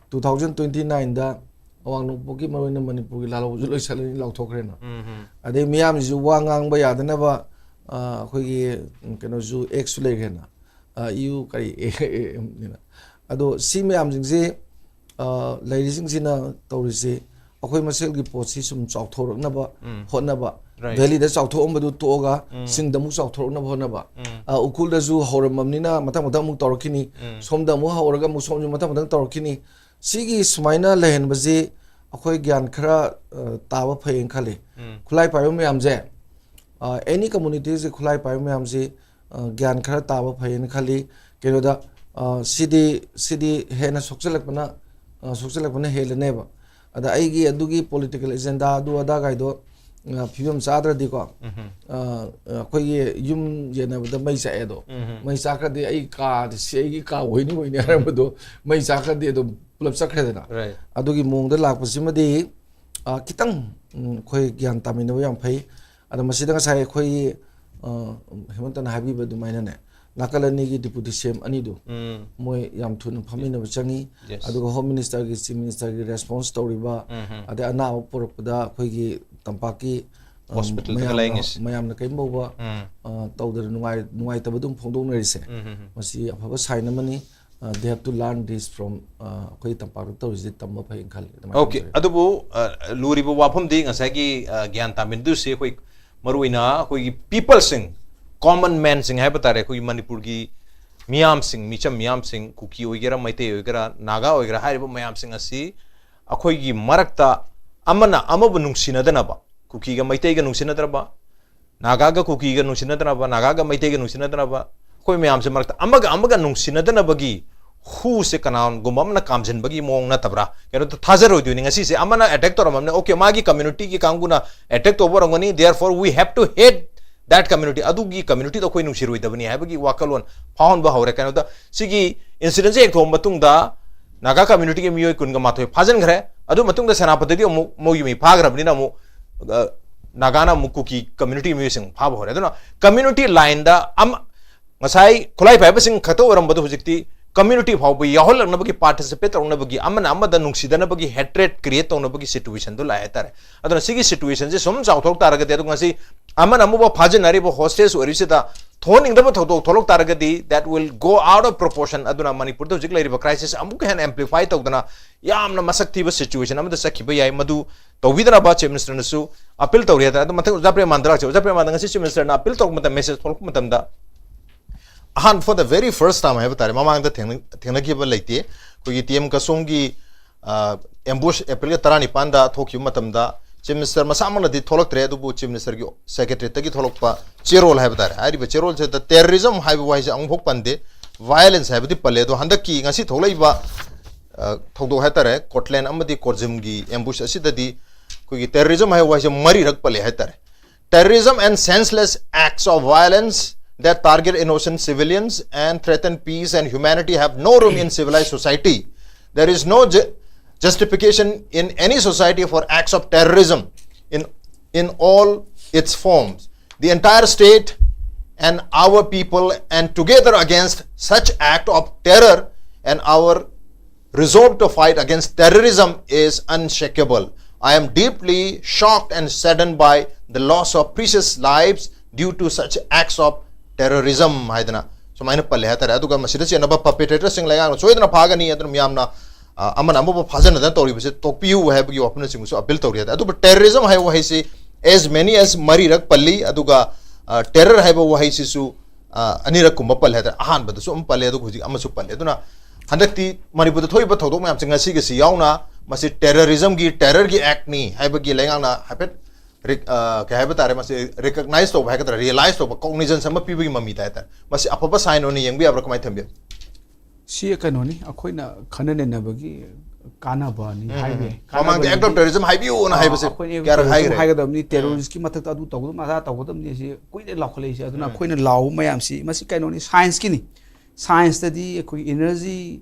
two thousand twenty nine ꯗ ꯑꯋꯥꯡ ꯅꯣꯡꯄꯣꯛꯀꯤ, ꯃꯔꯨ ꯑꯣꯏꯅ ꯃꯅꯤꯄꯨꯔꯒꯤ ꯂꯥꯜꯍꯧꯕꯁꯨ ꯂꯣꯏꯁꯤꯜꯂꯅꯤ, ꯂꯥꯎꯊꯣꯛꯈ꯭ꯔꯦꯅ꯫ ꯎꯝ, ꯎꯝ. ꯑꯗꯩ ꯃꯤꯌꯥꯝꯁꯤꯁꯨ ꯋꯥ ꯉꯥꯡꯕ ꯌꯥꯗꯅꯕ, ꯑ, ꯑꯩꯈꯣꯏꯒꯤ, ꯎꯝ, ꯀꯩꯅꯣꯁꯨ, X ꯁꯨ ꯂꯩꯈ꯭ꯔꯦꯅ꯫ ꯑ, U ꯀꯔꯤ, A M ꯅꯤꯅ꯫ ꯑꯗꯣ ꯁꯤ ꯃꯌꯥꯝꯁꯤꯡꯁꯤ, ꯑ, ꯂꯩꯔꯤꯁꯤꯡꯁꯤꯅ ꯇꯧꯔꯤꯁꯤ, ꯑꯩꯈꯣꯏ ꯃꯁꯦꯜꯒꯤ ꯄꯣꯠꯁꯤ ꯁꯨꯝ ꯆꯥꯎꯊꯣꯔꯛꯅꯕ ꯎꯝ. ꯍꯣꯠꯅꯕ, Right. ꯚꯦꯂꯤꯗ ꯆꯥꯎꯊꯣꯛꯑꯝꯕꯗꯨ ꯇꯣꯛꯑꯒ ꯆꯤꯡꯗ ꯑꯃꯨꯛ ꯆꯥꯎꯊꯣꯔꯛꯅꯕ ꯍꯣꯠꯅꯕ꯫ ꯑ, ꯎꯈ꯭ꯔꯨꯜꯗꯁꯨ ꯍꯧꯔꯝꯃꯕꯅꯤꯅ ꯃꯊꯪ ꯃꯊꯪ ꯑꯃꯨꯛ ꯇꯧꯔꯛꯈꯤꯅꯤ꯫ ꯁꯣꯝꯗ ꯑꯃꯨꯛ ꯍꯧꯔꯒ ꯑꯃꯨꯛ ꯁꯣꯝꯁꯨ ꯃꯊꯪ ꯃꯊꯪ ꯇꯧꯔꯛꯈꯤꯅꯤ꯫ ꯁꯤꯒꯤ ꯁꯨꯃꯥꯏꯅ ꯂꯩꯍꯟꯕꯁꯤ ꯑꯩꯈꯣꯏ ꯒ꯭ꯌꯥꯟ ꯈꯔ, ꯑ, ꯇꯥꯕ ꯐꯩꯌꯦꯅ ꯈꯜꯂꯤ꯫ ꯈꯨꯠꯂꯥꯏ ꯄꯥꯏꯕ ꯃꯌꯥꯝꯁꯦ, ꯑ, ꯑꯦꯅꯤ ꯀꯝꯃꯨꯅꯤꯇꯤꯁꯤ ꯈꯨꯠꯂꯥꯏ ꯄꯥꯏꯕ ꯃꯌꯥꯝꯁꯤ, ꯑ, ꯒ꯭ꯌꯥꯟ ꯈꯔ ꯇꯥꯕ ꯐꯩꯌꯦꯅ ꯈꯜꯂꯤ꯫ ꯀꯩꯅꯣꯗ, ꯑ, ꯁꯤꯗꯤ, ꯁꯤꯗꯤ ꯍꯦꯟꯅ ꯁꯣꯛꯆꯜꯂꯛꯄꯅ, ꯑ, ꯁꯣꯛꯆꯜꯂꯛꯄꯅ ꯍꯦꯜꯂꯅꯦꯕ꯫ ꯑꯗ ꯑꯩꯒꯤ ꯑꯗꯨꯒꯤ ꯄꯣꯂꯤꯇꯤꯀꯦꯜ ꯑꯦꯖꯦꯟꯗꯥ ꯑꯗꯨ ꯑꯗꯥꯒꯥꯏꯗꯣ, ꯑ, ꯐꯤꯕꯝ ꯆꯥꯗ꯭ꯔꯗꯤꯀꯣ, ꯑ, ꯑꯩꯈꯣꯏꯒꯤ ꯌꯨꯝ ꯌꯦꯟꯅꯕꯗ ꯃꯩ ꯆꯥꯛꯑꯦ ꯑꯗꯣ, ꯃꯩ ꯆꯥꯛꯈ꯭ꯔꯗꯤ ꯑꯩ ꯀꯥꯗꯤ ꯁꯤ ꯑꯩꯒꯤ ꯀꯥ ꯑꯣꯏꯅꯤ ꯑꯣꯏꯅꯤ ꯍꯥꯏꯔꯝꯕꯗꯣ, ꯃꯩ ꯆꯥꯛꯈ꯭ꯔꯗꯤ ꯑꯗꯨꯝ ꯄꯨꯂꯞ ꯆꯠꯈ꯭ꯔꯦꯗꯅ꯫ Right. ꯑꯗꯨꯒꯤ ꯃꯑꯣꯡꯗ ꯂꯥꯛꯄꯁꯤꯃꯗꯤ, ꯑ, ꯈꯤꯇꯪ, ꯎꯝ, ꯑꯩꯈꯣꯏ ꯒ꯭ꯌꯥꯟ ꯇꯥꯃꯤꯟꯅꯕ ꯌꯥꯝ ꯐꯩ꯫ ꯑꯗꯣ ꯃꯁꯤꯗ ꯉꯁꯥꯏ ꯑꯩꯈꯣꯏꯒꯤ, ꯑ, ꯍꯦꯃꯟꯇꯅ ꯍꯥꯏꯕꯤꯕ ꯑꯗꯨꯃꯥꯏꯅꯅꯦ, ꯅꯥꯀꯜ ꯑꯅꯤꯒꯤ ꯗꯤꯄꯨꯇꯤ ꯁꯤ ꯑꯦꯝ ꯑꯅꯤꯗꯨ ꯎꯝ. ꯃꯣꯏ ꯌꯥꯝ ꯊꯨꯅ ꯐꯝꯃꯤꯟꯅꯕ ꯆꯪꯉꯤ꯫ Yes. ꯑꯗꯨꯒ ꯍꯣꯝ ꯃꯤꯅꯤꯁꯇꯔꯒꯤ, ꯆꯤꯐ ꯃꯤꯅꯤꯁꯇꯔꯒꯤ ꯔꯦꯁꯄꯣꯟꯁ ꯇꯧꯔꯤꯕ, ꯎꯝ. ꯑꯗꯩ ꯑꯅꯥꯕ ꯄꯨꯔꯛꯄꯗ ꯑꯩꯈꯣꯏꯒꯤ ꯇꯝꯄꯥꯛꯀꯤ, ꯑ, ꯍꯣꯁꯄꯤꯇꯥꯜꯗ ꯃꯌꯥꯝꯅ, ꯂꯥꯌꯦꯡꯉꯤꯁꯦ꯫ ꯃꯌꯥꯝꯅ ꯀꯔꯤꯝ ꯐꯥꯎꯕ, ꯎꯝ. ꯑ, ꯇꯧꯗꯅ ꯅꯨꯡꯉꯥꯏ-, ꯅꯨꯡꯉꯥꯏꯇꯕ ꯑꯗꯨꯝ ꯐꯣꯡꯗꯣꯛꯅꯔꯤꯁꯦ꯫ ꯎꯝ, ꯎꯝ, ꯎꯝ. ꯃꯁꯤ ꯑꯐꯕ ꯁꯥꯏꯟ ꯑꯃꯅꯤ꯫ ꯑ, they have to learn this from, ꯑ, ꯑꯩꯈꯣꯏ ꯇꯝꯄꯥꯛꯇ ꯇꯧꯔꯤꯁꯤꯗꯤ ꯇꯝꯕ ꯐꯩꯅ ꯈꯜꯂꯤ꯫ ꯑꯗꯨꯃꯥꯏꯅ Okay, ꯇꯧꯖꯩ꯫ ꯑꯗꯨꯕꯨ, ꯑ, ꯂꯨꯔꯤꯕ ꯋꯥꯐꯝꯗꯤ ꯉꯁꯥꯏꯒꯤ, ꯑ, ꯒ꯭ꯌꯥꯟ ꯇꯥꯃꯤꯟꯅꯗꯣꯏꯁꯤ ꯑꯩꯈꯣꯏ ꯃꯔꯨꯑꯣꯏꯅ ꯑꯩꯈꯣꯏꯒꯤ ꯄꯤꯄꯜꯁꯤꯡ, ꯀꯣꯃꯟ ꯃꯦꯟꯁꯤꯡ ꯍꯥꯏꯕ ꯇꯥꯔꯦ, ꯑꯩꯈꯣꯏꯒꯤ ꯃꯅꯤꯄꯨꯔꯒꯤ ꯃꯤꯌꯥꯝꯁꯤꯡ, ꯃꯤꯆꯝ ꯃꯤꯌꯥꯝꯁꯤꯡ, ꯀꯨꯀꯤ ꯑꯣꯏꯒꯦꯔꯥ, ꯃꯩꯇꯩ ꯑꯣꯏꯒꯦꯔꯥ, ꯅꯥꯒꯥ ꯑꯣꯏꯒꯦꯔꯥ, ꯍꯥꯏꯔꯤꯕ ꯃꯌꯥꯝꯁꯤꯡ ꯑꯁꯤ ꯑꯩꯈꯣꯏꯒꯤ ꯃꯔꯛꯇ ꯑꯃꯅ ꯑꯃꯕꯨ ꯅꯨꯡꯁꯤꯅꯗꯅꯕ, ꯀꯨꯀꯤꯒ ꯃꯩꯇꯩꯒ ꯅꯨꯡꯁꯤꯅꯗ꯭ꯔꯕ, ꯅꯥꯒꯥꯒ ꯀꯨꯀꯤꯒ ꯅꯨꯡꯁꯤꯅꯗꯅꯕ, ꯅꯥꯒꯥꯒ ꯃꯩꯇꯩꯒ ꯅꯨꯡꯁꯤꯅꯗꯅꯕ, ꯑꯩꯈꯣꯏ ꯃꯌꯥꯝꯁꯦ ꯃꯔꯛꯇ ꯑꯃꯒ ꯑꯃꯒ ꯅꯨꯡꯁꯤꯅꯗꯅꯕꯒꯤ ꯍꯨꯁꯦ ꯀꯅꯥꯒꯨꯝꯕ ꯑꯃꯅ ꯀꯥꯝꯖꯤꯟꯕꯒꯤ ꯃꯑꯣꯡ ꯅꯠꯇꯕ꯭ꯔꯥ? ꯀꯩꯅꯣ ꯊꯥꯖꯔꯣꯏꯗꯣꯏꯅꯤ꯫ ꯉꯁꯤꯁꯦ ꯑꯃꯅ ꯑꯦꯇꯦꯛ ꯇꯧꯔꯝꯃꯕꯅꯤꯅ, okay, ꯃꯥꯒꯤ ꯀꯝꯃ꯭ꯌꯨꯅꯤꯇꯤꯒꯤ ꯀꯥꯡꯕꯨꯅ ꯑꯦꯇꯦꯛ ꯇꯧꯕ ꯑꯣꯏꯔꯝꯒꯅꯤ, therefore we have to hate that community, ꯑꯗꯨꯒꯤ ꯀꯝꯃ꯭ꯌꯨꯅꯤꯇꯤꯗꯣ ꯑꯩꯈꯣꯏ ꯅꯨꯡꯁꯤꯔꯣꯏꯗꯕꯅꯤ ꯍꯥꯏꯕꯒꯤ ꯋꯥꯈꯜꯂꯣꯟ ꯐꯥꯎꯍꯟꯕ ꯍꯧꯔꯦ꯫ ꯀꯩꯅꯣꯗ ꯁꯤꯒꯤ ꯏꯟꯁꯤꯗꯦꯟꯁꯦ ꯍꯦꯛ ꯊꯣꯛꯑ ꯃꯇꯨꯡꯗ ꯅꯥꯒꯥ ꯀꯝꯃ꯭ꯌꯨꯅꯤꯇꯤꯒꯤ ꯃꯤꯑꯣꯏ ꯀꯨꯟꯒ ꯃꯥꯊꯣꯏ ꯐꯥꯖꯤꯟꯈ꯭ꯔꯦ꯫ ꯑꯗꯨ ꯃꯇꯨꯡꯗ ꯁꯦꯅꯥꯄꯇꯤꯗꯤ ꯑꯃꯨꯛ ꯃꯣꯏꯒꯤ ꯃꯤ ꯐꯥꯈ꯭ꯔꯕꯅꯤꯅ ꯑꯃꯨꯛ, ꯑ, ꯅꯥꯒꯥꯅ ꯑꯃꯨꯛ ꯀꯨꯀꯤ ꯀꯝꯃ꯭ꯌꯨꯅꯤꯇꯤꯒꯤ ꯃꯤꯑꯣꯏꯁꯤꯡ ꯐꯥꯕ ꯍꯧꯔꯦ꯫ ꯑꯗꯨꯅ ꯀꯝꯃ꯭ꯌꯨꯅꯤꯇꯤ ꯂꯥꯏꯟꯗ ꯑꯃ, ꯉꯁꯥꯏ ꯈꯨꯠꯂꯥꯏ ꯄꯥꯏꯕꯁꯤꯡ ꯈꯛꯇ ꯑꯣꯏꯔꯝꯕꯗꯣ ꯍꯧꯖꯤꯛꯇꯤ community ꯐꯥꯎꯕ ꯌꯥꯎꯍꯜꯂꯛꯅꯕꯒꯤ, participate ꯇꯧꯅꯕꯒꯤ, ꯑꯃꯅ ꯑꯃꯗ ꯅꯨꯡꯁꯤꯗꯅꯕꯒꯤ hatred create ꯇꯧꯅꯕꯒꯤ situation ꯗꯨ ꯂꯥꯛꯑꯦ ꯍꯥꯏꯇꯥꯔꯦ꯫ ꯑꯗꯨꯅ ꯁꯤꯒꯤ situation ꯁꯤ ꯁꯨꯝ ꯆꯥꯎꯊꯣꯛ ꯇꯥꯔꯒꯗꯤ, ꯑꯗꯨ ꯉꯁꯤ ꯑꯃꯅ ꯑꯃꯕꯨ ꯐꯥꯖꯤꯟꯅꯔꯤꯕ hostage ꯑꯣꯏꯔꯤꯁꯤꯗ ꯊꯣꯛꯍꯟꯅꯤꯡꯗꯕ ꯊꯧꯗꯣꯛ ꯊꯣꯛꯂꯛ ꯇꯥꯔꯒꯗꯤ, that will go out of proportion꯫ ꯑꯗꯨꯅ ꯃꯅꯤꯄꯨꯔꯗ ꯍꯧꯖꯤꯛ ꯂꯩꯔꯤꯕ crisis ꯑꯃꯨꯛꯀ ꯍꯦꯟꯅ amplify ꯇꯧꯗꯅ ꯌꯥꯝꯅ ꯃꯁꯛ ꯊꯤꯕ situation ꯑꯃꯗ ꯆꯠꯈꯤꯕ ꯌꯥꯏ꯫ ꯃꯗꯨ ꯇꯧꯕꯤꯗꯅꯕ Chief Minister ꯅꯁꯨ appeal ꯇꯧꯔꯤ ꯍꯥꯏꯇꯥꯔꯦ꯫ ꯑꯗꯨ ꯃꯊꯪ ꯑꯣꯖꯥ ꯄ꯭ꯔꯦꯃꯥꯟꯗ ꯂꯥꯛꯆꯩ꯫ ꯑꯣꯖꯥ ꯄ꯭ꯔꯦꯃꯥꯟꯗ, ꯉꯁꯤ Chief Minister ꯅ appeal ꯇꯧꯔꯛꯄ ꯃꯇꯝ, message ꯊꯣꯛꯂꯛꯄ ꯃꯇꯝꯗ, ꯑꯍꯥꯟꯕ, for the very first time ꯍꯥꯏꯕ ꯇꯥꯔꯦ, ꯃꯃꯥꯡꯗ ꯊꯦꯡꯅ-, ꯊꯦꯡꯅꯈꯤꯕ ꯂꯩꯇꯦ꯫ ꯑꯩꯈꯣꯏꯒꯤ ꯇꯤ ꯑꯦꯝ ꯀꯁꯣꯝꯒꯤ, ꯑ, ambush April ꯒꯤ ꯇꯔꯥꯅꯤꯄꯥꯟꯗ ꯊꯣꯛꯈꯤꯕ ꯃꯇꯝꯗ Chief Minister ꯃꯁꯥꯃꯛꯅꯗꯤ ꯊꯣꯛꯂꯛꯇ꯭ꯔꯦ, ꯑꯗꯨꯕꯨ Chief Minister ꯒꯤ secretariat ꯇꯒꯤ ꯊꯣꯛꯂꯛꯄ ꯆꯦꯔꯣꯜ ꯍꯥꯏꯕ ꯇꯥꯔꯦ꯫ ꯍꯥꯏꯔꯤꯕ ꯆꯦꯔꯣꯜꯁꯤꯗ terrorism ꯍꯥꯏꯕ ꯋꯥꯍꯩꯁꯦ ꯑꯃꯨꯛꯐꯥꯎ ꯄꯟꯗꯦ, violence ꯍꯥꯏꯕꯗꯤ ꯄꯜꯂꯦ꯫ ꯑꯗꯣ ꯍꯟꯗꯛꯀꯤ ꯉꯁꯤ ꯊꯣꯛꯂꯛꯏꯕ, ꯑ, ꯊꯧꯗꯣꯛ ꯍꯥꯏ ꯇꯥꯔꯦ, Cortland ꯑꯃꯗꯤ Corzine ꯒꯤ ambush ꯑꯁꯤꯗꯗꯤ ꯑꯩꯈꯣꯏꯒꯤ terrorism ꯍꯥꯏꯕ ꯋꯥꯍꯩꯁꯦ ꯃꯔꯤꯔꯛ ꯄꯜꯂꯦ ꯍꯥꯏ ꯇꯥꯔꯦ꯫ Terrorism and senseless acts of violence that target innocent civilians and threaten peace and humanity have no room in civilized society. There is no ju-, justification in any society for acts of terrorism in, in all its forms. The entire state and our people and together against such act of terror and our resolve to fight against terrorism is unshakable. I am deeply shocked and saddened by the loss of precious lives due to such acts of terrorism ꯍꯥꯏꯗꯅ ꯁꯨꯃꯥꯏꯅ ꯄꯜꯂꯦ ꯍꯥꯏꯇꯥꯔꯦ꯫ ꯑꯗꯨꯒ ꯃꯁꯤꯗ ꯆꯦꯟꯅꯕ perpetrator ꯁꯤꯡ ꯂꯩꯉꯥꯛꯅ ꯁꯣꯏꯗꯅ ꯐꯥꯒꯅꯤ, ꯑꯗꯨꯅ ꯃꯤꯌꯥꯝꯅ, ꯑ, ꯑꯃꯅ ꯑꯃꯕꯨ ꯐꯥꯖꯅꯗꯅ ꯇꯧꯔꯤꯕꯁꯦ ꯇꯣꯛꯄꯤꯌꯨ ꯍꯥꯏꯕꯒꯤ ꯋꯥꯐꯝꯅꯆꯤꯡꯕꯁꯨ appeal ꯇꯧꯔꯤ ꯍꯥꯏꯇꯥꯔꯦ꯫ ꯑꯗꯨꯕꯨ terrorism ꯍꯥꯏꯕ ꯋꯥꯍꯩꯁꯤ as many as ꯃꯔꯤꯔꯛ ꯄꯜꯂꯤ, ꯑꯗꯨꯒ, ꯑ, terror ꯍꯥꯏꯕ ꯋꯥꯍꯩꯁꯤꯁꯨ, ꯑ, ꯑꯅꯤꯔꯛ ꯀꯨꯝꯕ ꯄꯜꯂꯦ ꯍꯥꯏꯇꯥꯔꯦ꯫ ꯑꯍꯥꯟꯕꯗꯁꯨ ꯑꯃ ꯄꯜꯂꯦ, ꯑꯗꯨꯒ ꯍꯧꯖꯤꯛ ꯑꯃꯁꯨ ꯄꯜꯂꯦ꯫ ꯑꯗꯨꯅ ꯍꯟꯗꯛꯇꯤ ꯃꯅꯤꯄꯨꯔꯗ ꯊꯣꯛꯏꯕ ꯊꯧꯗꯣꯛ ꯃꯌꯥꯝꯁꯦ ꯉꯁꯤꯒꯁꯤ ꯌꯥꯎꯅ ꯃꯁꯤ terrorism ꯒꯤ, terror ꯒꯤ act ꯅꯤ ꯍꯥꯏꯕꯒꯤ ꯂꯩꯉꯥꯛꯅ ꯍꯥꯏꯐꯦꯠ ꯔꯤꯛ-, ꯑ, ꯀꯩ ꯍꯥꯏꯕ ꯇꯥꯔꯦ, ꯃꯁꯤ recognize ꯇꯧꯕ ꯍꯥꯏꯒꯗ꯭ꯔꯥ, realize ꯇꯧꯕ, cognizance ꯑꯃ ꯄꯤꯕꯒꯤ ꯃꯃꯤꯗ ꯍꯥꯏꯇꯥꯔꯦ꯫ ꯃꯁꯤ ꯑꯐꯕ sign ꯑꯣꯏꯅ ꯌꯦꯡꯕ ꯌꯥꯕ꯭ꯔꯥ, ꯀꯃꯥꯏꯅ ꯊꯝꯕꯤ? ꯁꯤ ꯀꯩꯅꯣꯅꯤ, ꯑꯩꯈꯣꯏꯅ ꯈꯟꯅ ꯅꯩꯅꯕꯒꯤ ꯀꯥꯟꯅꯕꯅꯤ ꯎꯝ, ꯍꯥꯏꯕ ꯎꯝ, ꯌꯥꯏ꯫ ꯎꯝ꯫ ꯃꯃꯥꯡꯗ act of ꯀꯥꯟꯅꯕꯅꯗꯤ, terrorism ꯍꯥꯏꯕꯤꯌꯨꯅ ꯑꯥ, ꯍꯥꯏꯕꯁꯦ ꯑꯩꯈꯣꯏꯅ act of ꯀꯌꯥꯔꯛ terrorism ꯍꯥꯏꯈ꯭ꯔꯦ? ꯍꯥꯏꯒꯗꯕꯅꯤ, ꯎꯝ꯫ Terrorist ꯀꯤ ꯃꯊꯛꯇ ꯑꯗꯨ ꯇꯧꯒꯗꯕꯅꯤ, ꯑꯗꯥ ꯇꯧꯒꯗꯕꯅꯤ, ꯑꯁꯤ ꯀꯨꯏꯔꯦ ꯂꯥꯎꯈꯠꯂꯛꯏꯁꯦ꯫ ꯑꯗꯨꯅ ꯎꯝ꯫ ꯑꯩꯈꯣꯏꯅ ꯂꯥꯎꯕ ꯃꯌꯥꯝꯁꯤ, ꯃꯁꯤ ꯀꯩꯅꯣꯅꯤ, science ꯀꯤꯅꯤ꯫ Science ꯇꯗꯤ ꯑꯩꯈꯣꯏ energy,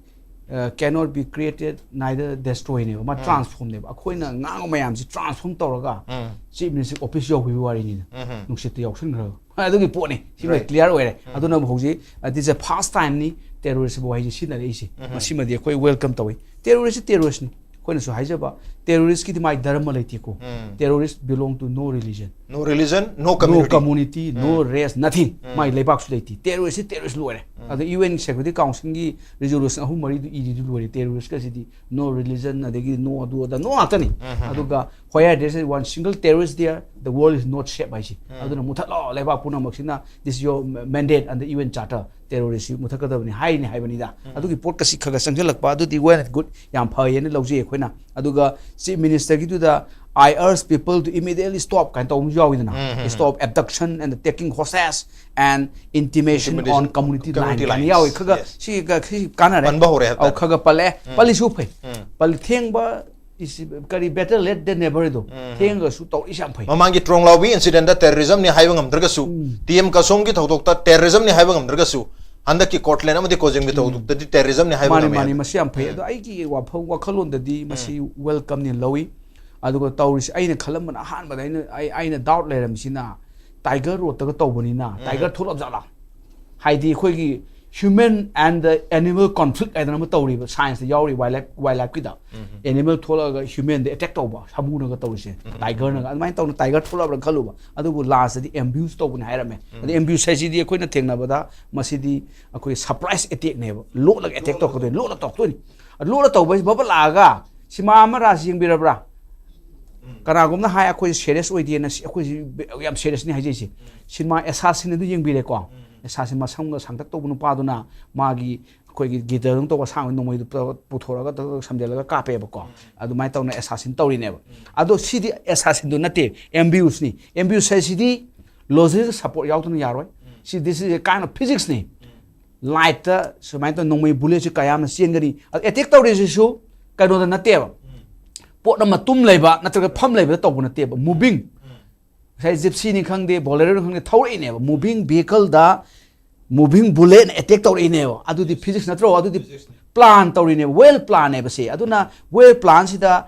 ꯑ, cannot be created, neither destroy ꯅꯦꯕ, ꯃꯥ ꯎꯝ꯫ Transform ꯅꯦꯕ꯫ ꯑꯩꯈꯣꯏꯅ ꯉꯥꯡꯕ ꯃꯌꯥꯝꯁꯤ transform ꯇꯧꯔꯒ ꯎꯝ꯫ Chief Minister office ꯌꯧꯈꯤꯕ ꯋꯥꯔꯤꯅꯤꯅ꯫ ꯎꯝ꯫ ꯅꯨꯡꯁꯤꯠꯇ ꯌꯥꯎꯁꯟꯈ꯭ꯔꯒ꯫ ꯑꯗꯨꯒꯤ ꯄꯣꯠꯅꯤ꯫ ꯁꯤꯃ right꯫ Clear ꯑꯣꯏꯔꯦ꯫ ꯎꯝ꯫ ꯑꯗꯨꯅꯕꯨ ꯍꯧꯖꯤꯛ, uh, this is a first time ꯅꯤ꯫ ꯇꯦꯔꯣꯔꯤꯁ ꯋꯥꯍꯩꯁꯦ ꯁꯤꯖꯤꯟꯅꯔꯛꯏꯁꯦ, ꯃꯁꯤꯃꯗꯤ ꯑꯩꯈꯣꯏ ꯋꯦꯜꯀꯝ ꯇꯧꯏ꯫ ꯇꯦꯔꯣꯔꯤꯁ ꯇꯦꯔꯣꯔꯤꯁꯅꯤ꯫ ꯑꯩꯈꯣꯏꯅꯁꯨ ꯍꯥꯏꯖꯕ, ꯇꯦꯔꯣꯔꯤꯁꯀꯤꯗꯤ ꯃꯥꯏ ꯙꯔꯃ ꯂꯩꯇꯦꯀꯣ꯫ Terrorist belong to no religion, No religion, no no community. Community, no race, nothing. ꯃꯥꯏ ꯂꯩꯕꯥꯛꯁꯨ ꯂꯩꯇꯦ꯫ ꯇꯦꯔꯣꯔꯤꯁ ꯇꯦꯔꯣꯔꯤꯁ ꯂꯣꯏꯔꯦ꯫ ꯑꯗ ꯌꯨ ꯑꯦꯟ ꯁꯦꯀ꯭ꯌꯨꯔꯤꯇꯤ ꯀꯥꯎꯟꯁꯤꯜꯒꯤ ꯔꯤꯖꯣꯂꯨꯁꯟ ꯑꯍꯨꯝ ꯃꯔꯤꯗꯨ ꯏꯔꯤꯗꯨ ꯂꯣꯏꯔꯦ꯫ ꯇꯦꯔꯣꯔꯤꯁꯀꯁꯤꯗꯤ no religion, ꯑꯗꯒꯤ no ꯑꯗꯨ ꯑꯗ no ꯉꯥꯛꯇꯅꯤ꯫ ꯑꯗꯨꯒ where there is one single terrorist there, the world is not safe ꯍꯥꯏꯁꯤ꯫ ꯑꯗꯨꯅ ꯃꯨꯊꯠꯂꯣ, ꯂꯩꯕꯥꯛ ꯄꯨꯝꯅꯃꯛꯁꯤꯅ, this is your mandate under U N Charter, ꯇꯦꯔꯣꯔꯤꯁꯁꯤ ꯃꯨꯊꯠꯀꯗꯕꯅꯤ ꯍꯥꯏꯔꯤꯅꯤ ꯍꯥꯏꯕꯅꯤꯗ꯫ ꯑꯗꯨꯒꯤ ꯄꯣꯠꯀꯁꯤ ꯈꯔ ꯈꯔ ꯆꯪꯁꯤꯜꯂꯛꯄ ꯑꯗꯨꯗꯤ well and good, ꯌꯥꯝ ꯐꯩꯌꯦꯅ ꯂꯧꯖꯩ ꯑꯩꯈꯣꯏꯅ꯫ ꯑꯗꯨꯒ chief ꯃꯤꯅꯤꯁꯇꯔꯒꯤꯗꯨꯗ "I urge people to immediately stop" ꯀꯥꯏꯅ ꯇꯧꯕ ꯑꯃꯁꯨ ꯌꯥꯎꯋꯤꯗꯅ, "Stop abduction and taking hostage and intimidation on community line" ꯀꯥꯏꯅ ꯌꯥꯎꯋꯤ꯫ ꯈꯔ ꯈꯔ ꯁꯤ ꯈꯔ ꯈꯔ ꯁꯤ ꯀꯥꯟꯅꯔꯦ꯫ ꯄꯟꯕ ꯍꯧꯔꯦ ꯍꯥꯏꯕ ꯑꯧ, ꯈꯔ ꯈꯔ ꯄꯜꯂꯛꯑꯦ꯫ ꯄꯜꯂꯤꯁꯨ ꯐꯩ꯫ ꯄꯜ ꯊꯦꯡꯕ is ꯀꯔꯤ, better late than never ꯗꯣ꯫ ꯊꯦꯡꯉꯒꯁꯨ ꯇꯧꯔꯛꯏꯁꯦ ꯌꯥꯝ ꯐꯩ꯫ ꯃꯃꯥꯡꯒꯤ ꯇ꯭ꯔꯣꯡꯂꯥꯎꯕꯤ ꯏꯟꯁꯤꯗꯦꯟꯗ ꯇꯦꯔꯣꯔꯤꯖꯝꯅꯤ ꯍꯥꯏꯕ ꯉꯝꯗ꯭ꯔꯒꯁꯨ, ꯇꯤ ꯑꯦꯝ ꯀꯁꯣꯝꯒꯤ ꯊꯧꯗꯣꯛꯇ ꯇꯦꯔꯣꯔꯤꯖꯝꯅꯤ ꯍꯥꯏꯕ ꯉꯝꯗ꯭ꯔꯒꯁꯨ, ꯍꯟꯗꯛꯀꯤ ꯀꯣꯔꯠꯂꯦꯟ ꯑꯃꯗꯤ ꯀꯣꯖꯤꯝꯒꯤ ꯊꯧꯗꯣꯛꯇꯗꯤ ꯇꯦꯔꯣꯔꯤꯖꯝꯅꯤ ꯍꯥꯏꯕ ꯃꯥꯅꯤ ꯉꯝꯃꯦ ꯃꯥꯅꯤ, ꯍꯥꯏꯕ꯫ ꯃꯁꯤ ꯌꯥꯝ ꯐꯩ꯫ ꯑꯗꯣ ꯑꯩꯒꯤ ꯋꯥꯐꯝ ꯋꯥꯈꯜꯂꯣꯟꯗꯗꯤ ꯃꯁꯤ ꯋꯦꯜꯀꯝꯅꯤ ꯂꯧꯏ꯫ ꯑꯗꯨꯒ ꯇꯧꯔꯤꯁꯤ ꯑꯩꯅ ꯈꯜꯂꯝꯕꯅ, ꯑꯍꯥꯟꯕꯗ ꯑꯩꯅ ꯑꯩ ꯑꯩꯅ ꯗꯥꯎꯠ ꯂꯩꯔꯝꯃꯤꯁꯤꯅ ꯇꯥꯏꯒꯔ ꯔꯣꯗꯇꯒ ꯇꯧꯕꯅꯤꯅ ꯇꯥꯏꯒꯔ ꯊꯣꯛꯂꯛꯑ ꯖꯥꯠꯂꯥ? ꯍꯥꯏꯗꯤ ꯑꯩꯈꯣꯏꯒꯤ human and the animal conflict ꯍꯥꯏꯗꯅ ꯑꯃ ꯇꯧꯔꯤꯕ, ꯁꯥꯏꯟꯁꯇ ꯌꯥꯎꯔꯤ, ꯋꯥꯏꯜ ꯂꯥꯏꯐ, ꯋꯥꯏꯜ ꯂꯥꯏꯐꯀꯤꯗ꯫ ꯑꯦꯅꯤꯃꯦꯜ ꯊꯣꯛꯂꯛꯑꯒ ꯍ꯭ꯌꯨꯃꯦꯟꯗ ꯑꯦꯇꯦꯛ ꯇꯧꯕ, ꯁꯥꯃꯨꯅꯒ ꯇꯧꯔꯤꯁꯦ, ꯇꯥꯏꯒꯔꯅꯒ ꯑꯗꯨꯃꯥꯏꯅ ꯇꯧꯅ ꯇꯥꯏꯒꯔ ꯊꯣꯛꯂꯛꯑꯕ꯭ꯔꯥ ꯈꯜꯂꯨꯕ꯫ ꯑꯗꯨꯕꯨ ꯂꯥꯁꯇꯗꯤ ꯑꯦꯝꯕ꯭ꯌꯨꯁ ꯇꯧꯕꯅꯤ ꯍꯥꯏꯔꯝꯃꯦ꯫ ꯑꯗ ꯑꯦꯝꯕ꯭ꯌꯨꯁ ꯍꯥꯏꯁꯤꯗꯤ ꯑꯩꯈꯣꯏꯅ ꯊꯦꯡꯅꯕꯗ ꯃꯁꯤꯗꯤ ꯑꯩꯈꯣꯏ ꯁꯔꯄ꯭ꯔꯥꯏꯁ ꯑꯦꯇꯦꯛꯅꯦꯕ, ꯂꯣꯠꯂꯒ ꯑꯦꯇꯦꯛ ꯇꯧꯔꯛꯀꯗꯣꯏꯅꯤ, ꯂꯣꯠꯂ ꯇꯧꯔꯛꯇꯣꯏꯅꯤ꯫ ꯂꯣꯠꯂ ꯇꯧꯕ ꯍꯥꯏꯁꯤ ꯕꯕ ꯂꯥꯛꯑꯒ, "ꯁꯤꯃꯥ ꯑꯃ ꯔꯥꯁ ꯌꯦꯡꯕꯤꯔꯕ꯭ꯔꯥ?" ꯀꯅꯥꯒꯨꯝꯅ ꯍꯥꯏ, "ꯑꯩꯈꯣꯏꯁꯦ ꯁꯦꯔꯤꯌꯁ ꯑꯣꯏꯗꯦꯅ", ꯁꯤ-, ꯑꯩꯈꯣꯏꯁꯤ ꯌꯥꯝ ꯁꯦꯔꯤꯌꯁꯅꯤ ꯍꯥꯏꯖꯩꯁꯦ꯫ ꯁꯤꯅꯦꯃꯥ ꯑꯦꯁꯥꯁꯤꯟ ꯑꯗꯨ ꯌꯦꯡꯕꯤꯔꯦꯀꯣ? ꯑꯦꯁꯥꯁꯤꯟ ꯃꯁꯝꯒ ꯁꯥꯡꯇꯛ ꯇꯧꯕ ꯅꯨꯄꯥꯗꯨꯅ ꯃꯥꯒꯤ ꯑꯩꯈꯣꯏꯒꯤ ꯒꯤꯇꯔꯗꯧꯅ ꯇꯧꯕ ꯑꯁꯥꯡꯕ ꯅꯣꯡꯃꯩꯗꯨ ꯄꯨꯊꯣꯔꯛꯑꯒ ꯇꯛ ꯇꯛ ꯁꯝꯖꯜꯂꯒ ꯀꯥꯞꯄꯦꯕꯀꯣ꯫ ꯑꯗꯨꯃꯥꯏꯅ ꯇꯧꯅ ꯑꯦꯁꯥꯁꯤꯟ ꯇꯧꯔꯤꯅꯦꯕ꯫ ꯑꯗꯣ ꯁꯤꯗꯤ ꯑꯦꯁꯥꯁꯤꯟꯗꯣ ꯅꯠꯇꯦ, ꯑꯦꯝꯕ꯭ꯌꯨꯁꯅꯤ꯫ ꯑꯦꯝꯕ꯭ꯌꯨꯁ ꯍꯥꯏꯁꯤꯗꯤ ꯂꯣꯖꯤꯀꯦꯜ ꯁꯄꯣꯔꯠ ꯌꯥꯎꯗꯅ ꯌꯥꯔꯣꯏ꯫ ꯁꯤ, this is a kind of physicsꯅꯤ꯫ ꯂꯥꯏꯠꯇ ꯁꯨꯃꯥꯏꯅ ꯇꯧ, ꯅꯣꯡꯃꯩ ꯕꯨꯂꯦꯠꯁꯤ ꯀꯌꯥꯝꯅ ꯆꯦꯟꯒꯅꯤ? ꯑꯗ ꯑꯦꯇꯦꯛ ꯇꯧꯔꯤꯁꯤꯁꯨ ꯀꯩꯅꯣꯗ ꯅꯠꯇꯦꯕ, ꯄꯣꯠ ꯑꯃ ꯇꯨꯝ ꯂꯩꯕ ꯅꯠꯇ꯭ꯔꯒ ꯐꯝ ꯂꯩꯕꯗ ꯇꯧꯕ ꯅꯠꯇꯦꯕ, ꯃꯨꯚꯤꯡ꯫ ꯉꯁꯥꯏ ꯖꯤꯞꯁꯤꯅꯤ ꯈꯪꯗꯦ, ꯕꯣꯂꯦꯔꯣꯅꯤ ꯈꯪꯗꯦ, ꯊꯧꯔꯛꯏꯅꯦꯕ, ꯃꯨꯚꯤꯡ ꯚꯤꯍꯤꯀꯜꯗ ꯃꯨꯚꯤꯡ ꯕꯨꯂꯦꯠꯅ ꯑꯦꯇꯦꯛ ꯇꯧꯔꯛꯏꯅꯦꯕ꯫ ꯑꯗꯨꯗꯤ ꯐꯤꯖꯤꯛꯁ ꯅꯠꯇ꯭ꯔꯣ? ꯑꯗꯨꯗꯤ ꯄ꯭ꯂꯥꯟ ꯇꯧꯔꯤꯅꯦꯕ, ꯋꯦꯜ ꯄ꯭ꯂꯥꯟꯅꯦꯕ ꯁꯤ꯫ ꯑꯗꯨꯅ ꯋꯦꯜ ꯄ꯭ꯂꯥꯟꯁꯤꯗ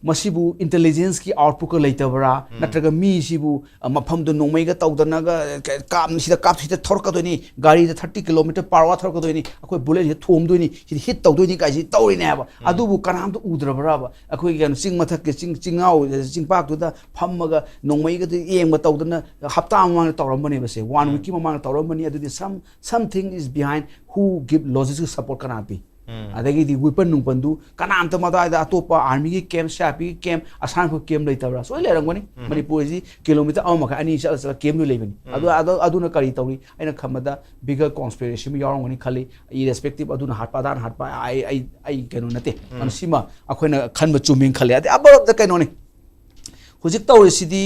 ꯃꯁꯤꯕꯨ ꯏꯟꯇꯦꯂꯤꯖꯦꯟꯁꯀꯤ ꯑꯥꯎꯠꯄꯨꯠꯀ ꯂꯩꯇꯕ꯭ꯔꯥ? ꯅꯠꯇ꯭ꯔꯒ ꯃꯤꯁꯤꯕꯨ, ꯑ, ꯃꯐꯝꯗꯨ ꯅꯣꯡꯃꯩꯒ ꯇꯧꯗꯅꯒ, ꯀ-, ꯀꯥꯞ-, ꯁꯤꯗ ꯀꯥꯞ-, ꯁꯤꯗ ꯊꯧꯔꯛꯀꯗꯣꯏꯅꯤ, ꯒꯥꯔꯤꯗ thirty kilometre per hour ꯊꯧꯔꯛꯀꯗꯣꯏꯅꯤ, ꯑꯩꯈꯣꯏ ꯕꯨꯂꯦꯠꯁꯤꯗ ꯊꯣꯝꯗꯣꯏꯅꯤ, ꯁꯤꯗ ꯍꯤꯠ ꯇꯧꯗꯣꯏꯅꯤ ꯀꯥꯏꯁꯤ ꯇꯧꯔꯤꯅꯦ ꯍꯥꯏꯕ꯫ ꯑꯗꯨꯕꯨ ꯀꯅꯥꯝꯇ ꯎꯗ꯭ꯔꯕ꯭ꯔꯕ? ꯑꯩꯈꯣꯏꯒꯤ ꯀꯩꯅꯣ, ꯆꯤꯡ ꯃꯊꯛꯀꯤ ꯆꯤꯡ, ꯆꯤꯡꯉꯥꯎ, ꯆꯤꯡꯄꯥꯛꯇꯨꯗ ꯐꯝꯃꯒ ꯅꯣꯡꯃꯩꯒꯗꯨ ꯌꯦꯡꯕ ꯇꯧꯗꯅ ꯍꯞꯇꯥ ꯃꯃꯥꯡꯗ ꯇꯧꯔꯝꯕꯅꯦꯕ꯫ ꯁꯦ ꯋꯥꯟ ꯋꯤꯛꯀꯤ ꯃꯃꯥꯡꯗ ꯇꯧꯔꯝꯕꯅꯤ꯫ ꯑꯗꯨꯗꯤ some, something is behind, who give logistical support ꯀꯅꯥ ꯄꯤ? ꯑꯗꯒꯤꯗꯤ ꯋꯤꯄꯟ ꯅꯨꯡꯄꯟꯗꯨ ꯀꯅꯥꯝꯇ ꯃꯗꯥꯏꯗ ꯑꯇꯣꯞꯄ ꯑꯥꯔꯃꯤꯒꯤ ꯀꯦꯝ, ꯁꯤ ꯑꯥꯔ ꯄꯤꯒꯤ ꯀꯦꯝ, ꯑꯁꯥꯡꯕ ꯀꯦꯝ ꯂꯩꯇꯕ꯭ꯔꯥ? ꯁꯣꯏ ꯂꯩꯔꯝꯒꯅꯤ꯫ ꯃꯅꯤꯄꯨꯔꯁꯤ ꯀꯤꯂꯣꯃꯤꯇꯔ ꯑꯃ ꯃꯈꯥꯏ, ꯑꯅꯤ ꯆꯠꯂ ꯆꯠꯂ ꯀꯦꯝ ꯂꯣꯏ ꯂꯩꯕꯅꯤ꯫ ꯑꯗꯨ, ꯑꯗꯨ, ꯑꯗꯨꯅ ꯀꯔꯤ ꯇꯧꯔꯤ? ꯑꯩꯅ ꯈꯟꯕꯗ bigger conspiracy ꯑꯃ ꯌꯥꯎꯔꯝꯒꯅꯤ ꯈꯜꯂꯤ꯫ Irrespective ꯑꯗꯨꯅ ꯍꯥꯠꯄ ꯑꯗꯥꯅ ꯍꯥꯠꯄ ꯑꯩ, ꯑꯩ, ꯑꯩ ꯀꯩꯅꯣ ꯅꯠꯇꯦ꯫ ꯑꯗꯨꯅ ꯁꯤꯃ ꯑꯩꯈꯣꯏꯅ ꯈꯟꯕ ꯆꯨꯝꯃꯦꯅ ꯈꯜꯂꯤ꯫ ꯑꯗꯩ ꯑꯃꯔꯣꯝꯗ ꯀꯩꯅꯣꯅꯤ, ꯍꯧꯖꯤꯛ ꯇꯧꯔꯤꯁꯤꯗꯤ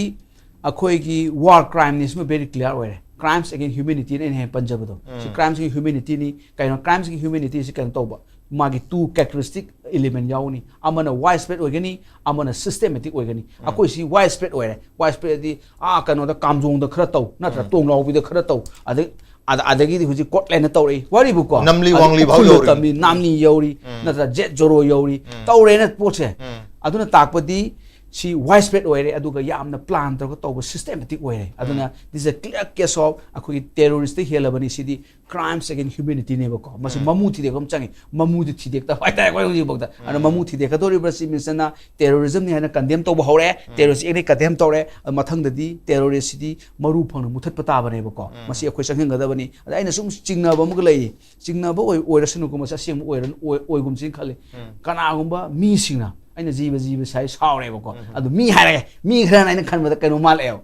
ꯑꯩꯈꯣꯏꯒꯤ ꯋꯥꯔ ꯀ꯭ꯔꯥꯏꯝꯅꯤ꯫ ꯁꯤꯃ very clear ꯑꯣꯏꯔꯦ꯫ Crimes against humanityꯅ ꯑꯩꯅ ꯍꯦꯟꯅ ꯄꯟꯖꯕꯗꯣ꯫ ꯁꯤ crimes against humanityꯅꯤ꯫ ꯀꯩꯅꯣ, crimes against humanityꯁꯤ ꯀꯩꯅꯣ ꯇꯧꯕ, ꯃꯥꯒꯤ two characteristic element ꯌꯥꯎꯒꯅꯤ꯫ ꯑꯃꯅ wide spread ꯑꯣꯏꯒꯅꯤ, ꯑꯃꯅ systematic ꯑꯣꯏꯒꯅꯤ꯫ ꯑꯩꯈꯣꯏ ꯁꯤ wide spread ꯑꯣꯏꯔꯦ꯫ Wide spreadꯗꯤ, ꯑꯥ, ꯀꯩꯅꯣꯗ, ꯀꯥꯝꯖꯣꯡꯗ ꯈꯔ ꯇꯧ, ꯅꯠꯇ꯭ꯔ? ꯇꯣꯡꯂꯥꯎꯕꯤꯗ ꯈꯔ ꯇꯧ꯫ ꯑꯗꯩ, ꯑꯗ-, ꯑꯗꯒꯤꯗꯤ ꯍꯧꯖꯤꯛ ꯀꯣꯔꯠꯂꯦꯟꯗ ꯇꯧꯔꯛꯏ꯫ ꯋꯥꯔꯤꯕꯨꯀꯣ, ꯅꯝꯂꯤ ꯑꯗꯩ ꯋꯥꯡꯂꯤ ꯐꯥꯎ ꯎꯈ꯭ꯔꯨꯜꯗ ꯌꯧꯔꯤ꯫ ꯇꯝꯃꯤ, ꯅꯥꯝꯅꯤ ꯌꯧꯔꯤ, ꯅꯠꯇ꯭ꯔ? ꯖꯦꯠ ꯖꯣꯔꯣ ꯌꯧꯔꯤ꯫ ꯇꯧꯔꯦꯅ ꯄꯣꯠꯁꯦ꯫ ꯑꯗꯨꯅ ꯇꯥꯛꯄꯗꯤ ꯁꯤ wide spread ꯑꯣꯏꯔꯦ, ꯑꯗꯨꯒ ꯌꯥꯝꯅ plan ꯇꯧꯔꯒ ꯇꯧꯕ systematic ꯑꯣꯏꯔꯦ꯫ ꯑꯗꯨꯅ this is a clear case of ꯑꯩꯈꯣꯏꯒꯤ terroristꯇ ꯍꯦꯜꯂꯕꯅꯤ꯫ ꯁꯤꯗꯤ crimes against humanityꯅꯦꯕꯀꯣ꯫ ꯃꯁꯤ ꯃꯃꯨ ꯊꯤꯗꯦꯛꯄ ꯑꯃ ꯆꯪꯉꯤ꯫ ꯃꯃꯨꯗꯤ ꯊꯤꯗꯦꯛꯇꯕ ꯍꯥꯏꯇꯥꯔꯦ ꯑꯩꯈꯣꯏ ꯍꯧꯖꯤꯛꯐꯥꯎꯗ꯫ ꯑꯗꯨꯅ ꯃꯃꯨ ꯊꯤꯗꯦꯛꯀꯗꯧꯔꯤꯕ꯭ꯔꯥ ꯁꯤ ꯃꯤꯅꯤꯁꯇꯔꯅ? Terrorismꯅꯤ ꯍꯥꯏꯅ condemn ꯇꯧꯕ ꯍꯧꯔꯦ꯫ Terrorist actꯅꯤ condemn ꯇꯧꯔꯦ꯫ ꯑꯗꯨ ꯃꯊꯪꯗꯗꯤ terroristꯁꯤꯗꯤ ꯃꯔꯨ ꯐꯪꯅ ꯃꯨꯊꯠꯄ ꯇꯥꯕꯅꯦꯕꯀꯣ꯫ ꯃꯁꯤ ꯑꯩꯈꯣꯏ ꯆꯪꯁꯤꯟꯒꯗꯕꯅꯤ꯫ ꯑꯗ ꯑꯩꯅ ꯁꯨꯝ ꯆꯤꯡꯅꯕ ꯑꯃꯒ ꯂꯩꯔꯤ꯫ ꯆꯤꯡꯅꯕ ꯑꯣꯏ-, ꯑꯣꯏꯔꯁꯅꯨꯀꯣ, ꯃꯁꯤ ꯑꯁꯦꯡꯕ ꯑꯣꯏꯔ-, ꯑꯣꯏ-, ꯑꯣꯏꯒꯨꯝꯁꯤꯅ ꯈꯜꯂꯤ꯫ ꯀꯅꯥꯒꯨꯝꯕ ꯃꯤꯁꯤꯡꯅ, ꯑꯩꯅ ꯖꯤꯕ ꯖꯤꯕ ꯁꯥꯏ ꯁꯥꯎꯔꯦꯕꯀꯣ꯫ ꯑꯗꯨ ꯃꯤ ꯍꯥꯏꯔꯒꯦ, ꯃꯤ ꯈꯔꯅ ꯑꯩꯅ ꯈꯟꯕꯗ ꯀꯩꯅꯣ ꯃꯥꯜꯂꯛꯑꯦꯕ꯫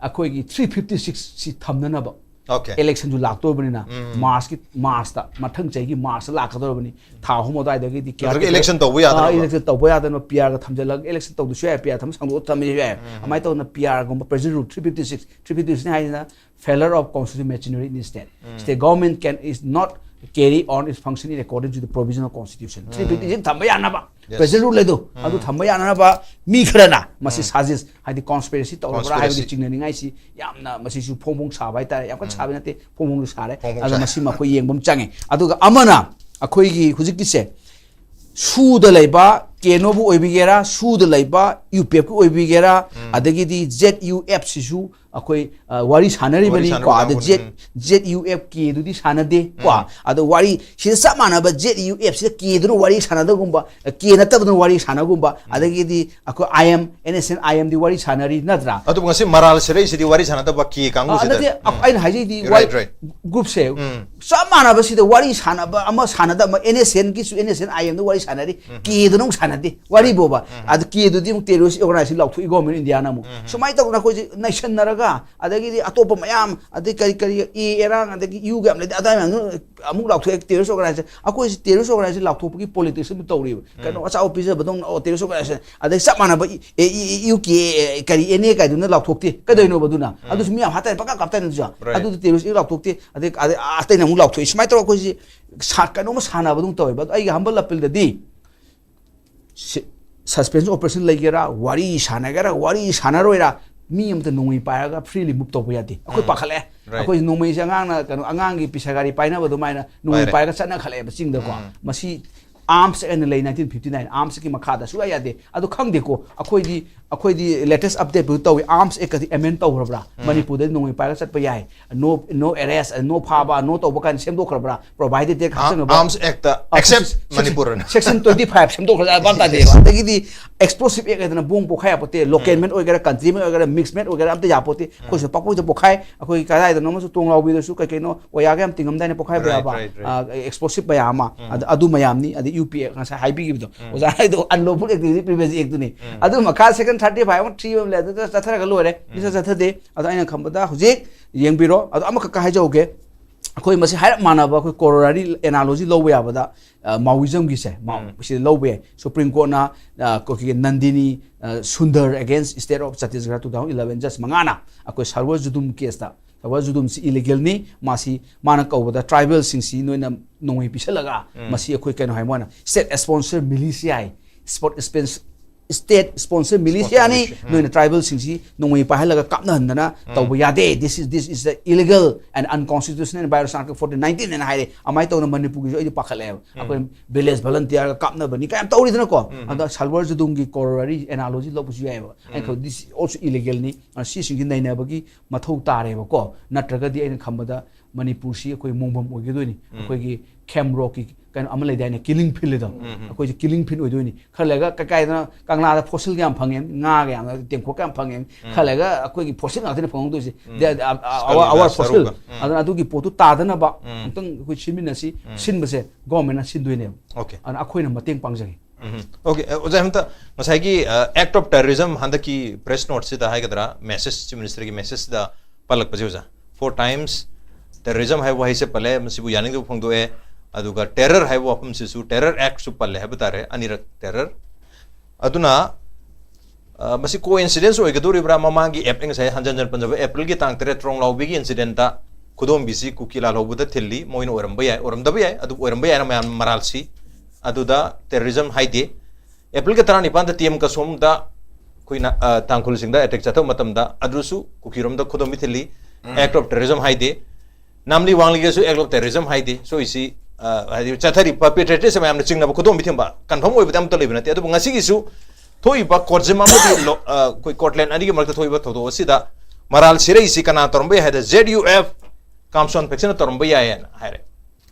ꯑꯩꯈꯣꯏꯒꯤ three fifty six ꯁꯤ ꯊꯝꯅꯅꯕ꯫ Okay. Electionꯁꯨ ꯂꯥꯛꯇꯧꯔꯕꯅꯤꯅ, Marchꯀꯤ, Marchꯇ, ꯃꯊꯪ ꯆꯍꯤꯒꯤ Marchꯇ ꯂꯥꯛꯀꯗꯧꯔꯕꯅꯤ꯫ ꯊꯥ ꯑꯍꯨꯝ ꯑꯗꯨꯋꯥꯏꯗꯒꯤꯗꯤ ꯅꯠꯇ꯭ꯔꯒ election ꯇꯧꯕ ꯌꯥꯗꯅꯕ? ꯑꯥ, election ꯇꯧꯕ ꯌꯥꯗꯅꯕ PRꯒ ꯊꯝꯖꯤꯜꯂꯒ, election ꯇꯧꯗꯁꯨ ꯌꯥꯏ, PR ꯊꯝꯕ ꯁꯥꯡꯗꯣꯛꯑ ꯊꯝꯕꯁꯨ ꯌꯥꯏ꯫ ꯑꯗꯨꯃꯥꯏꯅ ꯇꯧꯗꯅ PRꯒꯨꯝꯕ, President Rule three fifty six, three fifty six ꯍꯥꯏꯁꯤꯅ failure of constitutional machinery in state. State government can, is not carry on its function in accordance with the provision of constitution. Three fifty six ꯊꯝꯕ ꯌꯥꯅꯕ꯫ Yes. President Ruleꯗꯣ, ꯑꯗꯨ ꯊꯝꯕ ꯌꯥꯅꯅꯕ ꯃꯤ ꯈꯔꯅ ꯃꯁꯤ suggest, ꯍꯥꯏꯗꯤ conspiracy ꯇꯧꯔꯕ꯭ꯔꯥ ꯍꯥꯏꯕꯒꯤ Conspiracy. ꯆꯤꯡꯅꯅꯤꯡꯉꯥꯏꯁꯤ ꯌꯥꯝꯅ, ꯃꯁꯤꯁꯨ ꯐꯣꯡ ꯐꯣꯡ ꯁꯥꯕ ꯍꯥꯏꯇꯥꯔꯦ꯫ ꯌꯥꯝ ꯀꯟꯅ ꯁꯥꯕ ꯅꯠꯇꯦ, ꯐꯣꯡ ꯐꯣꯡꯁꯨ ꯁꯥꯔꯦ꯫ ꯐꯣꯡ ꯐꯣꯡ ꯑꯗꯣ ꯁꯥꯔꯦ꯫ ꯃꯁꯤꯃ ꯑꯩꯈꯣꯏ ꯌꯦꯡꯕ ꯑꯃ ꯆꯪꯉꯦ꯫ ꯑꯗꯨꯒ ꯑꯃꯅ ꯑꯩꯈꯣꯏꯒꯤ ꯍꯧꯖꯤꯛꯀꯤꯁꯦ ꯁꯨꯗ ꯂꯩꯕ ꯀꯦꯅꯣꯕꯨ ꯑꯣꯏꯕꯤꯒꯦꯔꯥ, ꯁꯨꯗ ꯂꯩꯕ ꯌꯨ ꯄꯤ ꯑꯦꯐꯀꯤ ꯑꯣꯏꯕꯤꯒꯦꯔꯥ, ꯑꯗꯒꯤꯗꯤ ꯖꯦꯠ ꯌꯨ ꯑꯦꯐ ꯁꯤꯁꯨ ꯑꯩꯈꯣꯏ, ꯑ, ꯋꯥꯔꯤ ꯁꯥꯟꯅꯔꯤꯕꯅꯤ꯫ ꯋꯥꯔꯤ ꯁꯥꯟꯅꯕ ꯀꯣ, ꯑꯗ ꯀꯥꯡꯕꯨꯅꯤ꯫ ꯖꯦꯠ, ꯎꯝ꯫ ꯖꯦꯠ ꯌꯨ ꯑꯦꯐ ꯀꯦꯗꯨꯗꯤ ꯁꯥꯟꯅꯗꯦ ꯀꯣ꯫ ꯎꯝ꯫ ꯑꯗꯣ ꯋꯥꯔꯤ ꯁꯤꯗ ꯆꯞ ꯃꯥꯟꯅꯕ ꯖꯦꯠ ꯌꯨ ꯑꯦꯐ ꯁꯤꯗ ꯀꯦꯗꯨꯅ ꯋꯥꯔꯤ ꯁꯥꯟꯅꯗꯕꯒꯨꯝꯕ, ꯀꯦ ꯅꯠꯇꯕꯗꯨꯅ ꯋꯥꯔꯤ ꯁꯥꯟꯅꯒꯨꯝꯕ, ꯑꯗꯒꯤꯗꯤ ꯑꯩꯈꯣꯏ I M, N S N I ꯑꯦꯝꯗꯤ ꯋꯥꯔꯤ ꯁꯥꯟꯅꯔꯤ ꯅꯠꯇ꯭ꯔꯥ? ꯑꯗꯨꯕꯨ ꯉꯁꯤ ꯃꯔꯥꯜ ꯁꯤꯔꯛꯏꯁꯤꯗꯤ ꯋꯥꯔꯤ ꯁꯥꯟꯅꯗꯕ ꯀꯦ ꯑ, ꯀꯥꯡꯕꯨꯁꯤꯗ꯫ ꯅꯠꯇꯦ, ꯎꯝ꯫ ꯑꯩꯅ ꯍꯥꯏꯖꯩꯗꯤ Right, ꯋꯥꯔꯤ right. ꯒ꯭ꯔꯨꯞꯁꯦ ꯎꯝ꯫ ꯆꯞ ꯃꯥꯟꯅꯕꯁꯤꯗ ꯋꯥꯔꯤ ꯁꯥꯟꯅꯕ ꯑꯃ ꯁꯥꯟꯅꯗꯕ, ꯑꯦꯟ ꯑꯦꯁ ꯑꯦꯟꯒꯤꯁꯨ ꯑꯦꯟ ꯑꯦꯁ ꯑꯦꯟ ꯑꯥꯏ ꯑꯦꯝꯗ ꯋꯥꯔꯤ ꯁꯥꯟꯅꯔꯤ, ꯀꯦꯗꯨꯅ ꯑꯃꯨꯛ ꯁꯥꯟꯅꯗꯦ꯫ ꯋꯥꯔꯤꯕꯣꯕ꯫ ꯑꯗꯨ ꯀꯦꯗꯨꯗꯤ ꯑꯃꯨꯛ terrorist organization ꯂꯥꯎꯊꯣꯛꯏ government India ꯅ ꯑꯃꯨꯛ꯫ ꯁꯨꯃꯥꯏꯅ ꯇꯧꯗꯅ ꯑꯩꯈꯣꯏꯁꯦ ꯅꯩꯁꯟꯅꯔꯒ, ꯑꯗꯒꯤꯗꯤ ꯑꯇꯣꯞꯄ ꯃꯌꯥꯝ, ꯑꯗꯩ ꯀꯔꯤ ꯀꯔꯤ ꯑꯦ ꯑꯦꯔꯥꯡ, ꯑꯗꯒꯤ ꯌꯨꯒ ꯌꯥꯝ ꯂꯩꯗꯤ, ꯑꯗꯥꯏ ꯃꯌꯥꯝꯗꯨ ꯑꯃꯨꯛ ꯂꯥꯎꯊꯣꯛꯑꯦ terrorist organization꯫ ꯑꯩꯈꯣꯏꯁꯦ terrorist organization ꯂꯥꯎꯊꯣꯛꯄꯒꯤ politics ꯑꯗꯨ ꯇꯧꯔꯤꯕ꯫ ꯀꯩꯅꯣ ꯑꯆꯥꯄꯣꯠ ꯄꯤꯖꯕꯗꯧꯅ, ꯑꯣ, terrorist organization꯫ ꯑꯗꯩ ꯆꯞ ꯃꯥꯟꯅꯕ ꯏ-, ꯑꯦ, ꯏ-, ꯏ-, ꯌꯨ ꯀꯦ, ꯑꯦ, ꯀꯔꯤ ꯑꯦꯟ ꯑꯦ ꯀꯥꯏꯗꯨꯅ ꯂꯥꯎꯊꯣꯛꯇꯦ꯫ ꯀꯩꯗꯧꯅꯣꯕ ꯑꯗꯨꯅ? ꯑꯗꯨꯁꯨ ꯃꯤ ꯌꯥꯝ ꯍꯥꯠꯇꯥꯏꯅꯦ, ꯄꯪꯀꯥꯞ ꯀꯥꯞꯇꯥꯏꯅꯦ ꯑꯗꯨꯁꯨ꯫ Right. ꯑꯗꯨꯗꯤ terrorist ꯂꯥꯎꯊꯣꯛꯇꯦ꯫ ꯑꯗꯩ, ꯑꯗꯩ ꯑꯇꯩꯅ ꯑꯃꯨꯛ ꯂꯥꯎꯊꯣꯛꯏ꯫ ꯁꯨꯃꯥꯏꯅ ꯇꯧꯔꯒ ꯑꯩꯈꯣꯏꯁꯤ ꯁꯥ-, ꯀꯩꯅꯣꯝꯃ ꯁꯥꯟꯅꯕꯗꯧꯅ ꯇꯧꯋꯦꯕ꯫ ꯑꯗꯣ ꯑꯩꯒꯤ humble appeal ꯗꯗꯤ ꯁꯤ-, suspension operation ꯂꯩꯒꯦꯔꯥ, ꯋꯥꯔꯤ ꯁꯥꯟꯅꯒꯦꯔꯥ, ꯋꯥꯔꯤ ꯁꯥꯟꯅꯔꯣꯏꯔꯥ, ꯃꯤ ꯑꯃꯇ ꯅꯣꯡꯃꯩ ꯄꯥꯏꯔꯒ freely move ꯇꯧꯕ ꯌꯥꯗꯦ꯫ ꯑꯩꯈꯣꯏ ꯄꯥꯈꯠꯂꯛꯑꯦ꯫ Right. ꯑꯩꯈꯣꯏ ꯅꯣꯡꯃꯩꯁꯦ ꯑꯉꯥꯡꯅ, ꯀꯩꯅꯣ, ꯑꯉꯥꯡꯒꯤ ꯄꯤꯁꯥ ꯒꯥꯔꯤ ꯄꯥꯏꯅꯕ ꯑꯗꯨꯃꯥꯏꯅ ꯅꯣꯡꯃꯩ ꯄꯥꯏꯔꯦ꯫ ꯄꯥꯏꯔꯒ ꯆꯠꯅꯈꯠꯂꯛꯑꯦꯕ ꯆꯤꯡꯗꯀꯣ꯫ ꯃꯁꯤ Arms Act ꯑꯅ ꯂꯩ, nineteen fifty nine, arms ꯀꯤ ꯃꯈꯥꯗ ꯁꯨꯛꯌꯥ ꯌꯥꯗꯦ꯫ ꯑꯗꯨ ꯈꯪꯗꯦꯀꯣ, ꯑꯩꯈꯣꯏꯗꯤ, ꯑꯩꯈꯣꯏꯗꯤ latest update ꯄꯨ ꯇꯧꯏ, Arms Act ꯀꯗꯤ amend ꯇꯧꯈ꯭ꯔꯕ꯭ꯔꯥ? ꯃꯅꯤꯄꯨꯔꯗꯗꯤ ꯅꯣꯡꯃꯩ ꯄꯥꯏꯔꯒ ꯆꯠꯄ ꯌꯥꯏ, no, no arrest, no ꯐꯥꯕ, no ꯇꯧꯕ ꯀꯥꯏꯅ ꯁꯦꯝꯗꯣꯛꯈ꯭ꯔꯕ꯭ꯔꯥ? Provided ꯗꯦꯠ ꯑꯥ, ꯍꯥꯞꯆꯤꯟꯈ꯭ꯔꯕ? Arms Act ꯇ, ꯑꯥ, except section, ꯃꯅꯤꯄꯨꯔ ꯑꯅ꯫ Section twenty five ꯁꯦꯝꯗꯣꯛꯈ꯭ꯔꯒ ꯚꯥꯞ ꯇꯥꯗꯦꯕ꯫ ꯑꯗꯒꯤꯗꯤ Explosive Act ꯍꯥꯏꯗꯅ ꯕꯣꯝ ꯄꯣꯛꯈꯥꯏ ꯌꯥꯄꯣꯠꯇꯦ, local ꯃꯦꯠ ꯑꯣꯏꯒꯦꯔꯥ, country ꯃꯦꯠ ꯑꯣꯏꯒꯦꯔꯥ, mix ꯃꯦꯠ ꯑꯣꯏꯒꯦꯔꯥ, ꯑꯝꯇ ꯌꯥꯄꯣꯠꯇꯦ꯫ ꯑꯩꯈꯣꯏꯁꯨ ꯄꯥꯛꯄꯣꯏꯗ ꯄꯣꯛꯈꯥꯏ, ꯑꯩꯈꯣꯏ ꯀꯗꯥꯏꯗꯅꯣ ꯑꯃꯁꯨ ꯇꯣꯡ ꯂꯥꯎꯕꯤꯗꯁꯨ ꯀꯩ ꯀꯩꯅꯣ ꯑꯣꯌꯥꯒ ꯌꯥꯝ ꯇꯤꯡꯉꯝꯗꯥꯏꯅ ꯄꯣꯛꯈꯥꯏꯕ Right, ꯌꯥꯕ, right, right. ꯑ, explosive ꯃꯌꯥꯝ ꯑꯃ, ꯑꯗ-, ꯑꯗꯨ ꯃꯌꯥꯝꯅꯤ, ꯑꯗꯩ ꯌꯨ ꯄꯤ ꯑꯦ ꯉꯁꯥꯏ ꯍꯥꯏꯕꯤꯈꯤꯕꯗꯣ, ꯑꯣꯖꯥ ꯍꯥꯏꯗꯣ unlawful act ꯗꯤ previous act ꯇꯨꯅꯤ꯫ ꯑꯗꯨ ꯃꯈꯥ section thirty five ꯑꯃ three ꯑꯃ ꯂꯩ, ꯑꯗꯨꯗ ꯆꯠꯊꯔꯒ ꯂꯣꯏꯔꯦ, ꯃꯤꯁ ꯆꯠꯊꯗꯦ꯫ ꯑꯗꯣ ꯑꯩꯅ ꯈꯟꯕꯗ ꯍꯧꯖꯤꯛ ꯌꯦꯡꯕꯤꯔꯣ, ꯑꯗꯣ ꯑꯃꯈꯛꯀ ꯍꯥꯏꯖꯍꯧꯒꯦ, ꯑꯩꯈꯣꯏ ꯃꯁꯤ ꯍꯥꯏꯔꯞ ꯃꯥꯟꯅꯕ ꯑꯩꯈꯣꯏ corollary analogy ꯂꯧꯕ ꯌꯥꯕꯗ, ꯑ, Maoism ꯒꯤꯁꯦ, ꯃꯥ-, ꯁꯤꯗ ꯂꯧꯕ ꯌꯥꯏ꯫ Supreme Court ꯅ, ꯑ, ꯑꯩꯈꯣꯏꯒꯤ ꯅꯟꯗꯤꯅꯤ, ꯑ, Sundar against State of Chhattisgarh two thousand eleven judge ꯃꯉꯥꯅ ꯑꯩꯈꯣꯏ ꯁꯔꯋꯔ ꯖꯨꯗꯨꯝ case ꯇ, ꯁꯔꯋꯔ ꯖꯨꯗꯨꯝꯁꯤ illegal ꯅꯤ, ꯃꯥꯁꯤ ꯃꯥꯅ ꯀꯧꯕꯗ tribal ꯁꯤꯡꯁꯤ ꯅꯣꯏꯅ ꯅꯣꯡꯃꯩ ꯄꯤꯁꯜꯂꯒ ꯃꯁꯤ ꯑꯩꯈꯣꯏ ꯀꯩꯅꯣ ꯍꯥꯏ ꯃꯣꯏꯅ state sponsor militia ꯍꯥꯏ, sport spens-, state sponsor militia ꯅꯤ, ꯅꯣꯏꯅ tribal ꯁꯤꯡꯁꯤ ꯅꯣꯡꯃꯩ ꯄꯥꯏꯍꯜꯂꯒ ꯀꯥꯞꯅꯍꯟꯗꯅ ꯇꯧꯕ ꯌꯥꯗꯦ, this is this is the illegal and unconstitutional and violation Article fourteen nineteen ꯍꯥꯏꯅ ꯍꯥꯏꯔꯦ꯫ ꯑꯗꯨꯃꯥꯏꯅ ꯇꯧꯗꯅ ꯃꯅꯤꯄꯨꯔꯒꯤꯁꯨ ꯑꯩꯗꯤ ꯄꯥꯈꯠꯂꯛꯑꯦꯕ꯫ ꯑꯩꯈꯣꯏ village volunteer ꯒ ꯀꯥꯞꯅꯕꯅꯤ ꯀꯥꯏꯅ ꯇꯧꯔꯤꯗꯅꯀꯣ꯫ ꯑꯗ ꯁꯜꯋꯥꯔ ꯖꯨꯗꯨꯝꯒꯤ corollary analogy ꯂꯧꯕꯁꯨ ꯌꯥꯏꯑꯕ꯫ ꯑꯩꯅ ꯈꯜꯂꯤ this is also illegal ꯅꯤ꯫ ꯑ, ꯁꯤꯁꯤꯡꯁꯤ ꯅꯩꯅꯕꯒꯤ ꯃꯊꯧ ꯇꯥꯔꯦꯕꯀꯣ꯫ ꯅꯠꯇ꯭ꯔꯒꯗꯤ ꯑꯩꯅ ꯈꯟꯕꯗ ꯃꯅꯤꯄꯨꯔꯁꯤ ꯑꯩꯈꯣꯏ ꯃꯣꯡꯐꯝ ꯑꯣꯏꯒꯗꯣꯏꯅꯤ꯫ ꯑꯩꯈꯣꯏꯒꯤ Camp Rock ꯀꯤ ꯀꯩꯅꯣ ꯑꯃ ꯂꯩꯗꯥꯏꯅꯦ, Killing Field ꯍꯥꯏꯗꯣ꯫ ꯑꯩꯈꯣꯏꯁꯦ Killing Field ꯑꯣꯏꯗꯣꯏꯅꯤ꯫ ꯈꯔ ꯂꯩꯔꯒ ꯀ-, ꯀꯥꯏꯗꯅ ꯀꯪꯂꯥꯗ fossil ꯒ ꯌꯥꯝ ꯐꯪꯉꯦ, ꯉꯥꯒ ꯌꯥꯝꯅ, ꯇꯦꯡꯀꯣꯠꯀ ꯌꯥꯝ ꯐꯪꯉꯦ꯫ ꯈꯔ ꯂꯩꯔꯒ ꯑꯩꯈꯣꯏꯒꯤ fossil ꯉꯥꯛꯇꯅꯤ ꯐꯪꯍꯧꯗꯣꯏꯁꯦ꯫ They are, uh, our, our fossil꯫ ꯑꯗꯨꯅ ꯑꯗꯨꯒꯤ ꯄꯣꯠꯇꯨ ꯇꯥꯗꯅꯕ ꯑꯃꯨꯛꯇꯪ ꯑꯩꯈꯣꯏ ꯁꯤꯟꯃꯤꯟꯅꯁꯤ, ꯁꯤꯟꯕꯁꯦ government ꯅ ꯁꯤꯟꯗꯣꯏꯅꯦꯕ꯫ Okay꯫ ꯑꯗꯨꯅ ꯑꯩꯈꯣꯏꯅ ꯃꯇꯦꯡ ꯄꯥꯡꯖꯒꯦ꯫ Okay, ꯑ, ꯑꯣꯖꯥ, ꯑꯝꯇ ꯉꯁꯥꯏꯒꯤ, ꯑ, Act of Terrorism ꯍꯟꯗꯛꯀꯤ press note ꯁꯤꯗ ꯍꯥꯏꯒꯗ꯭ꯔꯥ, message, Chief Minister ꯒꯤ message ꯗ ꯄꯜꯂꯛꯄꯁꯦ, ꯑꯣꯖꯥ, four times terrorism ꯍꯥꯏꯕ ꯋꯥꯍꯩꯁꯦ ꯄꯜꯂꯦ, ꯃꯁꯤꯕꯨ ꯌꯥꯅꯤꯡꯗꯕ ꯐꯣꯡꯗꯣꯛꯑꯦ꯫ ꯑꯗꯨꯒ terror ꯍꯥꯏꯕ ꯋꯥꯐꯝꯁꯤꯁꯨ, terror act ꯁꯨ ꯄꯜꯂꯦ ꯍꯥꯏꯕ ꯇꯥꯔꯦ, ꯑꯅꯤꯔꯛ terror꯫ ꯑꯗꯨꯅ, ꯑ, ꯃꯁꯤ coincidence ꯑꯣꯏꯒꯗꯧꯔꯤꯕ꯭ꯔꯥ? ꯃꯃꯥꯡꯒꯤ ꯑꯦꯞ-, ꯑꯩ ꯉꯁꯥꯏ ꯍꯟꯖꯟ ꯍꯟꯖꯟ ꯄꯟꯖꯕ, April ꯒꯤ ꯇꯥꯡ ꯇꯔꯦꯠ ꯇ꯭ꯔꯣꯡꯂꯥꯎꯕꯤꯒꯤ incident ꯇ ꯈꯨꯗꯣꯝꯕꯤꯁꯤ ꯀꯨꯀꯤ ꯂꯥꯜꯍꯧꯕꯗ ꯊꯤꯜꯂꯤ, ꯃꯣꯏꯅ ꯑꯣꯏꯔꯝꯕ ꯌꯥꯏ, ꯑꯣꯏꯔꯝꯗꯕ ꯌꯥꯏ, ꯑꯗꯨꯕꯨ ꯑꯣꯏꯔꯝꯕ ꯌꯥꯏꯅ ꯃꯌꯥꯝ ꯃꯔꯥꯜ ꯁꯤ꯫ ꯑꯗꯨꯗ terrorism ꯍꯥꯏꯗꯦ꯫ April ꯒꯤ ꯇꯔꯥꯅꯤꯄꯥꯟꯗ T M Kasomꯗ ꯑꯩꯈꯣꯏꯅ, ꯑ, ꯇꯥꯡꯈꯨꯜꯁꯤꯡꯗ attack ꯆꯠꯊꯕ ꯃꯇꯝꯗ ꯑꯗꯨꯁꯨ ꯀꯨꯀꯤꯔꯣꯝꯗ ꯈꯨꯗꯣꯝꯕꯤ ꯊꯤꯜꯂꯤ, act of terrorism ꯍꯥꯏꯗꯦ꯫ ꯅꯥꯝꯂꯤ ꯋꯥꯡꯂꯤꯒꯁꯨ act of terrorism ꯍꯥꯏꯗꯦ꯫ ꯁꯣꯏꯁꯤ, ꯑ, ꯍꯥꯏꯗꯤ ꯆꯠꯊꯔꯤꯕ perpetrator ꯁꯦ ꯃꯌꯥꯝꯅ ꯆꯤꯡꯅꯕ ꯈꯨꯗꯣꯝꯕꯤ ꯊꯤꯟꯕ confirm ꯑꯣꯏꯕꯗꯤ ꯑꯝꯇ ꯂꯩꯕ ꯅꯠꯇꯦ꯫ ꯑꯗꯨꯕꯨ ꯉꯁꯤꯒꯤꯁꯨ ꯊꯣꯛꯏꯕ ꯀꯣꯔꯖꯤꯝ ꯑꯃꯗꯤ ꯂꯣ-, ꯑ, ꯑꯩꯈꯣꯏ ꯀꯣꯔꯠꯂꯦꯟ ꯑꯅꯤꯒꯤ ꯃꯔꯛꯇ ꯊꯣꯛꯏꯕ ꯊꯧꯗꯣꯛ ꯑꯁꯤꯗ ꯃꯔꯥꯜ ꯁꯤꯔꯛꯏꯁꯤ ꯀꯅꯥ ꯇꯧꯔꯝꯕ ꯌꯥꯏ ꯍꯥꯏꯗ Z U F Kamson faction ꯅ ꯇꯧꯔꯝꯕ ꯌꯥꯏꯌꯦꯅ ꯍꯥꯏꯔꯦ꯫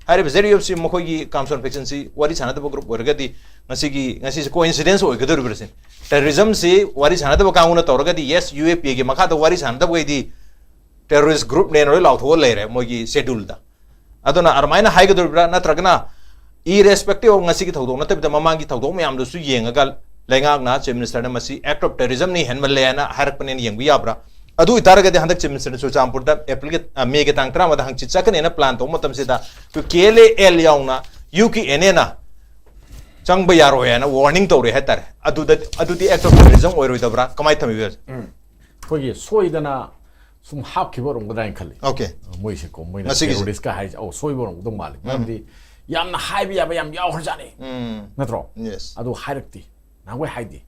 ꯍꯥꯏꯔꯤꯕ Z U F ꯁꯤ ꯃꯈꯣꯏꯒꯤ Kamson faction ꯁꯤ ꯋꯥꯔꯤ ꯁꯥꯟꯅꯗꯕ group ꯑꯣꯏꯔꯒꯗꯤ ꯉꯁꯤꯒꯤ, ꯉꯁꯤꯁꯦ coincidence ꯑꯣꯏꯒꯗꯧꯔꯤꯕ꯭ꯔꯥ ꯁꯤꯅꯤ꯫ Terrorism ꯁꯤ ꯋꯥꯔꯤ ꯁꯥꯟꯅꯗꯕ ꯀꯥꯡꯕꯨꯅ ꯇꯧꯔꯒꯗꯤ, yes, U A P A ꯒꯤ ꯃꯈꯥꯗ ꯋꯥꯔꯤ ꯁꯥꯟꯅꯗꯕꯈꯩꯗꯤ terrorist group ꯅꯦꯅ ꯂꯣꯏ ꯂꯥꯎꯊꯣꯛꯑ ꯂꯩꯔꯦ ꯃꯣꯏꯒꯤ schedule ꯗ꯫ ꯑꯗꯨꯅ ꯑꯗꯨꯃꯥꯏꯅ ꯍꯥꯏꯒꯗꯧꯔꯤꯕ꯭ꯔꯥ, ꯅꯠꯇ꯭ꯔꯒꯅ irrespective of ꯉꯁꯤꯒꯤ ꯊꯧꯗꯣꯛ ꯅꯠꯇꯕꯤꯗ ꯃꯃꯥꯡꯒꯤ ꯊꯧꯗꯣꯛ ꯃꯌꯥꯝꯗꯨꯁꯨ ꯌꯦꯡꯉꯒ ꯂꯩꯉꯥꯛꯅ, Chief Minister ꯅ ꯃꯁꯤ act of terrorism ꯅꯤ, ꯍꯦꯟꯃꯜꯂꯦꯅ ꯍꯥꯏꯔꯛꯄꯅꯦꯅ ꯌꯦꯡꯕ ꯌꯥꯕ꯭ꯔꯥ? ꯑꯗꯨ ꯑꯣꯏꯇꯥꯔꯒꯗꯤ ꯍꯟꯗꯛ Chief Minister ꯅ ꯆꯨꯔꯆꯥꯟꯄꯨꯔꯗ April ꯒꯤ, ꯑ, May ꯒꯤ ꯇꯥꯡ ꯇꯔꯥꯃꯉꯥꯗ ꯍꯪꯆꯤꯠ ꯆꯠꯀꯅꯦꯅ plan ꯇꯧꯕ ꯃꯇꯝꯁꯤꯗ ꯑꯩꯈꯣꯏ K L A L ꯌꯥꯎꯅ U K N A ꯅ ꯆꯪꯕ ꯌꯥꯔꯣꯏ ꯍꯥꯏꯅ warning ꯇꯧꯔꯦ ꯍꯥꯏꯇꯥꯔꯦ꯫ ꯑꯗꯨꯗ, ꯑꯗꯨꯗꯤ act of terrorism ꯑꯣꯏꯔꯣꯏꯗꯕ꯭ꯔꯥ? ꯀꯃꯥꯏꯅ ꯊꯝꯕꯤꯕ? ꯑꯩꯈꯣꯏꯒꯤ ꯁꯣꯏꯗꯅ ꯁꯨꯝ ꯍꯥꯞꯈꯤꯕ ꯑꯣꯏꯔꯝꯒꯗ꯭ꯔꯥ ꯍꯥꯏꯅ ꯈꯜꯂꯤ꯫ Okay꯫ ꯃꯣꯏꯁꯦꯀꯣ, ꯃꯣꯏꯅ ꯉꯁꯤꯒꯤꯁꯦ꯫ Terrorist ꯀ ꯍꯥꯏꯁꯦ, ꯑꯧ, ꯁꯣꯏꯕ ꯑꯣꯏꯔꯝꯒꯗꯧ ꯃꯥꯜꯂꯤ꯫ ꯃꯔꯝꯗꯤ ꯌꯥꯝꯅ ꯍꯥꯏꯕ ꯌꯥꯕ ꯌꯥꯝ ꯌꯥꯎꯈ꯭ꯔꯖꯥꯠꯅꯤ꯫ ꯎꯝ꯫ ꯅꯠꯇ꯭ꯔꯣ? Yes꯫ ꯑꯗꯨ ꯍꯥꯏꯔꯛꯇꯦ꯫ ꯅꯍꯥꯟꯈꯣꯏ ꯍꯥꯏꯗꯦ꯫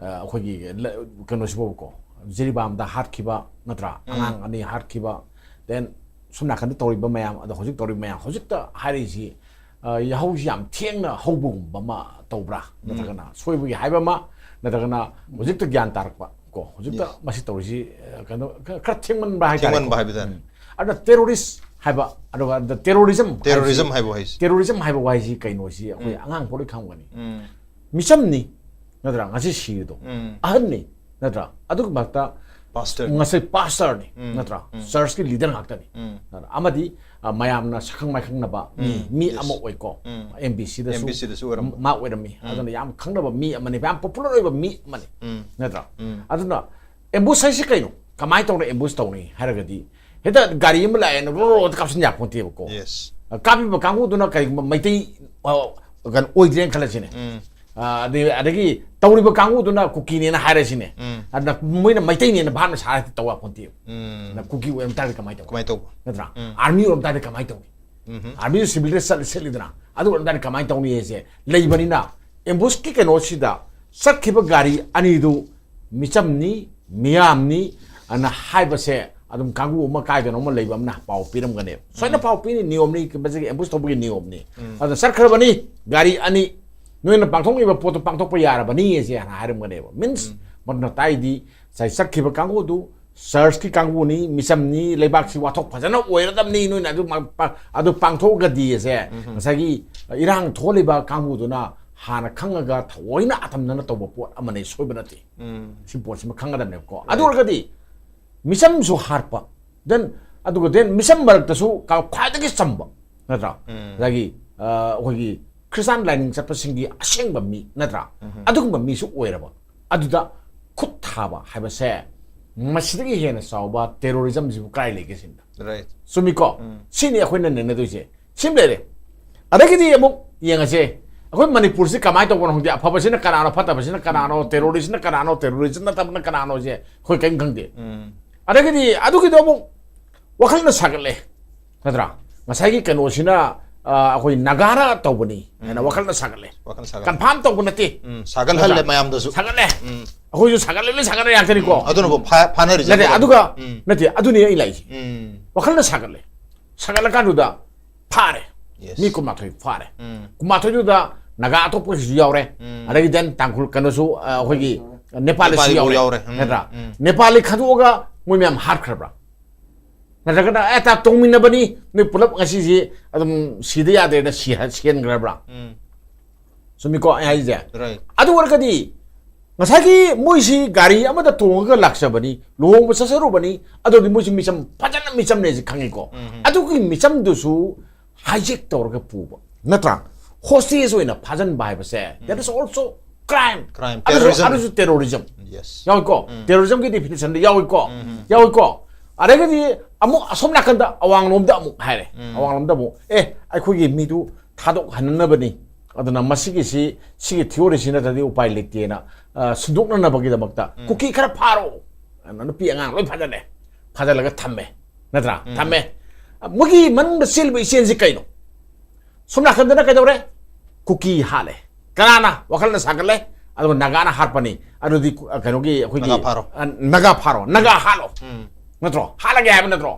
ꯑ, ꯑꯩꯈꯣꯏꯒꯤ ꯂ-, ꯀꯩꯅꯣꯁꯤꯐꯥꯎꯕꯀꯣ, ꯖꯤꯔꯤꯕꯥꯝꯗ ꯍꯥꯠꯈꯤꯕ ꯅꯠꯇ꯭ꯔꯥ, ꯑꯉꯥꯡ ꯑꯅꯤ ꯍꯥꯠꯈꯤꯕ, then ꯁꯣꯝ ꯅꯥꯀꯟꯗ ꯇꯧꯔꯤꯕ ꯃꯌꯥꯝ, ꯑꯗꯣ ꯍꯧꯖꯤꯛ ꯇꯧꯔꯤꯕ ꯃꯌꯥꯝ, ꯍꯧꯖꯤꯛꯇ ꯍꯥꯏꯔꯛꯏꯁꯤ, ꯑ, ꯌꯥꯍꯧꯁꯤ ꯌꯥꯝ ꯊꯦꯡꯅ ꯍꯧꯕꯒꯨꯝꯕ ꯑꯃ ꯇꯧꯕ꯭ꯔꯥ, ꯅꯠꯇ꯭ꯔꯒꯅ ꯁꯣꯏꯕꯒꯤ ꯍꯥꯏꯕ ꯑꯃ, ꯅꯠꯇ꯭ꯔꯒꯅ ꯍꯧꯖꯤꯛꯇ ꯒ꯭ꯌꯥꯟ ꯇꯥꯔꯛꯄ ꯀꯣ, ꯍꯧꯖꯤꯛꯇ ꯃꯁꯤ ꯇꯧꯔꯤꯁꯤ, ꯑ, ꯀꯩꯅꯣ, ꯈ-, ꯈꯔ ꯊꯦꯡꯃꯟꯕ꯭ꯔꯥ ꯍꯥꯏꯇꯥꯔꯦ꯫ ꯊꯦꯡꯃꯟꯕ ꯍꯥꯏꯕ ꯇꯥꯔꯦ꯫ ꯎꯝ꯫ ꯑꯗ terrorist ꯍꯥꯏꯕ, ꯑꯗꯨꯒ the terrorism ꯍꯥꯏꯕꯁꯤ, terrorism ꯍꯥꯏꯕ ꯋꯥꯍꯩꯁꯤ꯫ Terrorism ꯍꯥꯏꯕ ꯋꯥꯍꯩꯁꯤ ꯀꯩꯅꯣꯁꯤ ꯑꯩꯈꯣꯏ ꯑꯉꯥꯡ ꯄꯣꯛꯂꯤ ꯈꯪꯒꯅꯤ꯫ ꯎꯝ꯫ ꯃꯤꯆꯝꯅꯤ, ꯅꯠꯇ꯭ꯔꯥ? ꯉꯁꯤ ꯁꯤꯔꯤꯗꯣ꯫ ꯎꯝ꯫ ꯑꯍꯟꯅꯤ, ꯅꯠꯇ꯭ꯔꯥ? ꯑꯗꯨꯒꯤ ꯃꯔꯛꯇ ꯄꯥꯁꯇꯔꯅꯤ꯫ ꯉꯁꯤ ꯄꯥꯁꯇꯔꯅꯤ, ꯎꯝ, ꯅꯠꯇ꯭ꯔꯥ? ꯎꯝ꯫ ꯆꯔꯆꯀꯤ ꯂꯤꯗꯔ ꯉꯥꯛꯇꯅꯤ꯫ ꯎꯝ꯫ ꯅꯠꯇ꯭ꯔꯥ? ꯑꯃꯗꯤ, ꯑ, ꯃꯌꯥꯝꯅ ꯁꯛꯈꯪ ꯃꯥꯏꯈꯪꯅꯕ ꯃꯤ, ꯎꯝ, ꯃꯤ yes꯫ ꯑꯃ ꯑꯣꯏꯀꯣ꯫ ꯎꯝ꯫ ꯑꯦꯝ ꯕꯤ ꯁꯤꯗꯁꯨ ꯑꯦꯝ ꯕꯤ ꯁꯤꯗꯁꯨ ꯑꯣꯏꯔꯝꯕ꯫ ꯃꯥ ꯑꯣꯏꯔꯝꯃꯤ꯫ ꯎꯝ꯫ ꯑꯗꯨꯅ ꯌꯥꯝ ꯈꯪꯅꯕ ꯃꯤ ꯑꯃꯅꯤ, ꯌꯥꯝ popular ꯑꯣꯏꯕ ꯃꯤ ꯑꯃꯅꯤ꯫ ꯎꯝ꯫ ꯅꯠꯇ꯭ꯔꯥ? ꯎꯝ꯫ ꯑꯗꯨꯅ ambush ꯍꯥꯏꯁꯤ ꯀꯩꯅꯣ? ꯀꯃꯥꯏꯅ ꯇꯧꯅ ambush ꯇꯧꯅꯤ ꯍꯥꯏꯔꯒꯗꯤ, ꯍꯦꯛꯇ ꯒꯥꯔꯤ ꯑꯃ ꯂꯥꯛꯑꯦꯅ ꯔꯣ ꯔꯣ ꯔꯣ ꯀꯥꯞꯁꯤꯟ ꯌꯥꯄꯣꯟꯇꯦꯕꯀꯣ꯫ Yes꯫ ꯀꯥꯞꯄꯤꯕ ꯀꯥꯡꯕꯨꯗꯨꯅ ꯀꯔꯤꯒꯨꯝꯕ ꯃꯩꯇꯩ, ꯑ, ꯀꯩꯅꯣ ꯑꯣꯏꯗ꯭ꯔꯦꯅ ꯈꯜꯂꯁꯤꯅꯦ꯫ ꯎꯝ꯫ ꯑ, ꯑꯗꯩ, ꯑꯗꯒꯤ ꯇꯧꯔꯤꯕ ꯀꯥꯡꯕꯨꯗꯨꯅ ꯀꯨꯀꯤꯅꯦꯅ ꯍꯥꯏꯔꯁꯤꯅꯦ꯫ ꯎꯝ꯫ ꯑꯗꯨꯅ ꯃꯣꯏꯅ ꯃꯩꯇꯩꯅꯦꯅ ꯚꯥꯞꯅ ꯁꯥꯔ ꯍꯦꯛꯇ ꯇꯧ ꯌꯥꯄꯣꯟꯇꯦꯕ꯫ ꯎꯝ꯫ ꯑꯗꯨꯅ ꯀꯨꯀꯤ ꯑꯣꯏꯔꯝ ꯇꯥꯔꯗꯤ ꯀꯃꯥꯏꯅ ꯇꯧꯅꯤ? ꯀꯃꯥꯏꯅ ꯇꯧꯕ? ꯅꯠꯇ꯭ꯔꯥ? ꯎꯝ꯫ Army ꯑꯣꯏꯔꯝ ꯇꯥꯔꯗꯤ ꯀꯃꯥꯏꯅ ꯇꯧꯅꯤ? ꯎꯝ꯫ Army ꯁꯤꯚꯤꯜꯗ ꯆꯠꯂ ꯁꯦꯠꯂꯤꯗꯅ, ꯑꯗꯨ ꯑꯣꯏꯔꯝ ꯇꯥꯔꯗꯤ ꯀꯃꯥꯏꯅ ꯇꯧꯅꯤ ꯍꯥꯏꯁꯦ ꯂꯩꯕꯅꯤꯅ, ambush ꯀꯤ ꯀꯩꯅꯣꯁꯤꯗ ꯆꯠꯈꯤꯕ ꯒꯥꯔꯤ ꯑꯅꯤꯗꯨ ꯃꯤꯆꯝꯅꯤ, ꯃꯤꯌꯥꯝꯅꯤ ꯑꯅ ꯍꯥꯏꯕꯁꯦ ꯑꯗꯨꯝ ꯀꯥꯡꯕꯨ ꯑꯃ ꯀꯥꯏꯗꯅꯣ ꯑꯃ ꯂꯩꯕ ꯑꯃꯅ ꯄꯥꯎ ꯄꯤꯔꯝꯒꯅꯦꯕ꯫ ꯁꯣꯏꯅ ꯎꯝ꯫ ꯄꯥꯎ ꯄꯤꯅꯤ, ꯅꯤꯌꯣꯝꯅꯤ, ꯃꯁꯤꯒꯤ ambush ꯇꯧꯕꯒꯤ ꯅꯤꯌꯣꯝꯅꯤ꯫ ꯎꯝ꯫ ꯑꯗꯨꯅ ꯆꯠꯈ꯭ꯔꯕꯅꯤ, ꯒꯥꯔꯤ ꯑꯅꯤ, ꯅꯣꯏꯅ ꯄꯥꯡꯊꯣꯛꯂꯤꯕ ꯄꯣꯠꯇꯣ ꯄꯥꯡꯊꯣꯛꯄ ꯌꯥꯔꯕꯅꯤ ꯍꯥꯏꯁꯦ ꯍꯥꯟꯅ ꯍꯥꯏꯔꯝꯒꯅꯦꯕ꯫ Means, ꯎꯝ꯫ ꯃꯗꯨꯅ ꯇꯥꯛꯏꯗꯤ ꯉꯁꯥꯏ ꯆꯠꯈꯤꯕ ꯀꯥꯡꯕꯨꯗꯨ ꯆꯔꯆꯀꯤ ꯀꯥꯡꯕꯨꯅꯤ, ꯃꯤꯆꯝꯅꯤ, ꯂꯩꯕꯥꯛꯁꯤ ꯋꯥꯊꯣꯛ ꯐꯖꯅ ꯑꯣꯏꯔꯗꯕꯅꯤ, ꯅꯣꯏꯅ ꯑꯗꯨ ꯃ-, ꯄ-, ꯑꯗꯨ ꯄꯥꯡꯊꯣꯛꯑꯒꯗꯤ ꯑꯁꯦ ꯎꯝ꯫ ꯉꯁꯥꯏꯒꯤ ꯏꯔꯥꯡ ꯊꯣꯛꯍꯜꯂꯤꯕ ꯀꯥꯡꯕꯨꯗꯨꯅ ꯍꯥꯟꯅ ꯈꯪꯉꯒ ꯊꯑꯣꯏꯅ ꯑꯇꯝꯅꯅ ꯇꯧꯕ ꯄꯣꯠ ꯑꯃꯅꯤ, ꯁꯣꯏꯕ ꯅꯠꯇꯦ꯫ ꯎꯝ꯫ ꯁꯤ ꯄꯣꯠꯁꯤꯃ ꯈꯪꯒꯗꯕꯅꯦꯕꯀꯣ꯫ Right꯫ ꯑꯗꯨ ꯑꯣꯏꯔꯒꯗꯤ ꯃꯤꯆꯝꯁꯨ ꯍꯥꯠꯄ, then, ꯑꯗꯨꯒ then ꯃꯤꯆꯝ ꯃꯔꯛꯇꯁꯨ ꯀ-, ꯈ꯭ꯋꯥꯏꯗꯒꯤ ꯆꯝꯕ, ꯅꯠꯇ꯭ꯔꯥ? ꯎꯝ꯫ ꯉꯁꯥꯏꯒꯤ, ꯑ, ꯑꯩꯈꯣꯏꯒꯤ ꯈ꯭ꯔꯤꯁꯇꯥꯟ ꯂꯥꯏꯅꯤꯡ ꯆꯠꯄꯁꯤꯡꯒꯤ ꯑꯁꯦꯡꯕ ꯃꯤ, ꯅꯠꯇ꯭ꯔꯥ? ꯎꯝ꯫ ꯑꯗꯨꯒꯨꯝꯕ ꯃꯤꯁꯨ ꯑꯣꯏꯔꯕ꯫ ꯑꯗꯨꯗ ꯈꯨꯠ ꯊꯥꯕ ꯍꯥꯏꯕꯁꯦ ꯃꯁꯤꯗꯒꯤ ꯍꯦꯟꯅ ꯆꯥꯎꯕ terrorism ꯁꯤꯕꯨ ꯀꯥꯏ ꯂꯩꯒꯦ ꯁꯤꯅꯤꯗ꯫ Right꯫ ꯆꯨꯝꯃꯤꯀꯣ? ꯎꯝ꯫ ꯁꯤꯅꯤ ꯑꯩꯈꯣꯏꯅ ꯅꯩꯅꯗꯣꯏꯁꯦ꯫ ꯁꯤꯃ ꯂꯩꯔꯦ꯫ ꯑꯗꯒꯤꯗꯤ ꯑꯃꯨꯛ ꯌꯦꯡꯉꯁꯦ, ꯑꯩꯈꯣꯏ ꯃꯅꯤꯄꯨꯔꯁꯤ ꯀꯃꯥꯏꯅ ꯇꯧꯕꯅꯣ ꯈꯪꯗꯦ, ꯑꯐꯕꯁꯤꯅ ꯀꯅꯥꯅꯣ, ꯐꯠꯇꯕꯁꯤꯅ ꯀꯅꯥꯅꯣ, terrorist ꯅ ꯀꯅꯥꯅꯣ, terrorist ꯅꯠꯇꯕꯅ ꯀꯅꯥꯅꯣꯁꯦ ꯑꯩꯈꯣꯏ ꯀꯔꯤꯝ ꯈꯪꯗꯦ꯫ ꯎꯝ꯫ ꯑꯗꯒꯤꯗꯤ ꯑꯗꯨꯒꯤꯗꯣ ꯑꯃꯨꯛ ꯋꯥꯈꯜꯅ ꯁꯥꯒꯠꯂꯦ, ꯅꯠꯇ꯭ꯔꯥ? ꯉꯁꯥꯏꯒꯤ ꯀꯩꯅꯣꯁꯤꯅ, ꯑ, ꯑꯩꯈꯣꯏ ꯅꯥꯒꯥꯅ ꯇꯧꯕꯅꯤ ꯍꯥꯏꯅ ꯋꯥꯈꯜꯅ ꯁꯥꯒꯠꯂꯦ꯫ ꯋꯥꯈꯜ ꯁꯥꯒꯠꯂꯦ꯫ ꯀꯟꯐꯥꯝ ꯇꯧꯕ ꯅꯠꯇꯦ꯫ ꯎꯝ, ꯁꯥꯒꯠꯍꯜꯂꯦ ꯃꯌꯥꯝꯗꯁꯨ꯫ ꯁꯥꯒꯠꯂꯦ꯫ ꯑꯩꯈꯣꯏꯁꯨ ꯁꯥꯒꯠꯂꯦ, ꯂꯣꯏ ꯁꯥꯒꯠꯂꯦ ꯉꯥꯛꯇꯅꯤꯀꯣ꯫ ꯑꯗꯨꯅꯕꯨ ꯐꯥ- ꯐꯥꯅꯔꯤꯁꯦ ꯅꯠꯇꯦ, ꯑꯗꯨꯅ꯫ ꯑꯗꯨꯒ ꯎꯝ꯫ ꯅꯠꯇꯦ, ꯑꯗꯨꯅꯤ ꯑꯩ ꯂꯥꯛꯏꯁꯦ꯫ ꯎꯝ꯫ ꯋꯥꯈꯜꯅ ꯁꯥꯒꯠꯂꯦ꯫ ꯁꯥꯒꯠꯂꯀꯥꯟꯗꯨꯗ ꯐꯥꯔꯦ꯫ Yes. ꯃꯤ ꯀꯨꯟꯃꯥꯊꯣꯏ ꯐꯥꯔꯦ꯫ ꯎꯝ꯫ ꯀꯨꯟꯃꯥꯊꯣꯏꯗꯨꯗ ꯅꯥꯒꯥ ꯑꯇꯣꯞꯄꯒꯤꯁꯨ ꯌꯥꯎꯔꯦ꯫ ꯎꯝ꯫ ꯑꯗꯒꯤ then ꯇꯥꯡꯈꯨꯜ, ꯀꯩꯅꯣꯁꯨ, ꯑ, ꯑꯩꯈꯣꯏꯒꯤ ꯅꯦꯄꯥꯂꯤꯁꯨ ꯅꯦꯄꯥꯂꯤꯕꯨ ꯌꯥꯎꯔꯦ꯫ ꯌꯥꯎꯔꯦ꯫ ꯎꯝ, ꯅꯠꯇ꯭ꯔꯥ? ꯎꯝ꯫ ꯅꯦꯄꯥꯂꯤ ꯈꯟꯗꯣꯛꯑꯒ ꯃꯣꯏ ꯃꯌꯥꯝ ꯍꯥꯠꯈ꯭ꯔꯕ꯭ꯔꯥ? ꯅꯠꯇ꯭ꯔꯒꯅ ꯑꯦ ꯇꯥ ꯇꯧꯃꯤꯟꯅꯕꯅꯤ, ꯅꯣꯏ ꯄꯨꯂꯞ ꯉꯁꯤꯁꯤ ꯑꯗꯨꯝ ꯁꯤꯗ ꯌꯥꯗ꯭ꯔꯦꯅ ꯁꯤ- ꯁꯤꯍꯟꯈ꯭ꯔꯕ꯭ꯔꯥ? ꯎꯝ꯫ ꯆꯨꯝꯃꯤꯀꯣ ꯑꯩ ꯍꯥꯏꯁꯦ? Right. ꯑꯗꯨ ꯑꯣꯏꯔꯒꯗꯤ ꯉꯁꯥꯏꯒꯤ ꯃꯣꯏꯁꯤ ꯒꯥꯔꯤ ꯑꯃꯗ ꯇꯣꯡꯉꯒ ꯂꯥꯛꯆꯕꯅꯤ, ꯂꯨꯍꯣꯡꯕ ꯆꯠꯆꯔꯨꯕꯅꯤ, ꯑꯗꯨꯗꯤ ꯃꯣꯏꯁꯤ ꯃꯤꯆꯝ, ꯐꯖꯅ ꯃꯤꯆꯝꯅꯦꯁꯦ ꯈꯪꯉꯤꯀꯣ꯫ ꯎꯝ꯫ ꯑꯗꯨꯒꯤ ꯃꯤꯆꯝꯗꯨꯁꯨ hijack ꯇꯧꯔꯒ ꯄꯨꯕ ꯅꯠꯇ꯭ꯔꯥ? Hostage ꯑꯣꯏꯅ ꯐꯥꯖꯤꯟꯕ ꯍꯥꯏꯕꯁꯦ, that is also crime. Crime, ꯑꯗꯨꯁꯨ terrorism. ꯑꯗꯨꯁꯨ terrorism. Yes. ꯌꯥꯎꯏꯀꯣ? ꯎꯝ꯫ Terrorism ꯒꯤ definition ꯗ ꯌꯥꯎꯏꯀꯣ? ꯎꯝ꯫ ꯌꯥꯎꯏꯀꯣ? ꯑꯗꯒꯤꯗꯤ ꯑꯃꯨꯛ ꯑꯁꯣꯝ ꯅꯥꯀꯟꯗ ꯑꯋꯥꯡꯂꯣꯝꯗ ꯑꯃꯨꯛ ꯍꯥꯏꯔꯦ꯫ ꯎꯝ꯫ ꯑꯋꯥꯡꯂꯣꯝꯗ ꯑꯃꯨꯛ, ꯑꯦ, ꯑꯩꯈꯣꯏꯒꯤ ꯃꯤꯗꯨ ꯊꯥꯗꯣꯛꯍꯟꯅꯅꯕꯅꯤ, ꯑꯗꯨꯅ ꯃꯁꯤꯒꯤꯁꯤ, ꯁꯤꯒꯤ theory ꯁꯤ ꯅꯠꯇ꯭ꯔꯗꯤ ꯎꯄꯥꯏ ꯂꯩꯇꯦꯅ, ꯑ, ꯁꯤꯟꯗꯣꯛꯅꯅꯕꯒꯤꯗꯃꯛꯇ ꯎꯝ꯫ ꯀꯨꯀꯤ ꯈꯔ ꯐꯥꯔꯣ꯫ ꯑꯗꯨꯅ ꯅꯨꯄꯤ ꯑꯉꯥꯡ ꯂꯣꯏ ꯐꯥꯖꯜꯂꯦ꯫ ꯐꯥꯖꯜꯂꯒ ꯊꯝꯃꯦ꯫ ꯅꯠꯇ꯭ꯔꯥ? ꯎꯝ꯫ ꯊꯝꯃꯦ꯫ ꯃꯣꯏꯒꯤ ꯃꯅꯨꯡꯗ ꯆꯦꯜꯂꯤꯕ ꯏꯆꯦꯜꯁꯤ ꯀꯩꯅꯣ? ꯁꯣꯝ ꯅꯥꯀꯟꯗꯅ ꯀꯩꯗꯧꯔꯦ? ꯀꯨꯀꯤ ꯍꯥꯠꯂꯦ꯫ ꯀꯅꯥꯅ? ꯋꯥꯈꯜꯅ ꯁꯥꯒꯠꯂꯦ꯫ ꯑꯗꯨꯒ ꯅꯥꯒꯥꯅ ꯍꯥꯠꯄꯅꯤ꯫ ꯑꯗꯨꯗꯤ ꯀꯨ-, ꯑ, ꯀꯩꯅꯣꯒꯤ ꯑꯩꯈꯣꯏꯒꯤ, ꯅꯥꯒꯥ ꯐꯥꯔꯣ꯫ ꯑ, ꯅꯥꯒꯥ ꯐꯥꯔꯣ꯫ ꯅꯥꯒꯥ ꯍꯥꯠꯂꯣ꯫ ꯎꯝ꯫ ꯅꯠꯇ꯭ꯔꯣ? ꯍꯥꯠꯂꯒꯦ ꯍꯥꯏꯕ ꯅꯠꯇ꯭ꯔꯣ?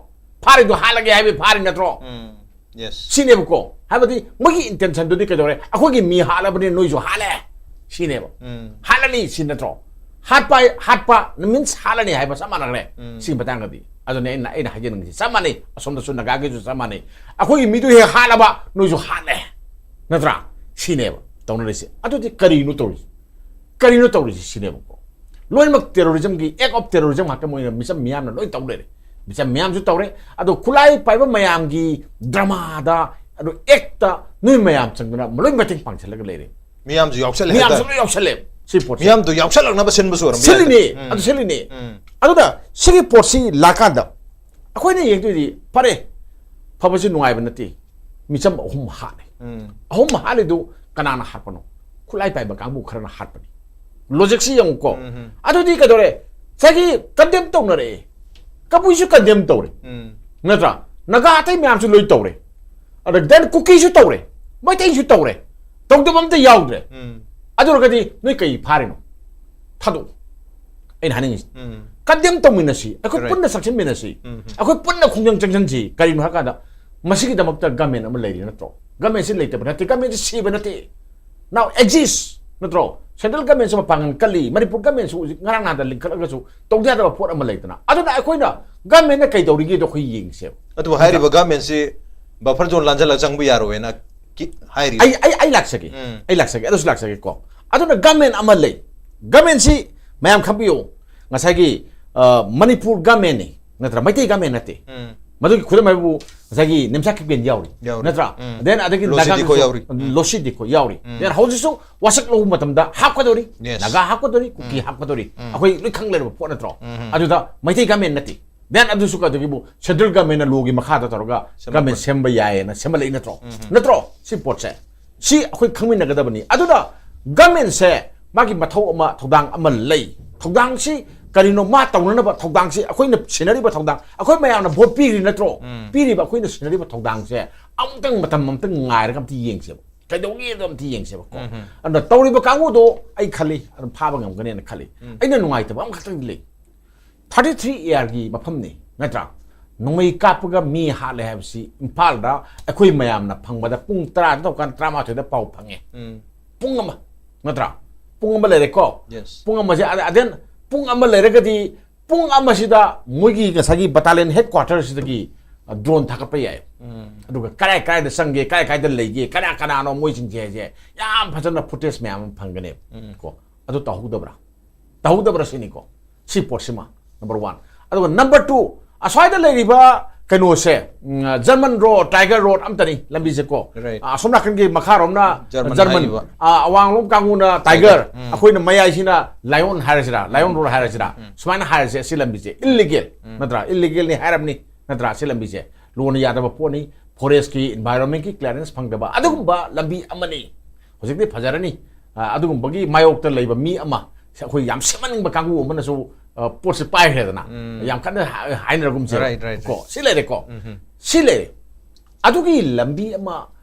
ꯐꯥꯔꯤꯗꯣ ꯍꯥꯠꯂꯒꯦ ꯍꯥꯏꯕ ꯐꯥꯔꯤ ꯅꯠꯇ꯭ꯔꯣ? ꯎꯝ꯫ Yes. ꯁꯤꯅꯦꯕꯀꯣ꯫ ꯍꯥꯏꯕꯗꯤ ꯃꯣꯏꯒꯤ intention ꯗꯨꯗꯤ ꯀꯩꯗꯧꯔꯦ? ꯑꯩꯈꯣꯏꯒꯤ ꯃꯤ ꯍꯥꯠꯂꯕꯅꯤꯅ ꯅꯣꯏꯁꯨ ꯍꯥꯠꯂꯦ꯫ ꯁꯤꯅꯦꯕ꯫ ꯎꯝ꯫ ꯍꯥꯠꯂꯅꯤ ꯁꯤ ꯅꯠꯇ꯭ꯔꯣ? ꯍꯥꯠꯄ, ꯍꯥꯠꯄ means ꯍꯥꯠꯂꯅꯤ ꯍꯥꯏꯕ ꯆꯞ ꯃꯥꯟꯅꯈ꯭ꯔꯦ꯫ ꯎꯝ꯫ ꯁꯤꯒꯤ ꯃꯇꯥꯡꯗꯗꯤ꯫ ꯑꯗꯨꯅꯦ ꯑꯩꯅ, ꯑꯩꯅ ꯍꯥꯏꯖꯅꯤꯡꯉꯤꯁꯦ꯫ ꯆꯞ ꯃꯥꯟꯅꯩ꯫ ꯑꯁꯣꯝꯗꯁꯨ ꯅꯥꯒꯥꯒꯤꯁꯨ ꯆꯞ ꯃꯥꯟꯅꯩ꯫ ꯑꯩꯈꯣꯏꯒꯤ ꯃꯤꯗꯨ ꯍꯦꯛ ꯍꯥꯠꯂꯕ ꯅꯣꯏꯁꯨ ꯍꯥꯠꯂꯦ꯫ ꯅꯠꯇ꯭ꯔꯥ? ꯁꯤꯅꯦꯕ ꯇꯧꯅꯔꯤꯁꯦ꯫ ꯑꯗꯨꯗꯤ ꯀꯔꯤꯅꯣ ꯇꯧꯔꯤꯁꯦ? ꯀꯔꯤꯅꯣ ꯇꯧꯔꯤꯁꯦ ꯁꯤꯅꯦꯕꯀꯣ꯫ ꯂꯣꯏꯅꯃꯛ terrorism ꯒꯤ, act of terrorism ꯉꯥꯛꯇ ꯃꯣꯏꯅ ꯃꯤꯆꯝ ꯃꯤꯌꯥꯝꯅ ꯂꯣꯏ ꯇꯧ ꯂꯩꯔꯦ꯫ ꯃꯤꯆꯝ ꯃꯤꯌꯥꯝꯁꯨ ꯇꯧꯔꯦ꯫ ꯑꯗꯣ ꯈꯨꯠꯂꯥꯏ ꯄꯥꯏꯕ ꯃꯌꯥꯝꯒꯤ drama ꯗ, ꯑꯗꯣ act ꯇ ꯅꯣꯏ ꯃꯌꯥꯝ ꯆꯪꯗꯅ ꯂꯣꯏ ꯃꯇꯦꯡ ꯄꯥꯡꯁꯤꯜꯂꯒ ꯂꯩꯔꯦ꯫ ꯃꯤꯌꯥꯝꯁꯨ ꯌꯥꯎꯁꯜꯂꯦ ꯃꯤꯌꯥꯝꯁꯨ ꯍꯥꯏꯇꯥꯔꯦ꯫ ꯂꯣꯏ ꯌꯥꯎꯁꯜꯂꯦ ꯁꯤ ꯄꯣꯠꯁꯦ꯫ ꯃꯤꯌꯥꯝꯗꯨ ꯌꯥꯎꯁꯜꯂꯛꯅꯕ ꯁꯤꯟꯕꯁꯨ ꯑꯣꯏꯔꯝꯕ ꯁꯤꯜꯂꯤꯅꯦ, ꯌꯥꯏ꯫ ꯎꯝ꯫ ꯑꯗꯨ ꯁꯤꯜꯂꯤꯅꯦ꯫ ꯎꯝ꯫ ꯑꯗꯨꯅ ꯁꯤꯒꯤ ꯄꯣꯠꯁꯤ ꯂꯥꯛꯀꯥꯟꯗ ꯑꯩꯈꯣꯏꯅ ꯌꯦꯡꯗꯣꯏꯗꯤ, ꯐꯔꯦ, ꯐꯕꯁꯤ ꯅꯨꯡꯉꯥꯏꯕ ꯅꯠꯇꯦ, ꯃꯤꯆꯝ ꯑꯍꯨꯝ ꯍꯥꯠꯂꯦ꯫ ꯎꯝ꯫ ꯑꯍꯨꯝ ꯍꯥꯠꯂꯤꯗꯨ ꯀꯅꯥꯅ ꯍꯥꯠꯄꯅꯣ? ꯈꯨꯠꯂꯥꯏ ꯄꯥꯏꯕ ꯀꯥꯡꯕꯨ ꯈꯔꯅ ꯍꯥꯠꯄꯅꯤ꯫ Logic ꯁꯤ ꯌꯦꯡꯉꯨꯀꯣ꯫ ꯎꯝ꯫ ꯑꯗꯨꯗꯤ ꯀꯩꯗꯧꯔꯦ? ꯉꯁꯥꯏꯒꯤ condemn ꯇꯧꯅꯔꯛꯑꯦ, ꯀꯕꯨꯏꯁꯨ condemn ꯇꯧꯔꯦ꯫ ꯎꯝ꯫ ꯅꯠꯇ꯭ꯔꯥ? ꯅꯥꯒꯥ ꯑꯇꯩ ꯃꯌꯥꯝꯁꯨ ꯂꯣꯏ ꯇꯧꯔꯦ꯫ ꯑꯗ then ꯀꯨꯀꯤꯁꯨ ꯇꯧꯔꯦ, ꯃꯩꯇꯩꯁꯨ ꯇꯧꯔꯦ, ꯇꯧꯗꯕ ꯑꯝꯇ ꯌꯥꯎꯗ꯭ꯔꯦ꯫ ꯎꯝ. ꯑꯗꯨ ꯑꯣꯏꯔꯒꯗꯤ ꯅꯣꯏ ꯀꯩ ꯐꯥꯔꯤꯅꯣ? ꯊꯥꯗꯣꯛꯎ꯫ ꯑꯩꯅ ꯍꯥꯏꯅꯤꯡꯉꯤꯁꯤ, ꯎꯝ. ꯀꯟꯗꯦꯝ ꯇꯧꯃꯤꯟꯅꯁꯤ, ꯑꯩꯈꯣꯏ Correct. ꯄꯨꯟꯅ ꯆꯪꯁꯤꯟꯃꯤꯟꯅꯁꯤ, ꯎꯝ. ꯑꯩꯈꯣꯏ ꯄꯨꯟꯅ ꯈꯣꯡꯖꯪ ꯆꯪꯁꯤꯟꯁꯤ꯫ ꯀꯔꯤꯅꯣ ꯍꯥꯏ ꯀꯥꯟꯗ ꯃꯁꯤꯒꯤꯗꯃꯛꯇ ꯒꯃꯦꯟ ꯑꯃ ꯂꯩꯔꯤ ꯅꯠꯇ꯭ꯔꯣ? ꯒꯃꯦꯟꯁꯤ ꯂꯩꯇꯕ ꯅꯠꯇꯦ, ꯒꯃꯦꯟꯁꯤ ꯁꯤꯕ ꯅꯠꯇꯦ꯫ Now exist, ꯅꯠꯇ꯭ꯔꯣ? ꯁꯦꯟꯇ꯭ꯔꯦꯜ ꯒꯃꯦꯟꯁꯨ ꯃꯄꯥꯡꯒꯜ ꯀꯜꯂꯤ, ꯃꯅꯤꯄꯨꯔ ꯒꯃꯦꯟꯁꯨ ꯍꯧꯖꯤꯛ ꯉꯔꯥꯡ ꯅꯍꯥꯟꯗ ꯂꯤꯡꯈꯠꯂꯒꯁꯨ ꯇꯧꯗ ꯌꯥꯗꯕ ꯄꯣꯠ ꯑꯃ ꯂꯩꯗꯅ꯫ ꯑꯗꯨꯅ ꯑꯩꯈꯣꯏꯅ ꯒꯃꯦꯟꯅ ꯀꯩ ꯇꯧꯔꯤꯒꯦꯗꯣ ꯑꯩꯈꯣꯏ ꯌꯦꯡꯁꯦꯕ꯫ ꯑꯗꯨꯕꯨ ꯍꯥꯏꯔꯤꯕ ꯒꯃꯦꯟꯁꯤ ꯕꯐꯔ ꯖꯣꯟ ꯂꯥꯟꯖꯜꯂꯒ ꯆꯪꯕ ꯌꯥꯔꯣꯏꯅ ꯀꯤ- ꯍꯥꯏꯔꯤ꯫ ꯑꯩ ꯑꯩ ꯑꯩ ꯂꯥꯛꯆꯒꯦ, ꯎꯝ. ꯑꯩ ꯂꯥꯛꯆꯒꯦ, ꯑꯗꯨꯁꯨ ꯂꯥꯛꯆꯒꯦꯀꯣ꯫ ꯑꯗꯨꯅ ꯒꯃꯦꯟ ꯑꯃ ꯂꯩ, ꯒꯃꯦꯟꯁꯤ ꯃꯌꯥꯝ ꯈꯪꯕꯤꯌꯨ, ꯉꯁꯥꯏꯒꯤ ꯑ, ꯃꯅꯤꯄꯨꯔ ꯒꯃꯦꯟꯅꯤ ꯅꯠꯇ꯭ꯔꯥ, ꯃꯩꯇꯩ ꯒꯃꯦꯟ ꯅꯠꯇꯦ꯫ ꯎꯝ. ꯃꯗꯨꯒꯤ ꯈꯨꯗꯝ ꯍꯥꯏꯕꯨ ꯉꯁꯥꯏꯒꯤ ꯅꯦꯝꯁꯥ ꯀꯤꯞꯒꯦꯟ ꯌꯥꯎꯔꯤ, ꯌꯥꯎꯔꯤ. ꯅꯠꯇ꯭ꯔꯥ? ꯎꯝ. Then ꯑꯗꯒꯤ ꯂꯣꯁꯤꯗꯤ ꯅꯥꯒꯥꯒꯤꯁꯨ ꯈꯣꯏ ꯌꯥꯎꯔꯤ. ꯎꯝ. ꯂꯣꯁꯤꯗꯤ ꯈꯣꯏ ꯌꯥꯎꯔꯤ꯫ ꯎꯝ. Then ꯍꯧꯖꯤꯛꯁꯨ ꯋꯥꯁꯛ ꯂꯧꯕ ꯃꯇꯝꯗ ꯍꯥꯞꯀꯗꯧꯔꯤ, Yes. ꯅꯥꯒꯥ ꯍꯥꯞꯀꯗꯧꯔꯤ, ꯀꯨꯀꯤ ꯎꯝ. ꯍꯥꯞꯀꯗꯧꯔꯤ, ꯎꯝ. ꯑꯩꯈꯣꯏ ꯂꯣꯏ ꯈꯪ ꯂꯩꯔꯕ ꯄꯣꯠ ꯅꯠꯇ꯭ꯔꯣ? ꯎꯝ. ꯑꯗꯨꯗ ꯃꯩꯇꯩ ꯒꯃꯦꯟ ꯅꯠꯇꯦ꯫ Then ꯑꯗꯨꯁꯨ ꯀꯩꯗꯧꯒꯦꯕꯨ ꯁꯦꯟꯇ꯭ꯔꯦꯜ ꯒꯃꯦꯟꯅ ꯂꯣꯒꯤ ꯃꯈꯥꯗ ꯇꯧꯔꯒ ꯁꯦꯝꯕ ꯒꯃꯦꯟ ꯄꯣꯠ. ꯁꯦꯝꯕ ꯌꯥꯏꯌꯦꯅ ꯁꯦꯝꯍꯜꯂꯛꯏ ꯅꯠꯇ꯭ꯔꯣ? ꯎꯝ. ꯅꯠꯇ꯭ꯔꯣ? ꯁꯤ ꯄꯣꯠꯁꯦ, ꯁꯤ ꯑꯩꯈꯣꯏ ꯈꯪꯃꯤꯟꯅꯒꯗꯕꯅꯤ꯫ ꯑꯗꯨꯅ ꯒꯃꯦꯟꯁꯦ ꯃꯥꯒꯤ ꯃꯊꯧ ꯑꯃ, ꯊꯧꯗꯥꯡ ꯑꯃ ꯂꯩ꯫ ꯊꯧꯗꯥꯡꯁꯤ ꯀꯔꯤꯅꯣ? ꯃꯥ ꯇꯧꯅꯅꯕ ꯊꯧꯗꯥꯡꯁꯤ, ꯑꯩꯈꯣꯏꯅ ꯁꯤꯟꯅꯔꯤꯕ ꯊꯧꯗꯥꯡ, ꯑꯩꯈꯣꯏ ꯃꯌꯥꯝꯅ ꯚꯣꯠ ꯄꯤꯔꯤ ꯅꯠꯇ꯭ꯔꯣ? ꯎꯝ. ꯄꯤꯔꯤꯕ ꯑꯩꯈꯣꯏꯅ ꯁꯤꯟꯅꯔꯤꯕ ꯊꯧꯗꯥꯡꯁꯦ ꯑꯃꯨꯛꯇꯪ ꯃꯇꯝ ꯑꯃꯨꯛꯇꯪ ꯉꯥꯏꯔꯒ ꯑꯝꯇ ꯌꯦꯡꯁꯦꯕ, ꯀꯩꯗꯧꯒꯦꯗꯣ ꯑꯝꯇ ꯌꯦꯡꯁꯦꯕꯀꯣ꯫ ꯎꯝ. ꯑꯗꯨꯅ ꯇꯧꯔꯤꯕ ꯀꯥꯡꯕꯨꯗꯣ ꯑꯩ ꯈꯜꯂꯤ ꯑꯗꯨꯝ ꯐꯥꯕ ꯉꯝꯒꯅꯦꯅ ꯈꯜꯂꯤ꯫ ꯎꯝ. ꯑꯩꯅ ꯅꯨꯡꯉꯥꯏꯇꯕ ꯑꯃꯈꯛꯇꯪꯗꯤ ꯂꯩ꯫ Thirty three A R ꯒꯤ ꯃꯐꯝꯅꯤ ꯅꯠꯇ꯭ꯔꯥ? ꯅꯣꯡꯃꯩ ꯀꯥꯞꯄꯒ ꯃꯤ ꯍꯥꯠꯂꯦ ꯍꯥꯏꯕꯁꯤ ꯏꯝꯐꯥꯜꯗ ꯑꯩꯈꯣꯏ ꯃꯌꯥꯝꯅ ꯐꯪꯕꯗ ꯄꯨꯡ ꯇꯔꯥꯗ ꯇꯧꯀꯥꯟꯗ ꯇꯔꯥꯃꯥꯊꯣꯏꯗ ꯄꯥꯎ ꯐꯪꯉꯦ꯫ ꯎꯝ. ꯄꯨꯡ ꯑꯃ ꯅꯠꯇ꯭ꯔꯥ? ꯄꯨꯡ ꯑꯃ ꯂꯩꯔꯦꯀꯣ꯫ Yes. ꯄꯨꯡ ꯑꯃꯁꯦ ꯑ- then ꯄꯨꯡ ꯑꯃ ꯂꯩꯔꯒꯗꯤ ꯄꯨꯡ ꯑꯃꯁꯤꯗ ꯃꯣꯏꯒꯤ ꯉꯁꯥꯏꯒꯤ battalion headquarter ꯁꯤꯗꯒꯤ drone ꯊꯥꯒꯠꯄ ꯌꯥꯏ꯫ ꯎꯝ. ꯑꯗꯨꯒ ꯀꯔꯥꯏ ꯀꯔꯥꯏꯗ ꯆꯪꯒꯦ, ꯀꯔꯥꯏ ꯀꯔꯥꯏꯗ ꯂꯩꯒꯦ, ꯀꯅꯥ ꯀꯅꯥꯅꯣ ꯃꯣꯏꯁꯤꯡꯁꯦ ꯍꯥꯏꯁꯦ ꯌꯥꯝ ꯐꯖꯅ footage ꯃꯌꯥꯝ ꯑꯃ ꯐꯪꯒꯅꯦꯕ꯫ ꯎꯝ. ꯀꯣ, ꯑꯗꯨ ꯇꯧꯍꯧꯗꯕ꯭ꯔꯥ? ꯇꯧꯍꯧꯗꯕ꯭ꯔꯥ ꯁꯤꯅꯤꯀꯣ꯫ ꯁꯤ ꯄꯣꯠꯁꯤꯃ number one꯫ ꯑꯗꯨꯒ number two, ꯑꯁ꯭ꯋꯥꯏꯗ ꯂꯩꯔꯤꯕ ꯀꯩꯅꯣꯁꯦ, ꯎꯝ, German road, Tiger road ꯑꯝꯇꯅꯤ ꯂꯝꯕꯤꯁꯦ ꯀꯣ꯫ Right. ꯑ, ꯑꯁꯣꯝ ꯅꯥꯀꯟꯒꯤ ꯃꯈꯥꯔꯣꯝꯅ German German, ꯍꯥꯏꯔꯤꯕ. ꯑ, ꯑꯋꯥꯡꯂꯣꯝ ꯀꯥꯡꯕꯨꯅ Tiger, ꯎꯝ. ꯑꯩꯈꯣꯏꯅ ꯃꯌꯥꯏꯁꯤꯅ lion ꯍꯥꯏꯔꯁꯤꯔꯥ, lion road ꯍꯥꯏꯔꯁꯤꯔꯥ, ꯁꯨꯃꯥꯏꯅ ꯍꯥꯏꯔꯁꯦ꯫ ꯑꯁꯤ ꯂꯝꯕꯤꯁꯦ illegal, ꯎꯝ. ꯅꯠꯇ꯭ꯔꯥ? Illegalꯅꯤ ꯍꯥꯏꯔꯕꯅꯤ, ꯅꯠꯇ꯭ꯔꯥ? ꯁꯤ ꯂꯝꯕꯤꯁꯦ ꯂꯣꯅ ꯌꯥꯗꯕ ꯄꯣꯠꯅꯤ, forestꯀꯤ, environmentꯀꯤ clearanceꯀꯤ ꯐꯪꯗꯕ ꯑꯗꯨꯒꯨꯝꯕ ꯂꯝꯕꯤ ꯑꯃꯅꯤ꯫ ꯍꯧꯖꯤꯛꯇꯤ ꯐꯖꯔꯅꯤ꯫ ꯑ, ꯑꯗꯨꯒꯨꯝꯕꯒꯤ ꯃꯥꯌꯣꯛꯇ ꯂꯩꯕ ꯃꯤ ꯑꯃ, ꯑꯩꯈꯣꯏ ꯌꯥꯝ ꯁꯦꯝꯍꯟꯅꯤꯡꯕ ꯀꯥꯡꯕꯨ ꯑꯃꯅꯁꯨ, ꯑ, ꯄꯣꯠꯁꯦ ꯄꯥꯏꯈ꯭ꯔꯦꯗꯅ꯫ ꯎꯝ. ꯌꯥꯝ ꯀꯟꯅ ꯍꯥ- ꯍꯥꯏꯅꯔꯒꯨꯝꯁꯦ꯫ Right, right, right. ꯀꯣ, ꯁꯤ ꯂꯩꯔꯦꯀꯣ꯫ ꯎꯝ. ꯁꯤ ꯂꯩꯔꯦ꯫ ꯑꯗꯨꯒꯤ ꯂꯝꯕꯤ ꯑꯃ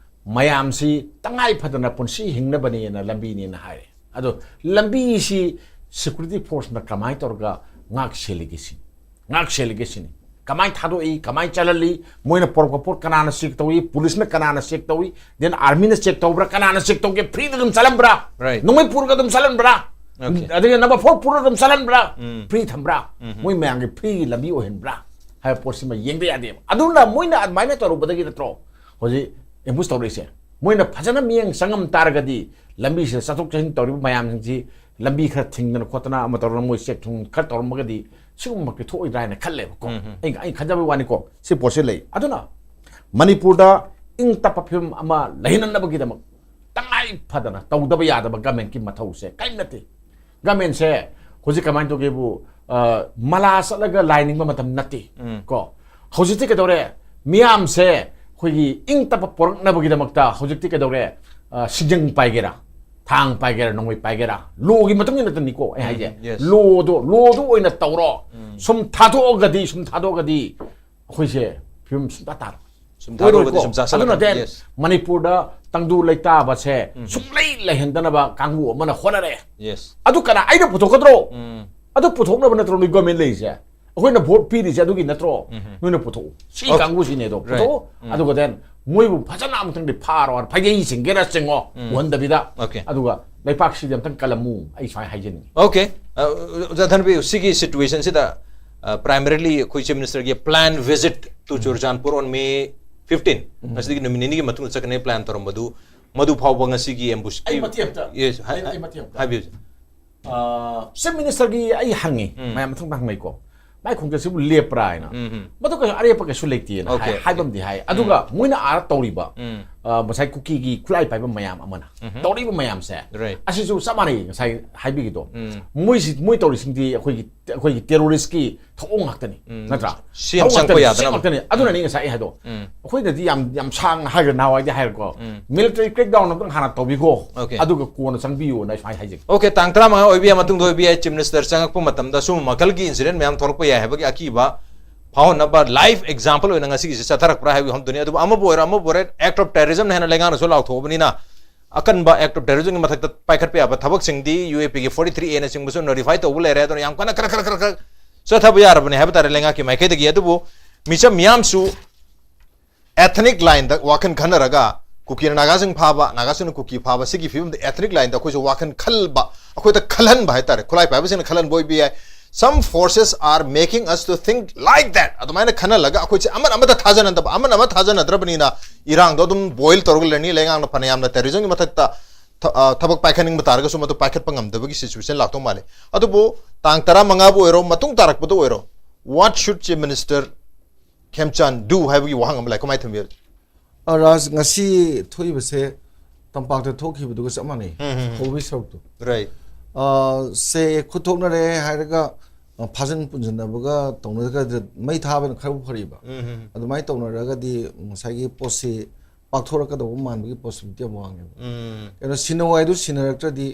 ꯃꯌꯥꯝꯁꯤ ꯇꯉꯥꯏ ꯐꯗꯅ ꯄꯨꯟꯁꯤ ꯍꯤꯡꯅꯕꯅꯦꯅ ꯂꯝꯕꯤꯅꯦꯅ ꯍꯥꯏꯔꯦ꯫ ꯑꯗꯣ ꯂꯝꯕꯤꯁꯤ security forceꯅ ꯀꯃꯥꯏꯅ ꯇꯧꯔꯒ ꯉꯥꯛ ꯁꯦꯜꯂꯤꯒꯦ ꯁꯤ, ꯉꯥꯛ ꯁꯦꯜꯂꯤꯒꯦ ꯁꯤꯅꯤ꯫ ꯀꯃꯥꯏꯅ ꯊꯥꯗꯣꯛꯏ, ꯀꯃꯥꯏꯅ ꯆꯠꯍꯜꯂꯤ, ꯃꯣꯏꯅ ꯄꯣꯔꯛꯄ ꯄꯣꯠ ꯀꯅꯥꯅ check ꯇꯧꯏ, ꯄꯨꯂꯤꯁꯅ ꯀꯅꯥꯅ check ꯇꯧꯏ, then armyꯅ check ꯇꯧꯕ꯭ꯔꯥ, ꯀꯅꯥꯅ check ꯇꯧꯒꯦ? Freeꯗ ꯑꯗꯨꯝ ꯆꯠꯍꯟꯕ꯭ꯔꯥ? Right. ꯅꯣꯡꯃꯩ ꯄꯨꯔꯒ ꯑꯗꯨꯝ ꯆꯠꯍꯟꯕ꯭ꯔꯥ? Okay. ꯑꯗꯒꯤ number four ꯄꯨꯔꯒ ꯑꯗꯨꯝ ꯆꯠꯍꯟꯕ꯭ꯔꯥ? ꯎꯝ. Free ꯊꯝꯕ꯭ꯔꯥ? ꯎꯝ. ꯃꯣꯏ ꯃꯌꯥꯝꯒꯤ freeꯒꯤ ꯂꯝꯕꯤ ꯑꯣꯏꯍꯟꯕ꯭ꯔꯥ ꯍꯥꯏꯕ ꯄꯣꯠꯁꯤꯃ ꯌꯦꯡꯗ ꯌꯥꯗꯦꯕ꯫ ꯑꯗꯨꯅ ꯃꯣꯏꯅ ꯑꯗꯨꯃꯥꯏꯅ ꯇꯧꯔꯨꯕꯗꯒꯤ ꯅꯠꯇ꯭ꯔꯣ ꯍꯧꯖꯤꯛ ambush ꯇꯧꯔꯛꯏꯁꯦ? ꯃꯣꯏꯅ ꯐꯖꯅ ꯃꯤꯠꯌꯦꯡ ꯆꯪꯉꯝ ꯇꯥꯔꯒꯗꯤ, ꯂꯝꯕꯤꯁꯤꯗ ꯆꯠꯊꯣꯛ ꯆꯠꯁꯤꯟ ꯇꯧꯔꯤꯕ ꯃꯌꯥꯝꯁꯤꯡꯁꯤ ꯂꯝꯕꯤ ꯈꯔ ꯊꯤꯡꯗꯅ ꯈꯣꯠꯇꯅ ꯑꯃ ꯇꯧꯔꯒ ꯃꯣꯏ check ꯊꯨꯡ ꯈꯔ ꯇꯧꯔꯝꯃꯒꯗꯤ ꯁꯤꯒꯨꯝꯕ ꯊꯣꯛꯑꯣꯏꯗ꯭ꯔꯥ ꯍꯥꯏꯅ ꯈꯜꯂꯦꯕꯀꯣ꯫ ꯎꯝ, ꯎꯝ꯫ ꯑꯩ, ꯑꯩ ꯈꯟꯖꯕꯒꯤ ꯋꯥꯅꯤꯀꯣ, ꯁꯤ ꯄꯣꯠꯁꯤ ꯂꯩ꯫ ꯑꯗꯨꯅ ꯃꯅꯤꯄꯨꯔꯗ ꯏꯪ ꯇꯞꯄ ꯐꯤꯕꯝ ꯑꯃ ꯂꯩꯍꯟꯅꯕꯒꯤꯗꯃꯛ ꯇꯉꯥꯏ ꯐꯗꯅ ꯇꯧꯗꯕ ꯌꯥꯗꯕ governmentꯀꯤ ꯃꯊꯧꯁꯦ ꯀꯔꯤꯝ ꯅꯠꯇꯦ꯫ Governmentꯁꯦ ꯍꯧꯖꯤꯛ ꯀꯃꯥꯏꯅ ꯇꯧꯒꯦꯕꯨ, ꯑ, ꯃꯂꯥ ꯆꯠꯂꯒ ꯂꯥꯏ ꯅꯤꯡꯕ ꯃꯇꯝ ꯅꯠꯇꯦ꯫ ꯎꯝ꯫ ꯀꯣ, ꯍꯧꯖꯤꯛꯇꯤ ꯀꯩꯗꯧꯔꯦ? ꯃꯤꯌꯥꯝꯁꯦ ꯑꯩꯈꯣꯏꯒꯤ ꯏꯪ ꯇꯞꯄ ꯄꯣꯔꯛꯅꯕꯒꯤꯗꯃꯛꯇ ꯍꯧꯖꯤꯛꯇꯤ ꯀꯩꯗꯧꯔꯦ? ꯑ, ꯁꯤꯡꯖꯪ ꯄꯥꯏꯒꯦꯔꯥ, ꯊꯥꯡ ꯄꯥꯏꯒꯦꯔꯥ, ꯅꯣꯡꯃꯩ ꯄꯥꯏꯒꯦꯔꯥ, lawꯒꯤ ꯃꯇꯨꯡ ꯏꯟꯅ ꯅꯠꯇꯅꯤꯀꯣ ꯑꯩ ꯍꯥꯏꯁꯦ꯫ ꯎꯝ, yes. Lawꯗꯣ, lawꯗꯣ ꯑꯣꯏꯅ ꯇꯧꯔꯣ꯫ ꯎꯝ꯫ ꯁꯨꯝ ꯊꯥꯗꯣꯛꯑꯒꯗꯤ, ꯁꯨꯝ ꯊꯥꯗꯣꯛꯑꯒꯗꯤ ꯑꯩꯈꯣꯏꯁꯦ ꯐꯤꯕꯝ ꯁꯨꯝꯇ ꯇꯥꯔꯣꯏ꯫ ꯁꯨꯝ ꯊꯥꯗꯣꯛꯑꯒꯗꯤ ꯑꯣꯏꯔꯣꯏꯀꯣ꯫ ꯁꯨꯝ ꯆꯥꯁꯤꯜꯂꯛꯀꯅꯤ꯫ ꯑꯗꯨꯅ then Yes. ꯃꯅꯤꯄꯨꯔꯗ ꯇꯪꯗꯨ ꯂꯩꯇꯥꯕꯁꯦ ꯎꯝ꯫ ꯁꯨꯡꯂꯩ ꯂꯩꯍꯟꯗꯅꯕ ꯀꯥꯡꯕꯨ ꯑꯃꯅ ꯍꯣꯠꯅꯔꯦ꯫ Yes. ꯑꯗꯨ ꯀꯅꯥ? ꯑꯩꯅ ꯄꯨꯊꯣꯛꯀꯗ꯭ꯔꯣ? ꯎꯝ꯫ ꯑꯗꯨ ꯄꯨꯊꯣꯛꯅꯕ ꯅꯠꯇ꯭ꯔꯣ ꯅꯣꯏ government ꯂꯩꯔꯤꯁꯦ? ꯑꯩꯈꯣꯏꯅ vote ꯄꯤꯔꯤꯁꯦ ꯑꯗꯨꯒꯤ ꯅꯠꯇ꯭ꯔꯣ? ꯎꯝ꯫ ꯅꯣꯏꯅ ꯄꯨꯊꯣꯛꯎ꯫ ꯁꯤ Okay. ꯀꯥꯡꯕꯨꯁꯤꯅꯦ ꯑꯗꯣ Right. ꯄꯨꯊꯣꯛꯎ꯫ ꯎꯝ꯫ ꯑꯗꯨꯒ then ꯃꯣꯏꯕꯨ ꯐꯖꯅ ꯑꯃꯨꯛꯇꯪꯗꯤ ꯐꯥꯔꯣ, ꯐꯩꯖꯩ ꯆꯤꯡꯒꯦꯔꯥ ꯆꯤꯡꯉꯣ, ꯎꯝ꯫ ꯎꯍꯟꯗꯕꯤꯗ꯫ Okay. ꯑꯗꯨꯒ ꯂꯩꯄꯥꯛꯁꯤꯗꯤ ꯑꯝꯇꯪ ꯀꯜꯂꯝꯃꯨ, ꯑꯩ ꯁꯨꯃꯥꯏꯅ ꯍꯥꯏꯖꯅꯤꯡꯉꯤ꯫ Okay. ꯑ, ꯑꯣꯖꯥ ꯙꯅꯕꯤꯔ, ꯁꯤꯒꯤ situationꯁꯤꯗ, ꯑ, primarily ꯑꯩꯈꯣꯏ Chief Ministerꯒꯤ plan visit to Churachandpur on May fifteen, ꯉꯁꯤꯗꯒꯤ ꯅꯨꯃꯤꯠ ꯅꯤꯅꯤꯒꯤ ꯃꯇꯨꯡꯗ ꯆꯠꯀꯅꯤ plan ꯇꯧꯔꯝꯕꯗꯨ, ꯃꯗꯨ ꯐꯥꯎꯕ ꯉꯁꯤꯒꯤ ambush ꯑꯩ ꯃꯇꯦꯛ ꯑꯝꯇ, Yes, ꯍꯥꯏ-, ꯑꯩ, ꯑꯩ ꯃꯇꯦꯛ ꯑꯝꯇ꯫ ꯍꯥꯏꯕꯤꯌꯨ꯫ ꯑ, Chief Ministerꯒꯤ ꯑꯩ ꯍꯪꯉꯤ, ꯎꯝ꯫ ꯃꯌꯥꯝ ꯃꯊꯪ ꯃꯊꯪ ꯍꯪꯉꯤꯀꯣ, ꯃꯥꯏ ꯈꯣꯡꯆꯠꯁꯤꯕꯨ ꯂꯦꯞꯄ꯭ꯔꯥ ꯍꯥꯏꯅ꯫ ꯎꯝ, ꯎꯝ꯫ ꯃꯗꯨ ꯀꯩꯁꯨ ꯑꯔꯦꯞꯄ ꯀꯩꯁꯨ ꯂꯩꯇꯦꯅ Okay, ꯍꯥꯏ-, ꯍꯥꯏꯕ okay. ꯑꯃꯗꯤ ꯍꯥꯏ꯫ ꯑꯗꯨꯒ ꯃꯣꯏꯅ ꯑꯥꯗ ꯇꯧꯔꯤꯕ, ꯎꯝ꯫ ꯑ, ꯉꯁꯥꯏ ꯀꯨꯀꯤꯒꯤ ꯈꯨꯠꯂꯥꯏ ꯄꯥꯏꯕ ꯃꯌꯥꯝ ꯑꯃꯅ ꯎꯝ꯫ ꯇꯧꯔꯤꯕ ꯃꯌꯥꯝꯁꯦ, Right. ꯑꯁꯤꯁꯨ ꯆꯞ ꯃꯥꯟꯅꯩ ꯉꯁꯥꯏ ꯍꯥꯏꯕꯤꯒꯤꯗꯣ꯫ ꯎꯝ꯫ ꯃꯣꯏꯁꯤ, ꯃꯣꯏ ꯇꯧꯔꯤꯁꯤꯡꯗꯤ ꯑꯩꯈꯣꯏꯒꯤ, ꯑꯩꯈꯣꯏꯒꯤ terroristꯀꯤ ꯊꯧꯑꯣꯡ ꯉꯥꯛꯇꯅꯤ, ꯎꯝ꯫ ꯅꯠꯇ꯭ꯔꯥ? ꯁꯤ ꯌꯥꯝ ꯊꯧꯑꯣꯡ ꯆꯪꯉꯛꯄ ꯉꯥꯛꯇꯅꯤ, ꯌꯥꯗꯅꯕ꯫ ꯁꯤ ꯉꯥꯛꯇꯅꯤ꯫ ꯑꯗꯨꯅꯅꯤ ꯎꯝ꯫ ꯉꯁꯥꯏ ꯑꯩ ꯍꯥꯏꯗꯣ꯫ ꯎꯝ꯫ ꯑꯩꯈꯣꯏꯅꯗꯤ ꯌꯥꯝ, ꯌꯥꯝ ꯁꯥꯡꯅ ꯍꯥꯏꯈ꯭ꯔꯦ, ꯅꯍꯥꯟꯋꯥꯏꯗꯤ ꯍꯥꯏꯔꯦꯀꯣ꯫ ꯎꯝ꯫ Military crackdown ꯑꯝꯇꯪ ꯍꯥꯟꯅ ꯇꯧꯕꯤꯈꯣ꯫ Okay. ꯑꯗꯨꯒ ꯀꯣꯟꯅ ꯆꯪꯕꯤꯌꯨꯅ ꯑꯩ ꯁꯨꯃꯥꯏꯅ ꯍꯥꯏꯖꯒꯦ꯫ Okay, ꯇꯥꯡ ꯇꯔꯥꯃꯉꯥ ꯑꯣꯏꯕ ꯌꯥꯏ, ꯃꯇꯨꯡꯗ ꯑꯣꯏꯕ ꯌꯥꯏ, Chief Minister ꯆꯪꯉꯛꯄ ꯃꯇꯝꯗ ꯁꯨꯝꯕ ꯃꯈꯜꯒꯤ incident ꯃꯌꯥꯝ ꯊꯣꯛꯂꯛꯄ ꯌꯥꯏ ꯍꯥꯏꯕꯒꯤ ꯑꯀꯤꯕ ꯐꯥꯎꯍꯟꯅꯕ live example ꯑꯣꯏꯅ ꯉꯁꯤꯒꯤꯁꯤ ꯆꯠꯊꯔꯛꯄ꯭ꯔꯥ ꯍꯥꯏꯕꯒꯤ ꯋꯥꯐꯝꯗꯨꯅꯤ꯫ ꯑꯗꯨꯕꯨ ꯑꯃꯕꯨ ꯑꯣꯏꯔꯣ, ꯑꯃꯕꯨ ꯑꯣꯏꯔꯣ, act of terrorism ꯅ ꯍꯦꯟꯅ ꯂꯩꯉꯥꯛꯅꯁꯨ ꯂꯥꯎꯊꯣꯛꯑꯕꯅꯤꯅ, ꯑꯀꯟꯕ act of terrorism ꯒꯤ ꯃꯊꯛꯇ ꯄꯥꯏꯈꯠꯄ ꯌꯥꯕ ꯊꯕꯛꯁꯤꯡꯗꯤ U A P ꯒꯤ forty three A ꯅꯆꯤꯡꯕꯁꯨ notify ꯇꯧꯕ ꯂꯩꯔꯦ꯫ ꯑꯗꯨꯅ ꯌꯥꯝ ꯀꯟꯅ ꯈꯔ ꯈꯔ ꯈꯔ ꯈꯔ ꯆꯠꯊꯕ ꯌꯥꯔꯕꯅꯤ ꯍꯥꯏꯕ ꯇꯥꯔꯦ ꯂꯩꯉꯥꯛꯀꯤ ꯃꯥꯏꯀꯩꯗꯒꯤ꯫ ꯑꯗꯨꯕꯨ ꯃꯤꯆꯝ ꯃꯤꯌꯥꯝꯁꯨ ethnic line ꯗ ꯋꯥꯈꯜ ꯈꯟꯅꯔꯒ, ꯀꯨꯀꯤꯅ ꯅꯥꯒꯥꯁꯤꯡ ꯐꯥꯕ, ꯅꯥꯒꯥꯁꯤꯡꯅ ꯀꯨꯀꯤ ꯐꯥꯕ, ꯁꯤꯒꯤ ꯐꯤꯕꯝꯗ ethnic line ꯗ ꯑꯩꯈꯣꯏꯁꯨ ꯋꯥꯈꯜ ꯈꯜꯕ, ꯑꯩꯈꯣꯏꯗ ꯈꯜꯍꯟꯕ ꯍꯥꯏꯇꯥꯔꯦ, ꯈꯨꯠꯂꯥꯏ ꯄꯥꯏꯕꯁꯤꯡꯅ ꯈꯜꯍꯟꯕ ꯑꯣꯏꯕ ꯌꯥꯏ꯫ Some forces are making us to think like that. ꯑꯗꯨꯃꯥꯏꯅ ꯈꯟꯍꯜꯂꯒ ꯑꯩꯈꯣꯏꯁꯦ ꯑꯃꯅ ꯑꯃꯗ ꯊꯥꯖꯅꯗꯕ, ꯑꯃꯅ ꯑꯃ ꯊꯥꯖꯅꯗ꯭ꯔꯕꯅꯤꯅ ꯏꯔꯥꯡꯗꯣ ꯑꯗꯨꯝ boil ꯇꯧꯔꯒ ꯂꯩꯔꯅꯤ꯫ ꯂꯩꯉꯥꯛꯅ ꯐꯅꯌꯥꯝꯅ terrorism ꯒꯤ ꯃꯊꯛꯇ ꯊ-, ꯑ, ꯊꯕꯛ ꯄꯥꯏꯈꯠꯅꯤꯡꯕ ꯇꯥꯔꯒꯁꯨ ꯃꯗꯨ ꯄꯥꯏꯈꯠꯄ ꯉꯝꯗꯕꯒꯤ situation ꯂꯥꯛꯇꯧ ꯃꯥꯜꯂꯤ꯫ ꯑꯗꯨꯕꯨ ꯇꯥꯡ ꯇꯔꯥꯃꯉꯥꯕꯨ ꯑꯣꯏꯔꯣ, ꯃꯇꯨꯡ ꯇꯥꯔꯛꯄꯗ ꯑꯣꯏꯔꯣ, what should Chief Minister ꯈꯦꯝꯆꯥꯟ do ꯍꯥꯏꯕꯒꯤ ꯋꯥꯍꯪ ꯑꯃ ꯂꯥꯛꯏ꯫ ꯀꯃꯥꯏꯅ ꯊꯝꯕꯤꯔꯤ? ꯑ, ꯔꯥꯖ, ꯉꯁꯤ ꯊꯣꯛꯏꯕꯁꯦ ꯇꯝꯄꯥꯛꯇ ꯊꯣꯛꯈꯤꯕꯗꯨꯒ ꯆꯞ ꯃꯥꯟꯅꯩ꯫ ꯎꯝ, ꯎꯝ, ꯎꯝ꯫ ꯍꯧꯕꯒꯤ ꯁꯔꯨꯛꯇꯣ꯫ Right. ꯑ, ꯁꯦ ꯈꯨꯠ ꯊꯣꯛꯅꯔꯦ ꯍꯥꯏꯔꯒ, ꯑ, ꯐꯥꯖꯤꯟ ꯄꯨꯟꯁꯤꯟꯅꯕꯒ ꯇꯧꯅꯔꯒꯗꯤ ꯃꯩ ꯊꯥꯕꯅ ꯈꯔꯕꯨ ꯐꯔꯤꯕ꯫ ꯎꯝ, ꯎꯝ, ꯎꯝ꯫ ꯑꯗꯨꯃꯥꯏꯅ ꯇꯧꯅꯔꯒꯗꯤ ꯉꯁꯥꯏꯒꯤ ꯄꯣꯠꯁꯤ ꯄꯥꯛꯊꯣꯔꯛꯀꯗꯧꯕ ꯃꯥꯟꯕꯒꯤ possibility ꯌꯥꯝ ꯋꯥꯡꯉꯦꯕ꯫ ꯎꯝ꯫ ꯀꯩꯅꯣ, ꯁꯤꯟꯅꯧ ꯍꯥꯏꯗꯨ ꯁꯤꯟꯅꯔꯛꯇ꯭ꯔꯗꯤ,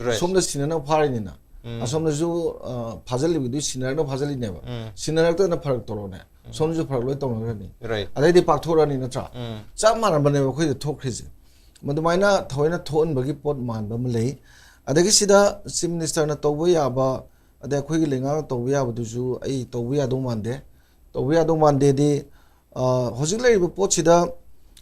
Right. ꯁꯣꯝꯗ ꯁꯤꯟꯅꯅꯕ ꯐꯥꯔꯤꯅꯤꯅ, ꯎꯝ꯫ ꯑꯁꯣꯝꯗꯁꯨ, ꯑ, ꯐꯥꯖꯤꯜꯂꯤꯕꯗꯨ ꯁꯤꯟꯅꯔꯛꯅꯕ ꯐꯥꯖꯤꯜꯂꯤꯅꯦꯕ꯫ ꯎꯝ꯫ ꯁꯤꯟꯅꯔꯛꯇꯅ ꯐꯔꯛ ꯇꯧꯔꯛꯑꯣꯅꯦ꯫ ꯎꯝ꯫ ꯁꯣꯝꯗꯁꯨ ꯐꯔꯛ ꯂꯣꯏ ꯇꯧꯅꯈ꯭ꯔꯅꯤ꯫ Right. ꯑꯗꯩꯗꯤ ꯄꯥꯛꯊꯣꯔꯛꯑꯅꯤ, ꯅꯠꯇ꯭ꯔꯥ? ꯎꯝ꯫ ꯆꯞ ꯃꯥꯟꯅꯕꯅꯦꯕ ꯑꯩꯈꯣꯏꯗ ꯊꯣꯛꯈ꯭ꯔꯤꯁꯦ꯫ ꯃꯗꯨꯃꯥꯏꯅ ꯊꯑꯣꯏꯅ ꯊꯣꯛꯍꯟꯕꯒꯤ ꯄꯣꯠ ꯃꯥꯟꯕ ꯑꯃ ꯂꯩ꯫ ꯑꯗꯒꯤ ꯁꯤꯗ Chief Minister ꯅ ꯇꯧꯕ ꯌꯥꯕ, ꯑꯗꯩ ꯑꯩꯈꯣꯏꯒꯤ ꯂꯩꯉꯥꯛꯅ ꯇꯧꯕ ꯌꯥꯕꯗꯨꯁꯨ ꯑꯩ ꯇꯧꯕ ꯌꯥꯗꯧ ꯃꯥꯟꯗꯦ꯫ ꯇꯧꯕ ꯌꯥꯗꯧ ꯃꯥꯟꯗꯦꯗꯤ, ꯑ, ꯍꯧꯖꯤꯛ ꯂꯩꯔꯤꯕ ꯄꯣꯠꯁꯤꯗ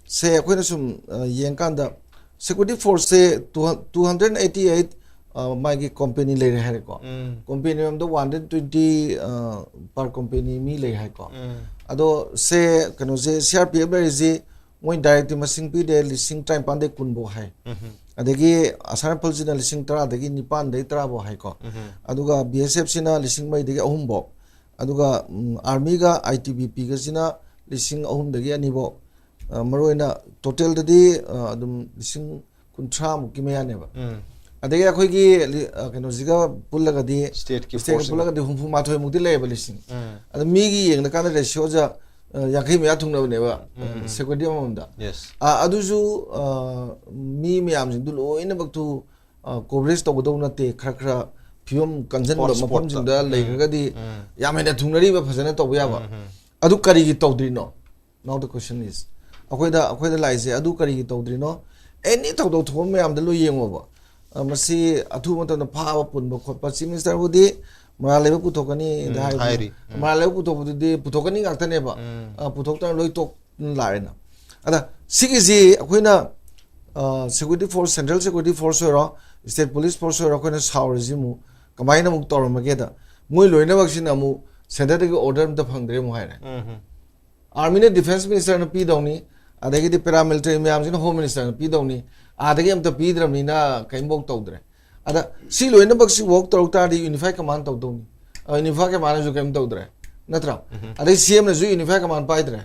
ꯁꯦ ꯑꯩꯈꯣꯏꯅ ꯁꯨꯝ, ꯑ, ꯌꯦꯡꯀꯥꯟꯗ security force ꯁꯦ two, two hundred eighty eight, ꯑ, ꯃꯥꯒꯤ company ꯂꯩꯔꯦ ꯍꯥꯏꯔꯦꯀꯣ꯫ ꯎꯝ꯫ Company ꯑꯃꯗ one hundred twenty, ꯑ, per company ꯃꯤ ꯂꯩ ꯍꯥꯏꯀꯣ꯫ ꯎꯝ꯫ ꯑꯗꯣ ꯁꯦ ꯀꯩꯅꯣꯁꯦ C R P F ꯂꯩꯔꯤꯁꯤ ꯃꯣꯏ direct ꯇꯤ ꯃꯁꯤꯡ ꯄꯤꯗꯦ, ꯂꯤꯁꯤꯡ ꯇꯔꯥꯅꯤꯄꯥꯟꯗꯒꯤ ꯀꯨꯟꯐꯧ ꯍꯥꯏ꯫ ꯎꯝ꯫ ꯑꯗꯒꯤ ꯑꯁꯥꯝ ꯔꯥꯏꯐꯜꯁꯤꯅ ꯂꯤꯁꯤꯡ ꯇꯔꯥꯗꯒꯤ ꯅꯤꯄꯥꯟꯗꯒꯤ ꯇꯔꯥꯐꯧ ꯍꯥꯏꯀꯣ꯫ ꯎꯝ꯫ ꯑꯗꯨꯒ B S F ꯁꯤꯅ ꯂꯤꯁꯤꯡ ꯃꯔꯤꯗꯒꯤ ꯑꯍꯨꯝꯐꯧ꯫ ꯑꯗꯨꯒ, ꯎꯝ, Army ꯒ I T B P ꯒꯁꯤꯅ ꯂꯤꯁꯤꯡ ꯑꯍꯨꯝꯗꯒꯤ ꯑꯅꯤꯐꯧ꯫ ꯑ, ꯃꯔꯨꯑꯣꯏꯅ total ꯗꯗꯤ, ꯑ, ꯑꯗꯨꯝ ꯂꯤꯁꯤꯡ ꯀꯨꯟꯊ꯭ꯔꯥ ꯃꯨꯛꯀꯤ ꯃꯌꯥꯅꯦꯕ꯫ ꯎꯝ꯫ ꯑꯗꯒꯤ ꯑꯩꯈꯣꯏꯒꯤ ꯂꯤ-, ꯑ, ꯀꯩꯅꯣꯁꯤꯒ ꯄꯨꯜꯂꯒꯗꯤ, State ꯀꯤ state ꯒ force ꯁꯤꯒ꯫ ꯄꯨꯜꯂꯒꯗꯤ ꯍꯨꯝꯐꯨ ꯃꯥꯊꯣꯏ ꯃꯨꯛꯇꯤ ꯂꯩꯌꯦꯕ ꯂꯤꯁꯤꯡ꯫ ꯎꯝ꯫ ꯑꯗꯣ ꯃꯤꯒꯤ ꯌꯦꯡꯉꯀꯥꯟꯗ ratio ꯁꯦ, ꯑ, ꯌꯥꯡꯈꯩ ꯃꯌꯥ ꯊꯨꯡꯅꯕꯅꯦꯕ, ꯎꯝ, ꯎꯝ꯫ Security ꯑꯃꯃꯝꯗ꯫ Yes꯫ ꯑ, ꯑꯗꯨꯁꯨ, ꯑ, ꯃꯤ ꯃꯌꯥꯝꯁꯤꯡꯗꯨ ꯂꯣꯏꯅꯃꯛꯇꯨ, ꯑ, coverage ꯇꯧꯒꯗꯧ ꯅꯠꯇꯦ, ꯈꯔ ꯈꯔ ꯐꯤꯕꯝ ꯀꯟꯖꯟꯕ Hotspot-ꯇ꯫ ꯃꯐꯝꯁꯤꯡꯗ ꯎꯝ꯫ ꯂꯩꯈ꯭ꯔꯒꯗꯤ ꯎꯝ꯫ ꯌꯥꯝ ꯍꯦꯟꯅ ꯊꯨꯡꯅꯔꯤꯕ ꯐꯖꯅ ꯇꯧꯕ ꯌꯥꯕ꯫ ꯎꯝ, ꯎꯝ꯫ ꯑꯗꯨ ꯀꯔꯤꯒꯤ ꯇꯧꯗ꯭ꯔꯤꯅꯣ? Now the question is, ꯑꯩꯈꯣꯏꯗ ꯑꯩꯈꯣꯏꯗ ꯂꯥꯛꯏꯁꯦ ꯑꯗꯨ ꯀꯔꯤꯒꯤ ꯇꯧꯗ꯭ꯔꯤꯅꯣ? ꯑꯦꯅꯤ ꯊꯧꯗꯣꯛ ꯊꯣꯛꯄ ꯃꯌꯥꯝꯗ ꯂꯣꯏ ꯌꯦꯡꯉꯣꯕ꯫ ꯑ, ꯃꯁꯤ ꯑꯊꯨꯕ ꯃꯇꯝꯗ ꯐꯥꯕ ꯄꯨꯟꯕ ꯈꯣꯠꯄ, ꯆꯤꯐ ꯃꯤꯅꯤꯁꯇꯔꯕꯨꯗꯤ ꯃꯔꯥꯜ ꯂꯩꯕ ꯄꯨꯊꯣꯛꯀꯅꯤ ꯎꯝ, ꯍꯥꯏꯕꯅꯤ꯫ ꯍꯥꯏꯔꯤ꯫ ꯎꯝ꯫ ꯃꯔꯥꯜ ꯂꯩꯕ ꯄꯨꯊꯣꯛꯄꯗꯨꯗꯤ ꯄꯨꯊꯣꯛꯀꯅꯤ ꯉꯥꯛꯇꯅꯦꯕ꯫ ꯎꯝ꯫ ꯑ, ꯄꯨꯊꯣꯛꯇꯅ ꯂꯣꯏ ꯇꯣꯛ ꯂꯥꯛꯑꯦꯅ꯫ ꯑꯗ ꯁꯤꯒꯤꯁꯤ ꯑꯩꯈꯣꯏꯅ, ꯑ, security force, central security force ꯑꯣꯏꯔꯣ, state police force ꯑꯣꯏꯔꯣ, ꯑꯩꯈꯣꯏꯅ ꯁꯥꯎꯔꯤꯁꯤ ꯑꯃꯨꯛ ꯀꯃꯥꯏꯅ ꯑꯃꯨꯛ ꯇꯧꯔꯝꯃꯒꯦꯗ, ꯃꯣꯏ ꯂꯣꯏꯅꯃꯛꯁꯤꯅ ꯑꯃꯨꯛ centreꯗꯒꯤ order ꯑꯝꯇ ꯐꯪꯗ꯭ꯔꯦ ꯑꯃꯨꯛ ꯍꯥꯏꯔꯦ꯫ ꯎꯝ, ꯎꯝ꯫ Armyꯅ defence ministerꯅ ꯄꯤꯗꯧꯅꯤ, ꯑꯗꯒꯤꯗꯤ paramilitary ꯃꯌꯥꯝꯁꯤꯅ home ministerꯅ ꯄꯤꯗꯧꯅꯤ, ꯑꯥꯗꯒꯤ ꯑꯝꯇ ꯄꯤꯗ꯭ꯔꯕꯅꯤꯅ ꯀꯔꯤꯝꯐꯥꯎ ꯇꯧꯗ꯭ꯔꯦ꯫ ꯑꯗ ꯁꯤ ꯂꯣꯏꯅꯃꯛꯁꯤ work ꯇꯧꯔꯛ ꯇꯥꯔꯗꯤ unified command ꯇꯧꯗꯧꯅꯤ꯫ ꯑ, unified commandꯅꯁꯨ ꯀꯔꯤꯝ ꯇꯧꯗ꯭ꯔꯦ, ꯅꯠꯇ꯭ꯔꯥ? ꯎꯝ꯫ ꯑꯗꯩ CMꯅꯁꯨ unified command ꯄꯥꯏꯗ꯭ꯔꯦ꯫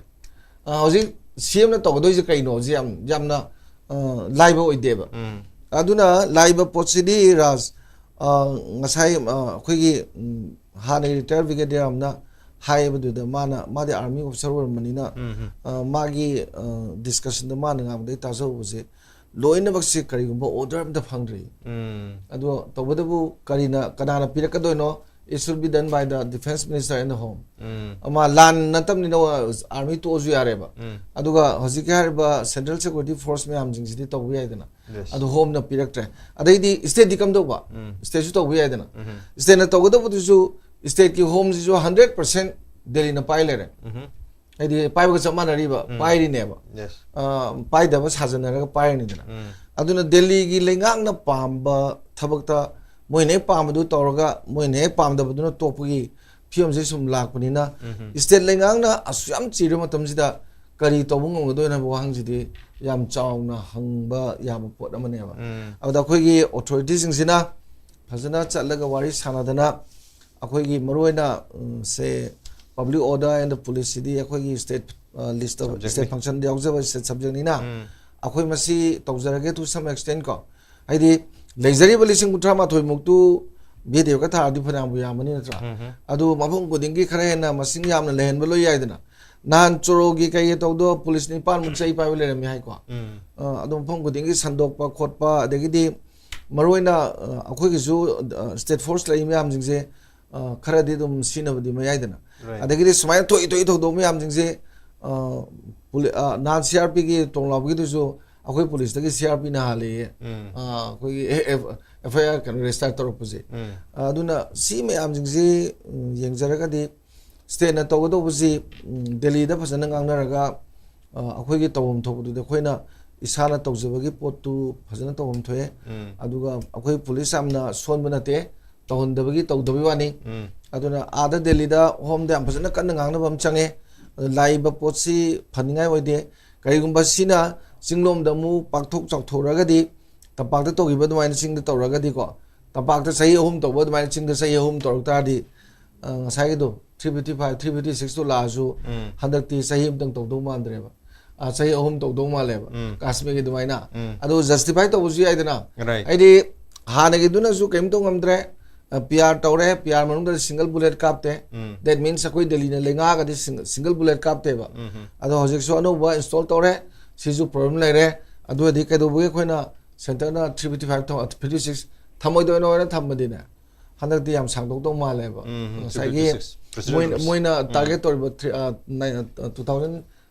ꯑ, ꯍꯧꯖꯤꯛ CMꯅ ꯇꯧꯒꯗꯣꯏꯁꯦ ꯀꯩꯅꯣ? ꯍꯧꯖꯤꯛ ꯌꯥꯝ, ꯌꯥꯝꯅ, ꯑ, ꯂꯥꯏꯕ ꯑꯣꯏꯗꯦꯕ꯫ ꯎꯝ꯫ ꯑꯗꯨꯅ ꯂꯥꯏꯕ ꯄꯣꯠꯁꯤꯗꯤ ꯔꯥꯖ, ꯑ, ꯉꯁꯥꯏ, ꯑ, ꯑꯩꯈꯣꯏꯒꯤ, ꯎꯝ, ꯍꯥꯟꯅꯒꯤ retired brigadier ꯑꯃꯅ ꯍꯥꯏꯕꯗꯨꯗ ꯃꯥꯅ, ꯃꯥꯗꯤ army officer ꯑꯣꯏꯔꯝꯕꯅꯤꯅ, ꯎꯝ, ꯎꯝ꯫ ꯑ, ꯃꯥꯒꯤ, ꯑ, discussionꯗ ꯃꯥꯅ ꯉꯥꯡꯕꯗꯒꯤ ꯇꯥꯖꯍꯧꯕꯁꯦ ꯂꯣꯏꯅꯃꯛꯁꯦ ꯀꯔꯤꯒꯨꯝꯕ order ꯑꯝꯇ ꯐꯪꯗ꯭ꯔꯤ꯫ ꯎꯝ꯫ ꯑꯗꯣ ꯇꯧꯕꯇꯕꯨ ꯀꯔꯤꯅ, ꯀꯅꯥꯅ ꯄꯤꯔꯛꯀꯗꯣꯏꯅꯣ? It should be done by the defence minister and the home꯫ ꯎꯝ꯫ ꯑꯃ ꯂꯥꯟ ꯅꯠꯇꯕꯅꯤꯅ army ꯇꯣꯛꯑꯁꯨ ꯌꯥꯔꯦꯕ꯫ ꯎꯝ꯫ ꯑꯗꯨꯒ ꯍꯧꯖꯤꯛꯀꯤ ꯍꯥꯏꯔꯤꯕ central security force ꯃꯌꯥꯝꯁꯤꯡꯁꯤꯗꯤ ꯇꯧꯕ ꯌꯥꯏꯗꯅ꯫ Yes꯫ ꯑꯗꯨ homeꯅ ꯄꯤꯔꯛꯇ꯭ꯔꯦ꯫ ꯑꯗꯩꯗꯤ stateꯗꯤ ꯀꯝꯗꯧꯕ? ꯎꯝ꯫ Stateꯁꯨ ꯇꯧꯕ ꯌꯥꯏꯗꯅ꯫ ꯎꯝ꯫ Stateꯅ ꯇꯧꯒꯗꯧꯕꯗꯨꯁꯨ stateꯀꯤ homeꯁꯤꯁꯨ hundred percent Delhiꯅ ꯄꯥꯏ ꯂꯩꯔꯦ꯫ ꯎꯝ꯫ ꯍꯥꯏꯗꯤ ꯄꯥꯏꯕꯒ ꯆꯞ ꯃꯥꯟꯅꯔꯤꯕ, ꯎꯝ꯫ ꯄꯥꯏꯔꯤꯅꯦꯕ꯫ Yes꯫ ꯑ, ꯄꯥꯏꯗꯕ ꯁꯥꯖꯟꯅꯔꯒ ꯄꯥꯏꯔꯤꯅꯤꯗꯅ꯫ ꯎꯝ꯫ ꯑꯗꯨꯅ ꯗꯦꯜꯂꯤꯒꯤ ꯂꯩꯉꯥꯛꯅ ꯄꯥꯝꯕ ꯊꯕꯛꯇ ꯃꯣꯏꯅ ꯍꯦꯛ ꯄꯥꯝꯕꯗꯨ ꯇꯧꯔꯒ ꯃꯣꯏꯅ ꯍꯦꯛ ꯄꯥꯝꯗꯕꯗꯨꯅ ꯇꯣꯛꯄꯒꯤ ꯐꯤꯕꯝꯁꯤ ꯁꯨꯝ ꯂꯥꯛꯄꯅꯤꯅ, ꯎꯝ꯫ state ꯂꯩꯉꯥꯛꯅ ꯑꯁꯨꯛ ꯌꯥꯝ ꯆꯤꯔꯕ ꯃꯇꯝꯁꯤꯗ ꯀꯔꯤ ꯇꯧꯕ ꯉꯝꯒꯗꯣꯏꯅꯣ ꯍꯥꯏꯕ ꯋꯥꯍꯪꯁꯤꯗꯤ ꯌꯥꯝ ꯆꯥꯎꯅ ꯍꯪꯕ ꯌꯥꯕ ꯄꯣꯠ ꯑꯃꯅꯦꯕ꯫ ꯎꯝ꯫ ꯑꯗꯨꯗ ꯑꯩꯈꯣꯏꯒꯤ authorityꯁꯤꯡꯁꯤꯅ ꯐꯖꯅ ꯆꯠꯂꯒ ꯋꯥꯔꯤ ꯁꯥꯟꯅꯗꯅ ꯑꯩꯈꯣꯏꯒꯤ ꯃꯔꯨꯑꯣꯏꯅ, ꯎꯝ, say, public order and policeꯁꯤꯗꯤ ꯑꯩꯈꯣꯏꯒꯤ state, ꯑ, list of Subjectꯅꯤ꯫ State functionꯗ ꯌꯥꯎꯖꯕ state subjectꯅꯤꯅ ꯎꯝ꯫ ꯑꯩꯈꯣꯏ ꯃꯁꯤ ꯇꯧꯖꯔꯒꯦ to some extent ꯀꯣ꯫ ꯍꯥꯏꯗꯤ ꯂꯩꯖꯔꯤꯕ ꯂꯤꯁꯤꯡ ꯀꯨꯟꯊ꯭ꯔꯥ ꯃꯥꯊꯣꯏ ꯃꯨꯛꯇꯨ ꯕꯤꯗꯦꯕꯀ ꯊꯥꯔꯗꯤ ꯐꯅꯌꯥꯝꯕꯨ ꯌꯥꯝꯃꯅꯤ ꯅꯠꯇ꯭ꯔꯥ? ꯎꯝ꯫ ꯑꯗꯨ ꯃꯐꯝ ꯈꯨꯗꯤꯡꯒꯤ ꯈꯔ ꯍꯦꯟꯅ ꯃꯁꯤꯡ ꯌꯥꯝꯅ ꯂꯩꯍꯟꯕ ꯂꯣꯏ ꯌꯥꯏꯗꯅ꯫ ꯅꯍꯥꯟ ꯆꯣꯔꯣꯒꯤ ꯀꯩꯒꯤ ꯇꯧꯗꯣ ꯄꯨꯂꯤꯁ ꯅꯤꯄꯥꯟꯃꯨꯛ ꯆꯩ ꯄꯥꯏꯕ ꯂꯩꯔꯝꯃꯤ ꯍꯥꯏꯀꯣ꯫ ꯎꯝ꯫ ꯑ, ꯑꯗꯨ ꯃꯐꯝ ꯈꯨꯗꯤꯡꯒꯤ ꯁꯟꯗꯣꯛꯄ ꯈꯣꯠꯄ, ꯑꯗꯒꯤꯗꯤ ꯃꯔꯨꯑꯣꯏꯅ ꯑ, ꯑꯩꯈꯣꯏꯒꯤꯁꯨ ꯁ꯭ꯇꯦꯠ ꯐꯣꯔꯁ ꯂꯩꯔꯤ ꯃꯌꯥꯝꯁꯤꯡꯁꯦ ꯑ, ꯈꯔꯗꯤ ꯑꯗꯨꯝ ꯁꯤꯖꯤꯟꯅꯕꯗꯤ ꯃꯌꯥꯏꯗꯅ꯫ Right. ꯑꯗꯒꯤꯗꯤ ꯁꯨꯃꯥꯏꯅ ꯊꯣꯛꯏ ꯊꯣꯛꯏ ꯊꯧꯗꯣꯛ ꯃꯌꯥꯝꯁꯤꯡꯁꯦ ꯑ, ꯄꯨꯂꯤ- ꯑ, ꯅꯍꯥꯟ ꯁꯤ ꯑꯥꯔ ꯄꯤꯒꯤ ꯇꯣꯡꯂꯥꯎꯕꯒꯤꯗꯨꯁꯨ ꯑꯩꯈꯣꯏ ꯄꯨꯂꯤꯁꯇꯒꯤ ꯁꯤ ꯑꯥꯔ ꯄꯤꯅ ꯍꯥꯜꯂꯦꯌꯦ꯫ ꯎꯝ. ꯑ, ꯑꯩꯈꯣꯏꯒꯤ ꯑꯦꯐ ꯑꯥꯏ ꯑꯥꯔ ꯀꯩꯅꯣ ꯔꯦꯖꯤꯁꯇꯥꯔ ꯇꯧꯔꯛꯄꯁꯦ꯫ ꯎꯝ. ꯑꯗꯨꯅ ꯁꯤ ꯃꯌꯥꯝꯁꯤꯡꯁꯤ ꯎꯝ, ꯌꯦꯡꯖꯔꯒꯗꯤ ꯁ꯭ꯇꯦꯠꯅ ꯇꯧꯒꯗꯧꯕꯁꯤ ꯎꯝ, ꯗꯦꯜꯂꯤꯗ ꯐꯖꯅ ꯉꯥꯡꯅꯔꯒ ꯑ, ꯑꯩꯈꯣꯏꯒꯤ ꯇꯧꯐꯝ ꯊꯣꯛꯄꯗꯨꯗꯤ ꯑꯩꯈꯣꯏꯅ ꯏꯁꯥꯅ ꯇꯧꯖꯕꯒꯤ ꯄꯣꯠꯇꯨ ꯐꯖꯅ ꯇꯧꯐꯝ ꯊꯣꯛꯑꯦ꯫ ꯎꯝ. ꯑꯗꯨꯒ ꯑꯩꯈꯣꯏ ꯄꯨꯂꯤꯁ ꯌꯥꯝꯅ ꯁꯣꯟꯕ ꯅꯠꯇꯦ, ꯇꯧꯍꯟꯗꯕꯒꯤ ꯇꯧꯗꯕꯒꯤ ꯋꯥꯅꯤ꯫ ꯎꯝ. ꯑꯗꯨꯅ ꯑꯥꯗ ꯗꯦꯜꯂꯤꯗ ꯍꯣꯝꯗ ꯌꯥꯝ ꯐꯖꯅ ꯀꯟꯅ ꯉꯥꯡꯅꯕ ꯑꯃ ꯆꯪꯉꯦ꯫ ꯑꯗꯨ ꯂꯥꯛꯏꯕ ꯄꯣꯠꯁꯤ ꯐꯅꯤꯡꯉꯥꯏ ꯑꯣꯏꯗꯦ꯫ ꯀꯔꯤꯒꯨꯝꯕ ꯁꯤꯅ ꯆꯤꯡꯂꯣꯝꯗ ꯑꯃꯨꯛ ꯄꯥꯛꯊꯣꯛ ꯆꯥꯎꯊꯣꯔꯛꯑꯒꯗꯤ, ꯇꯝꯄꯥꯛꯇ ꯇꯧꯈꯤꯕ ꯑꯗꯨꯃꯥꯏꯅ ꯆꯤꯡꯗ ꯇꯧꯔꯒꯗꯤꯀꯣ, ꯇꯝꯄꯥꯛꯇ ꯆꯍꯤ ꯑꯍꯨꯝ ꯇꯧꯕ ꯑꯗꯨꯃꯥꯏꯅ ꯆꯤꯡꯗ ꯆꯍꯤ ꯑꯍꯨꯝ ꯇꯧꯔꯛ ꯇꯥꯔꯗꯤ, ꯑ, ꯉꯁꯥꯏꯒꯤꯗꯣ three fifty five, three fifty ꯁꯤꯛꯁꯇꯣ ꯂꯥꯛꯑꯁꯨ ꯎꯝ. ꯍꯟꯗꯛꯇꯤ ꯆꯍꯤ ꯑꯃꯇꯪ ꯇꯧꯗꯧ ꯃꯥꯟꯗ꯭ꯔꯦꯕ꯫ ꯑ, ꯆꯍꯤ ꯑꯍꯨꯝ ꯇꯧꯗꯧ ꯃꯥꯜꯂꯦꯕ, ꯎꯝ. ꯀꯥꯁꯃꯤꯔꯒꯤ ꯑꯗꯨꯃꯥꯏꯅ꯫ ꯎꯝ. ꯑꯗꯣ ꯖꯁꯇꯤꯐꯥꯏ ꯇꯧꯕꯁꯨ ꯌꯥꯏꯗꯅ꯫ Right. ꯍꯥꯏꯗꯤ ꯍꯥꯟꯅꯒꯤꯗꯨꯅꯁꯨ ꯀꯔꯤꯝ ꯇꯧ ꯉꯝꯗ꯭ꯔꯦ꯫ ꯄꯤ ꯑꯥꯔ ꯇꯧꯔꯦ, ꯄꯤ ꯑꯥꯔ ꯃꯅꯨꯡꯗ ꯁꯤꯡꯒꯜ ꯕꯨꯂꯦꯠ ꯀꯥꯞꯇꯦ꯫ ꯎꯝ. That means ꯑꯩꯈꯣꯏ ꯗꯦꯜꯂꯤꯅ ꯂꯩꯉꯥꯛꯑꯒꯗꯤ ꯁꯤꯡ- ꯁꯤꯡꯒꯜ ꯕꯨꯂꯦꯠ ꯀꯥꯞꯇꯦꯕ꯫ ꯎꯝ. ꯑꯗꯣ ꯍꯧꯖꯤꯛꯁꯨ ꯑꯅꯧꯕ ꯏꯟꯁꯇꯣꯜ ꯇꯧꯔꯦ, ꯁꯤꯁꯨ ꯄ꯭ꯔꯣꯕ꯭ꯂꯦꯝ ꯂꯩꯔꯦ꯫ ꯑꯗꯨ ꯑꯣꯏꯔꯗꯤ ꯀꯩꯗꯧꯕꯒꯤ ꯑꯩꯈꯣꯏꯅ ꯁꯦꯟꯇꯔꯅ ꯊ꯭ꯔꯤ ꯐꯤꯐꯇꯤ ꯐꯥꯏꯚ ꯊꯝ-, ꯐꯤꯐꯇꯤ ꯁꯤꯛꯁ ꯊꯝꯃꯣꯏꯗꯣꯏꯅꯣ ꯍꯥꯏꯅ ꯊꯝꯃꯗꯤꯅꯦ, ꯍꯟꯗꯛꯇꯤ ꯌꯥꯝ ꯁꯥꯡꯗꯣꯛꯇꯧ ꯃꯥꯜꯂꯦꯕ꯫ ꯎꯝ, ꯉꯁꯥꯏꯒꯤ three fifty-six, President ꯃꯣꯏꯅ, Rules. ꯃꯣꯏꯅ ꯎꯝ. ꯇꯥꯔꯒꯦꯠ ꯇꯧꯔꯤꯕ ꯊ꯭ꯔꯤ- ꯑ, ꯅꯥꯏꯟ- ꯑ, ꯇꯨ ꯊꯥꯎꯖꯟ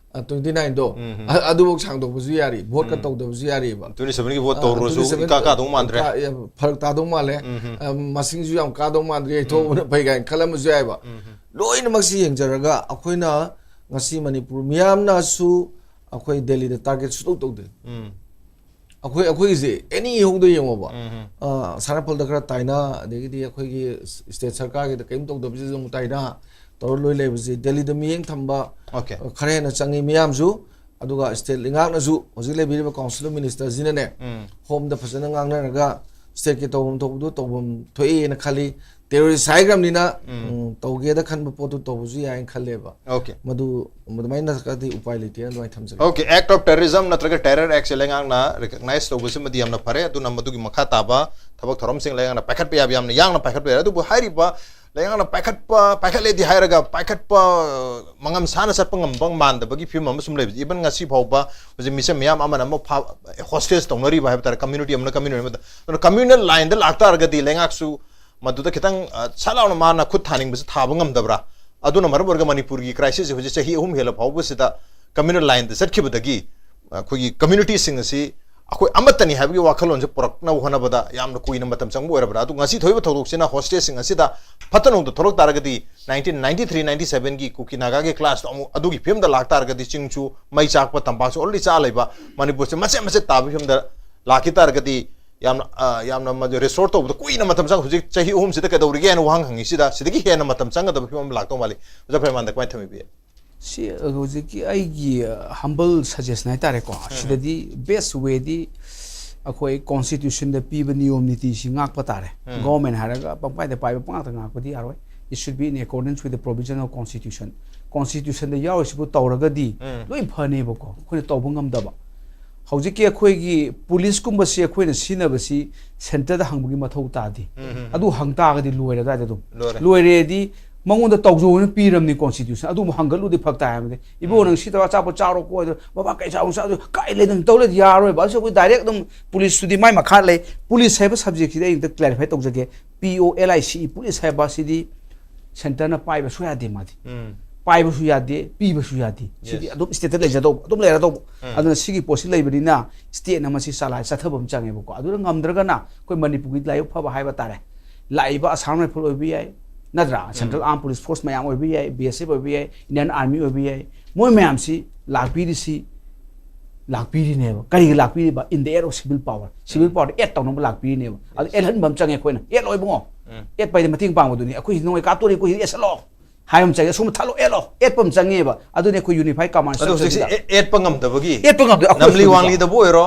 ꯇ꯭ꯋꯦꯟꯇꯤ ꯅꯥꯏꯟꯗꯣ, ꯎꯝ. ꯑ- ꯑꯗꯨꯐꯥꯎ ꯁꯥꯡꯗꯣꯛꯄꯁꯨ ꯌꯥꯔꯤ, ꯚꯣꯠꯀ ꯎꯝ. ꯇꯧꯗꯕꯁꯨ ꯌꯥꯔꯤꯕ꯫ Twenty sevenꯒꯤ ꯚꯣꯠ ꯑ, ꯇꯧꯔꯨꯔꯁꯨ twenty seven ꯏꯀꯥ ꯀꯥꯗꯧ ꯃꯥꯟꯗ꯭ꯔꯦ꯫ ꯀꯥ- ꯌꯥꯝ ꯐꯔꯛ ꯇꯥꯗꯧ ꯃꯥꯜꯂꯦ꯫ ꯎꯝ. ꯑ, ꯃꯁꯤꯡꯁꯨ ꯌꯥꯝ ꯀꯥꯗꯧ ꯃꯥꯟꯗ꯭ꯔꯦ, ꯌꯩꯊꯣꯛꯑꯕꯅ ꯐꯩ ꯀꯥꯏꯅ ꯈꯜꯂꯝꯕꯁꯨ ꯌꯥꯏꯕ꯫ ꯎꯝ. ꯂꯣꯏꯅꯃꯛꯁꯤ ꯌꯦꯡꯖꯔꯒ ꯑꯩꯈꯣꯏꯅ ꯉꯁꯤ ꯃꯅꯤꯄꯨꯔ ꯃꯤꯌꯥꯝꯅꯁꯨ ꯑꯩꯈꯣꯏ ꯗꯦꯜꯂꯤꯗ ꯇꯥꯔꯒꯦꯠ ꯁꯨꯇꯧ ꯇꯧꯗꯦ꯫ ꯎꯝ. ꯑꯩꯈꯣꯏ, ꯑꯩꯈꯣꯏꯒꯤꯁꯦ ꯑꯦꯅꯤ ꯍꯣꯡꯗ ꯌꯦꯡꯉꯣꯕ꯫ ꯎꯝ. ꯑ, ꯁꯥꯅꯥꯄꯜꯗ ꯈꯔ ꯇꯥꯏꯅ, ꯑꯗꯒꯤꯗꯤ ꯑꯩꯈꯣꯏꯒꯤ ꯁ꯭ꯇꯦꯠ ꯁꯔꯀꯥꯔꯒꯤꯗ ꯀꯔꯤꯝ ꯇꯧꯗꯕꯁꯤꯗꯁꯨ ꯑꯃꯨꯛ ꯇꯥꯏꯅ ꯇꯧꯔ ꯂꯣꯏ ꯂꯩꯕꯁꯦ꯫ ꯗꯦꯜꯂꯤꯗ ꯃꯤꯠꯌꯦꯡ ꯊꯝꯕ Okay. ꯑ, ꯈꯔ ꯍꯦꯟꯅ ꯆꯪꯉꯤ ꯃꯤꯌꯥꯝꯁꯨ, ꯑꯗꯨꯒ ꯁ꯭ꯇꯦꯠ ꯂꯩꯉꯥꯛꯅꯁꯨ, ꯍꯧꯖꯤꯛ ꯂꯩꯕꯤꯔꯤꯕ ꯀꯥꯎꯟꯁꯤꯜ ꯑꯣꯐ ꯃꯤꯅꯤꯁꯇꯔꯁꯤꯅꯅꯦ, ꯎꯝ. ꯍꯣꯝꯗ ꯐꯖꯅ ꯉꯥꯡꯅꯔꯒ ꯁ꯭ꯇꯦꯠꯀꯤ ꯇꯧꯐꯝ ꯊꯣꯛꯄꯗꯨ ꯇꯧꯐꯝ ꯊꯣꯛꯑꯦꯅ ꯈꯜꯂꯤ꯫ ꯇꯦꯔꯣꯔꯤꯁ ꯍꯥꯏꯈ꯭ꯔꯕꯅꯤꯅ ꯎꯝ. ꯎꯝ, ꯇꯧꯒꯦꯗ ꯈꯟꯕ ꯄꯣꯠꯇꯨ ꯇꯧꯕꯁꯨ ꯌꯥꯏꯅ ꯈꯜꯂꯦꯕ꯫ Okay. ꯃꯗꯨ ꯑꯗꯨꯃꯥꯏꯅ ꯅꯠꯇ꯭ꯔꯒꯗꯤ ꯎꯄꯥꯏ ꯂꯩꯇꯦꯅ ꯑꯗꯨꯃꯥꯏꯅ ꯊꯝꯖꯒꯦ꯫ Okay, Act of Terrorism ꯅꯠꯇ꯭ꯔꯒ Terror Actꯁꯦ ꯂꯩꯉꯥꯛꯅ recognize ꯇꯧꯕꯁꯤꯃꯗꯤ ꯌꯥꯝꯅ ꯐꯔꯦ꯫ ꯑꯗꯨꯅ ꯃꯗꯨꯒꯤ ꯃꯈꯥ ꯇꯥꯕ ꯊꯕꯛ ꯊꯧꯔꯝꯁꯤꯡ ꯂꯩꯉꯥꯛꯅ ꯄꯥꯏꯈꯠꯄ ꯌꯥꯕ ꯌꯥꯝꯅ ꯌꯥꯡꯅ ꯄꯥꯏꯈꯠꯄ ꯌꯥꯔꯦ꯫ ꯑꯗꯨꯕꯨ ꯍꯥꯏꯔꯤꯕ ꯂꯩꯉꯥꯛꯅ ꯄꯥꯏꯈꯠꯄ, ꯄꯥꯏꯈꯠꯂꯦꯗꯤ ꯍꯥꯏꯔꯒ ꯄꯥꯏꯈꯠꯄ, ꯑ, ꯃꯉꯝ ꯁꯥꯅ ꯆꯠꯄ ꯉꯝꯕ ꯃꯥꯟꯗꯕꯒꯤ ꯐꯤꯕꯝ ꯑꯃ ꯁꯨꯝ ꯂꯩꯕꯁꯦ, even ꯉꯁꯤ ꯐꯥꯎꯕ ꯍꯧꯖꯤꯛ ꯃꯤꯆꯝ ꯃꯤꯌꯥꯝ ꯑꯃꯅ ꯑꯃ ꯐꯥ-, ꯍꯣꯁꯇꯦꯖ ꯇꯧꯅꯔꯤꯕ ꯍꯥꯏꯕ ꯇꯥꯔꯦ, ꯀꯝꯃ꯭ꯌꯨꯅꯤꯇꯤ ꯑꯃꯅ ꯀꯝꯃ꯭ꯌꯨꯅꯤꯇꯤ ꯑꯃꯗ꯫ ꯑꯗꯨꯅ ꯀꯝꯃ꯭ꯌꯨꯅꯦꯜ ꯂꯥꯏꯟꯗ ꯂꯥꯛꯇꯥꯔꯒꯗꯤ ꯂꯩꯉꯥꯛꯁꯨ ꯃꯗꯨꯗ ꯈꯤꯇꯪ, ꯑ, ꯁꯠ ꯂꯥꯎꯅ ꯃꯥꯅ ꯈꯨꯠ ꯊꯥꯅꯤꯡꯕꯁꯦ ꯊꯥꯕ ꯉꯝꯗꯕ꯭ꯔꯥ? ꯑꯗꯨꯅ ꯃꯔꯝ ꯑꯣꯏꯔꯒ ꯃꯅꯤꯄꯨꯔꯒꯤ ꯀ꯭ꯔꯥꯏꯁꯤꯁꯁꯦ ꯍꯧꯖꯤꯛ ꯆꯍꯤ ꯑꯍꯨꯝ ꯍꯦꯜꯂ ꯐꯥꯎꯕꯁꯤꯗ ꯀꯝꯃ꯭ꯌꯨꯅꯦꯜ ꯂꯥꯏꯟꯗ ꯆꯠꯈꯤꯕꯗꯒꯤ ꯑꯩꯈꯣꯏꯒꯤ ꯀꯝꯃ꯭ꯌꯨꯅꯤꯇꯤꯁꯤꯡ ꯑꯁꯤ ꯑꯩꯈꯣꯏ ꯑꯃꯠꯇꯅꯤ ꯍꯥꯏꯕꯒꯤ ꯋꯥꯈꯜꯂꯣꯟꯁꯦ ꯄꯨꯔꯛꯅꯕ ꯍꯣꯠꯅꯕꯗ ꯌꯥꯝꯅ ꯀꯨꯏꯅ ꯃꯇꯝ ꯆꯪꯕ ꯑꯣꯏꯔꯕ꯭ꯔꯥ? ꯑꯗꯨ ꯉꯁꯤ ꯊꯣꯛꯏꯕ ꯊꯧꯗꯣꯛꯁꯤꯅ ꯍꯣꯁꯇꯦꯖꯁꯤꯡ ꯑꯁꯤꯗ ꯐꯠꯇ ꯅꯨꯡꯗ ꯊꯣꯛꯂꯛ ꯇꯥꯔꯒꯗꯤ, ꯅꯥꯏꯟꯇꯤꯟ ꯅꯥꯏꯟꯇꯤ ꯊ꯭ꯔꯤ ꯅꯥꯏꯟꯇꯤ ꯁꯕꯦꯟꯒꯤ ꯀꯨꯀꯤ ꯅꯥꯒꯥꯒꯤ ꯀ꯭ꯂꯥꯁꯇꯣ ꯑꯃꯨꯛ ꯑꯗꯨꯒꯤ ꯐꯤꯕꯝꯗ ꯂꯥꯛ ꯇꯥꯔꯒꯗꯤ, ꯆꯤꯡꯁꯨ ꯃꯩ ꯆꯥꯛꯄ, ꯇꯝꯄꯥꯛꯁꯨ ꯑꯣꯜꯔꯦꯗꯤ ꯆꯥ ꯂꯩꯕ ꯃꯅꯤꯄꯨꯔꯁꯦ ꯃꯆꯦꯠ ꯃꯆꯦꯠ ꯇꯥꯕꯒꯤ ꯐꯤꯕꯝꯗ ꯂꯥꯛꯈꯤ ꯇꯥꯔꯒꯗꯤ, ꯌꯥꯝꯅ, ꯑ, ꯌꯥꯝꯅ ꯃꯗꯨ ꯔꯤꯁꯇꯣꯔ ꯇꯧꯕꯗ ꯀꯨꯏꯅ ꯃꯇꯝ ꯆꯪ-, ꯍꯧꯖꯤꯛ ꯆꯍꯤ ꯑꯍꯨꯝꯁꯤꯗ ꯀꯩꯗꯧꯔꯤꯒꯦ ꯍꯥꯏꯅ ꯋꯥꯍꯪ ꯍꯪꯉꯤꯁꯤꯗ, ꯁꯤꯗꯒꯤ ꯍꯦꯟꯅ ꯃꯇꯝ ꯆꯪꯒꯗꯕ ꯐꯤꯕꯝ ꯑꯃ ꯂꯥꯛꯇꯧ ꯃꯥꯜꯂꯤ꯫ ꯑꯣꯖꯥ ꯐ꯭ꯔꯦꯃꯥꯟꯗ ꯀꯃꯥꯏꯅ ꯊꯝꯕꯤꯕꯤ? ꯁꯤ, ꯑ, ꯍꯧꯖꯤꯛꯀꯤ ꯑꯩꯒꯤ, ꯑ, ꯍꯝꯕꯜ ꯁꯖꯦꯁꯟ ꯍꯥꯏꯇꯥꯔꯦꯀꯣ, ꯁꯤꯗꯗꯤ ꯕꯦꯁ ꯋꯦꯗꯤ ꯑꯩꯈꯣꯏ ꯀꯣꯟꯁꯇꯤꯇ꯭ꯌꯨꯁꯟꯗ ꯄꯤꯕ ꯅꯤꯌꯣꯝ ꯅꯤꯇꯤꯁꯤ ꯉꯥꯛꯄ ꯇꯥꯔꯦ꯫ ꯎꯝ꯫ ꯒꯣꯔꯃꯦꯟ ꯍꯥꯏꯔꯒ ꯄꯪꯄꯥꯏꯗ ꯄꯥꯏꯕ ꯄꯉꯥꯛꯇ ꯉꯥꯛꯄꯗꯤ ꯌꯥꯔꯣꯏ꯫ It should be in accordance with the provision of constitution꯫ ꯀꯣꯟꯁꯇꯤꯇ꯭ꯌꯨꯁꯟꯗ ꯌꯥꯎꯔꯤꯁꯤꯕꯨ ꯇꯧꯔꯒꯗꯤ ꯎꯝ꯫ ꯂꯣꯏ ꯐꯅꯦꯕꯀꯣ, ꯑꯩꯈꯣꯏꯅ ꯇꯧꯕ ꯉꯝꯗꯕ꯫ ꯍꯧꯖꯤꯛꯀꯤ ꯑꯩꯈꯣꯏꯒꯤ ꯄꯨꯂꯤꯁꯀꯨꯝꯕꯁꯤ ꯑꯩꯈꯣꯏꯅ ꯁꯤꯖꯤꯟꯅꯕꯁꯤ ꯁꯦꯟꯇꯔꯗ ꯍꯪꯕꯒꯤ ꯃꯊꯧ ꯇꯥꯗꯦ꯫ ꯎꯝ, ꯎꯝ, ꯎꯝ꯫ ꯑꯗꯨ ꯍꯪ ꯇꯥꯔꯒꯗꯤ ꯂꯣꯏꯔꯦ ꯑꯗꯨꯋꯥꯏꯗ ꯑꯗꯨꯝ꯫ ꯂꯣꯏꯔꯦ꯫ ꯂꯣꯏꯔꯦꯗꯤ ꯃꯉꯣꯟꯗ ꯇꯧꯖꯧꯅ ꯄꯤꯔꯝꯅꯤ ꯀꯣꯟꯁꯇꯤꯇ꯭ꯌꯨꯁꯟ꯫ ꯑꯗꯨꯕꯨ ꯍꯪꯒꯠꯂꯨꯗꯤ ꯐꯔꯛ ꯇꯥꯏ ꯍꯥꯏꯕꯗꯤ, "ꯏꯕꯣ, ꯎꯝ꯫ ꯅꯪ ꯁꯤ ꯇꯧꯔ ꯑꯆꯥꯄꯣꯠ ꯆꯥꯔꯣꯀꯣ" ꯍꯥꯏꯗꯣ, "ꯕꯕꯥ, ꯀꯩ ꯆꯥꯕ ꯆꯥꯗꯣꯏ? ꯀꯥꯏ ꯂꯩꯗꯣꯏꯅꯣ?" ꯇꯧ ꯂꯩꯗꯤ ꯌꯥꯔꯣꯏꯕ꯫ ꯑꯗꯨꯁꯨ ꯑꯩꯈꯣꯏ ꯗꯥꯏꯔꯦꯛ ꯑꯗꯨꯝ ꯄꯨꯂꯤꯁꯇꯨꯗꯤ ꯃꯥꯏ ꯃꯈꯥ ꯂꯩ꯫ ꯄꯨꯂꯤꯁ ꯍꯥꯏꯕ ꯁꯕꯖꯦꯛꯁꯤꯗꯤ ꯑꯩ ꯑꯝꯇ ꯀ꯭ꯂꯦꯔꯤꯐꯥꯏ ꯇꯧꯖꯒꯦ꯫ ꯄꯤ ꯑꯣ L I C E, police ꯍꯥꯏꯕ ꯁꯤꯗꯤ ꯁꯦꯟꯇꯔꯅ ꯄꯥꯏꯕꯁꯨ ꯌꯥꯗꯦ ꯃꯥꯗꯤ꯫ ꯎꯝ꯫ ꯄꯥꯏꯕꯁꯨ ꯌꯥꯗꯦ, ꯄꯤꯕꯁꯨ ꯌꯥꯗꯦ꯫ ꯁꯤꯗꯤ ꯌꯦꯁ꯫ ꯑꯗꯨꯝ ꯁ꯭ꯇꯦꯠꯇ ꯂꯩꯖꯗꯧꯕ, ꯑꯗꯨꯝ ꯂꯩꯔꯗꯧꯕ꯫ ꯎꯝ꯫ ꯑꯗꯨꯅ ꯁꯤꯒꯤ ꯄꯣꯠꯁꯤ ꯂꯩꯕꯅꯤꯅ ꯁ꯭ꯇꯦꯠꯅ ꯃꯁꯤ ꯆꯂꯥꯏ ꯆꯠꯊꯕ ꯑꯃ ꯆꯪꯉꯦꯕꯀꯣ꯫ ꯑꯗꯨꯅ ꯉꯝꯗ꯭ꯔꯒꯅ ꯑꯩꯈꯣꯏ ꯃꯅꯤꯄꯨꯔꯒꯤ ꯂꯥꯏꯕꯛ ꯐꯕ ꯍꯥꯏꯕ ꯇꯥꯔꯦ, ꯂꯥꯛꯏꯕ ꯑꯁꯥꯝ ꯔꯥꯏꯐꯜ ꯑꯣꯏꯕ ꯌꯥꯏ, ꯅꯠꯇ꯭ꯔꯥ? ꯎꯝ꯫ ꯁꯦꯟꯇ꯭ꯔꯦꯜ ꯑꯥꯔꯝ ꯄꯨꯂꯤꯁ ꯐꯣꯔꯁ ꯃꯌꯥꯝ ꯑꯣꯏꯕ ꯌꯥꯏ, ꯕꯤ ꯑꯦꯁ ꯑꯦꯐ ꯑꯣꯏꯕ ꯌꯥꯏ, ꯏꯟꯗꯤꯌꯟ ꯑꯥꯔꯃꯤ ꯑꯣꯏꯕ ꯌꯥꯏ, ꯃꯣꯏ ꯃꯌꯥꯝꯁꯤ ꯂꯥꯛꯄꯤꯔꯤꯁꯤ, ꯂꯥꯛꯄꯤꯔꯤꯅꯦꯕ꯫ ꯀꯔꯤꯒꯤ ꯂꯥꯛꯄꯤꯔꯤꯕ? In the air of civil power꯫ Civil um. ꯄꯥꯋꯔꯗ ꯑꯦꯗ ꯇꯧꯅꯕ ꯂꯥꯛꯄꯤꯔꯤꯅꯦꯕ꯫ ꯑꯗꯨ ꯌꯦꯁ꯫ ꯑꯦꯗꯍꯟꯕ ꯑꯃ ꯆꯪꯉꯦ ꯑꯩꯈꯣꯏꯅ꯫ ꯑꯦꯗ ꯂꯣꯏꯕꯉꯣ꯫ ꯎꯝ꯫ ꯑꯦꯗ ꯄꯥꯏꯗꯤ ꯃꯇꯦꯡ ꯄꯥꯡꯕꯗꯨꯅꯤ꯫ ꯑꯩꯈꯣꯏꯁꯤ ꯅꯣꯡꯃꯩ ꯀꯥꯞꯇꯣꯔꯤ, ꯑꯩꯈꯣꯏꯁꯤ ꯑꯦꯗꯁꯜꯂꯣ ꯍꯥꯏꯕ ꯑꯃ ꯆꯪꯉꯦ꯫ ꯑꯁꯨꯝꯕ ꯊꯜꯂꯣ, ꯑꯦꯗꯂꯣ꯫ ꯑꯦꯗꯄ ꯑꯃ ꯆꯪꯉꯦꯕ꯫ ꯑꯗꯨꯅꯤ ꯑꯩꯈꯣꯏ ꯌꯨꯅꯤꯐꯥꯏ ꯀꯃꯥꯟ ꯑꯗꯣ ꯍꯧꯖꯤꯛꯁꯦ ꯁ꯭ꯇ꯭ꯔꯛꯆꯔꯁꯤꯗ꯫ ꯑꯦ-, ꯑꯦꯗꯄ ꯉꯝꯗꯕꯒꯤ ꯑꯦꯗꯄ ꯉꯝꯗꯕ ꯑꯩꯈꯣꯏ ꯅꯝꯂꯤ ꯁꯤꯗ꯫ ꯋꯥꯡꯂꯤꯗꯕꯨ ꯑꯣꯏꯔꯣ,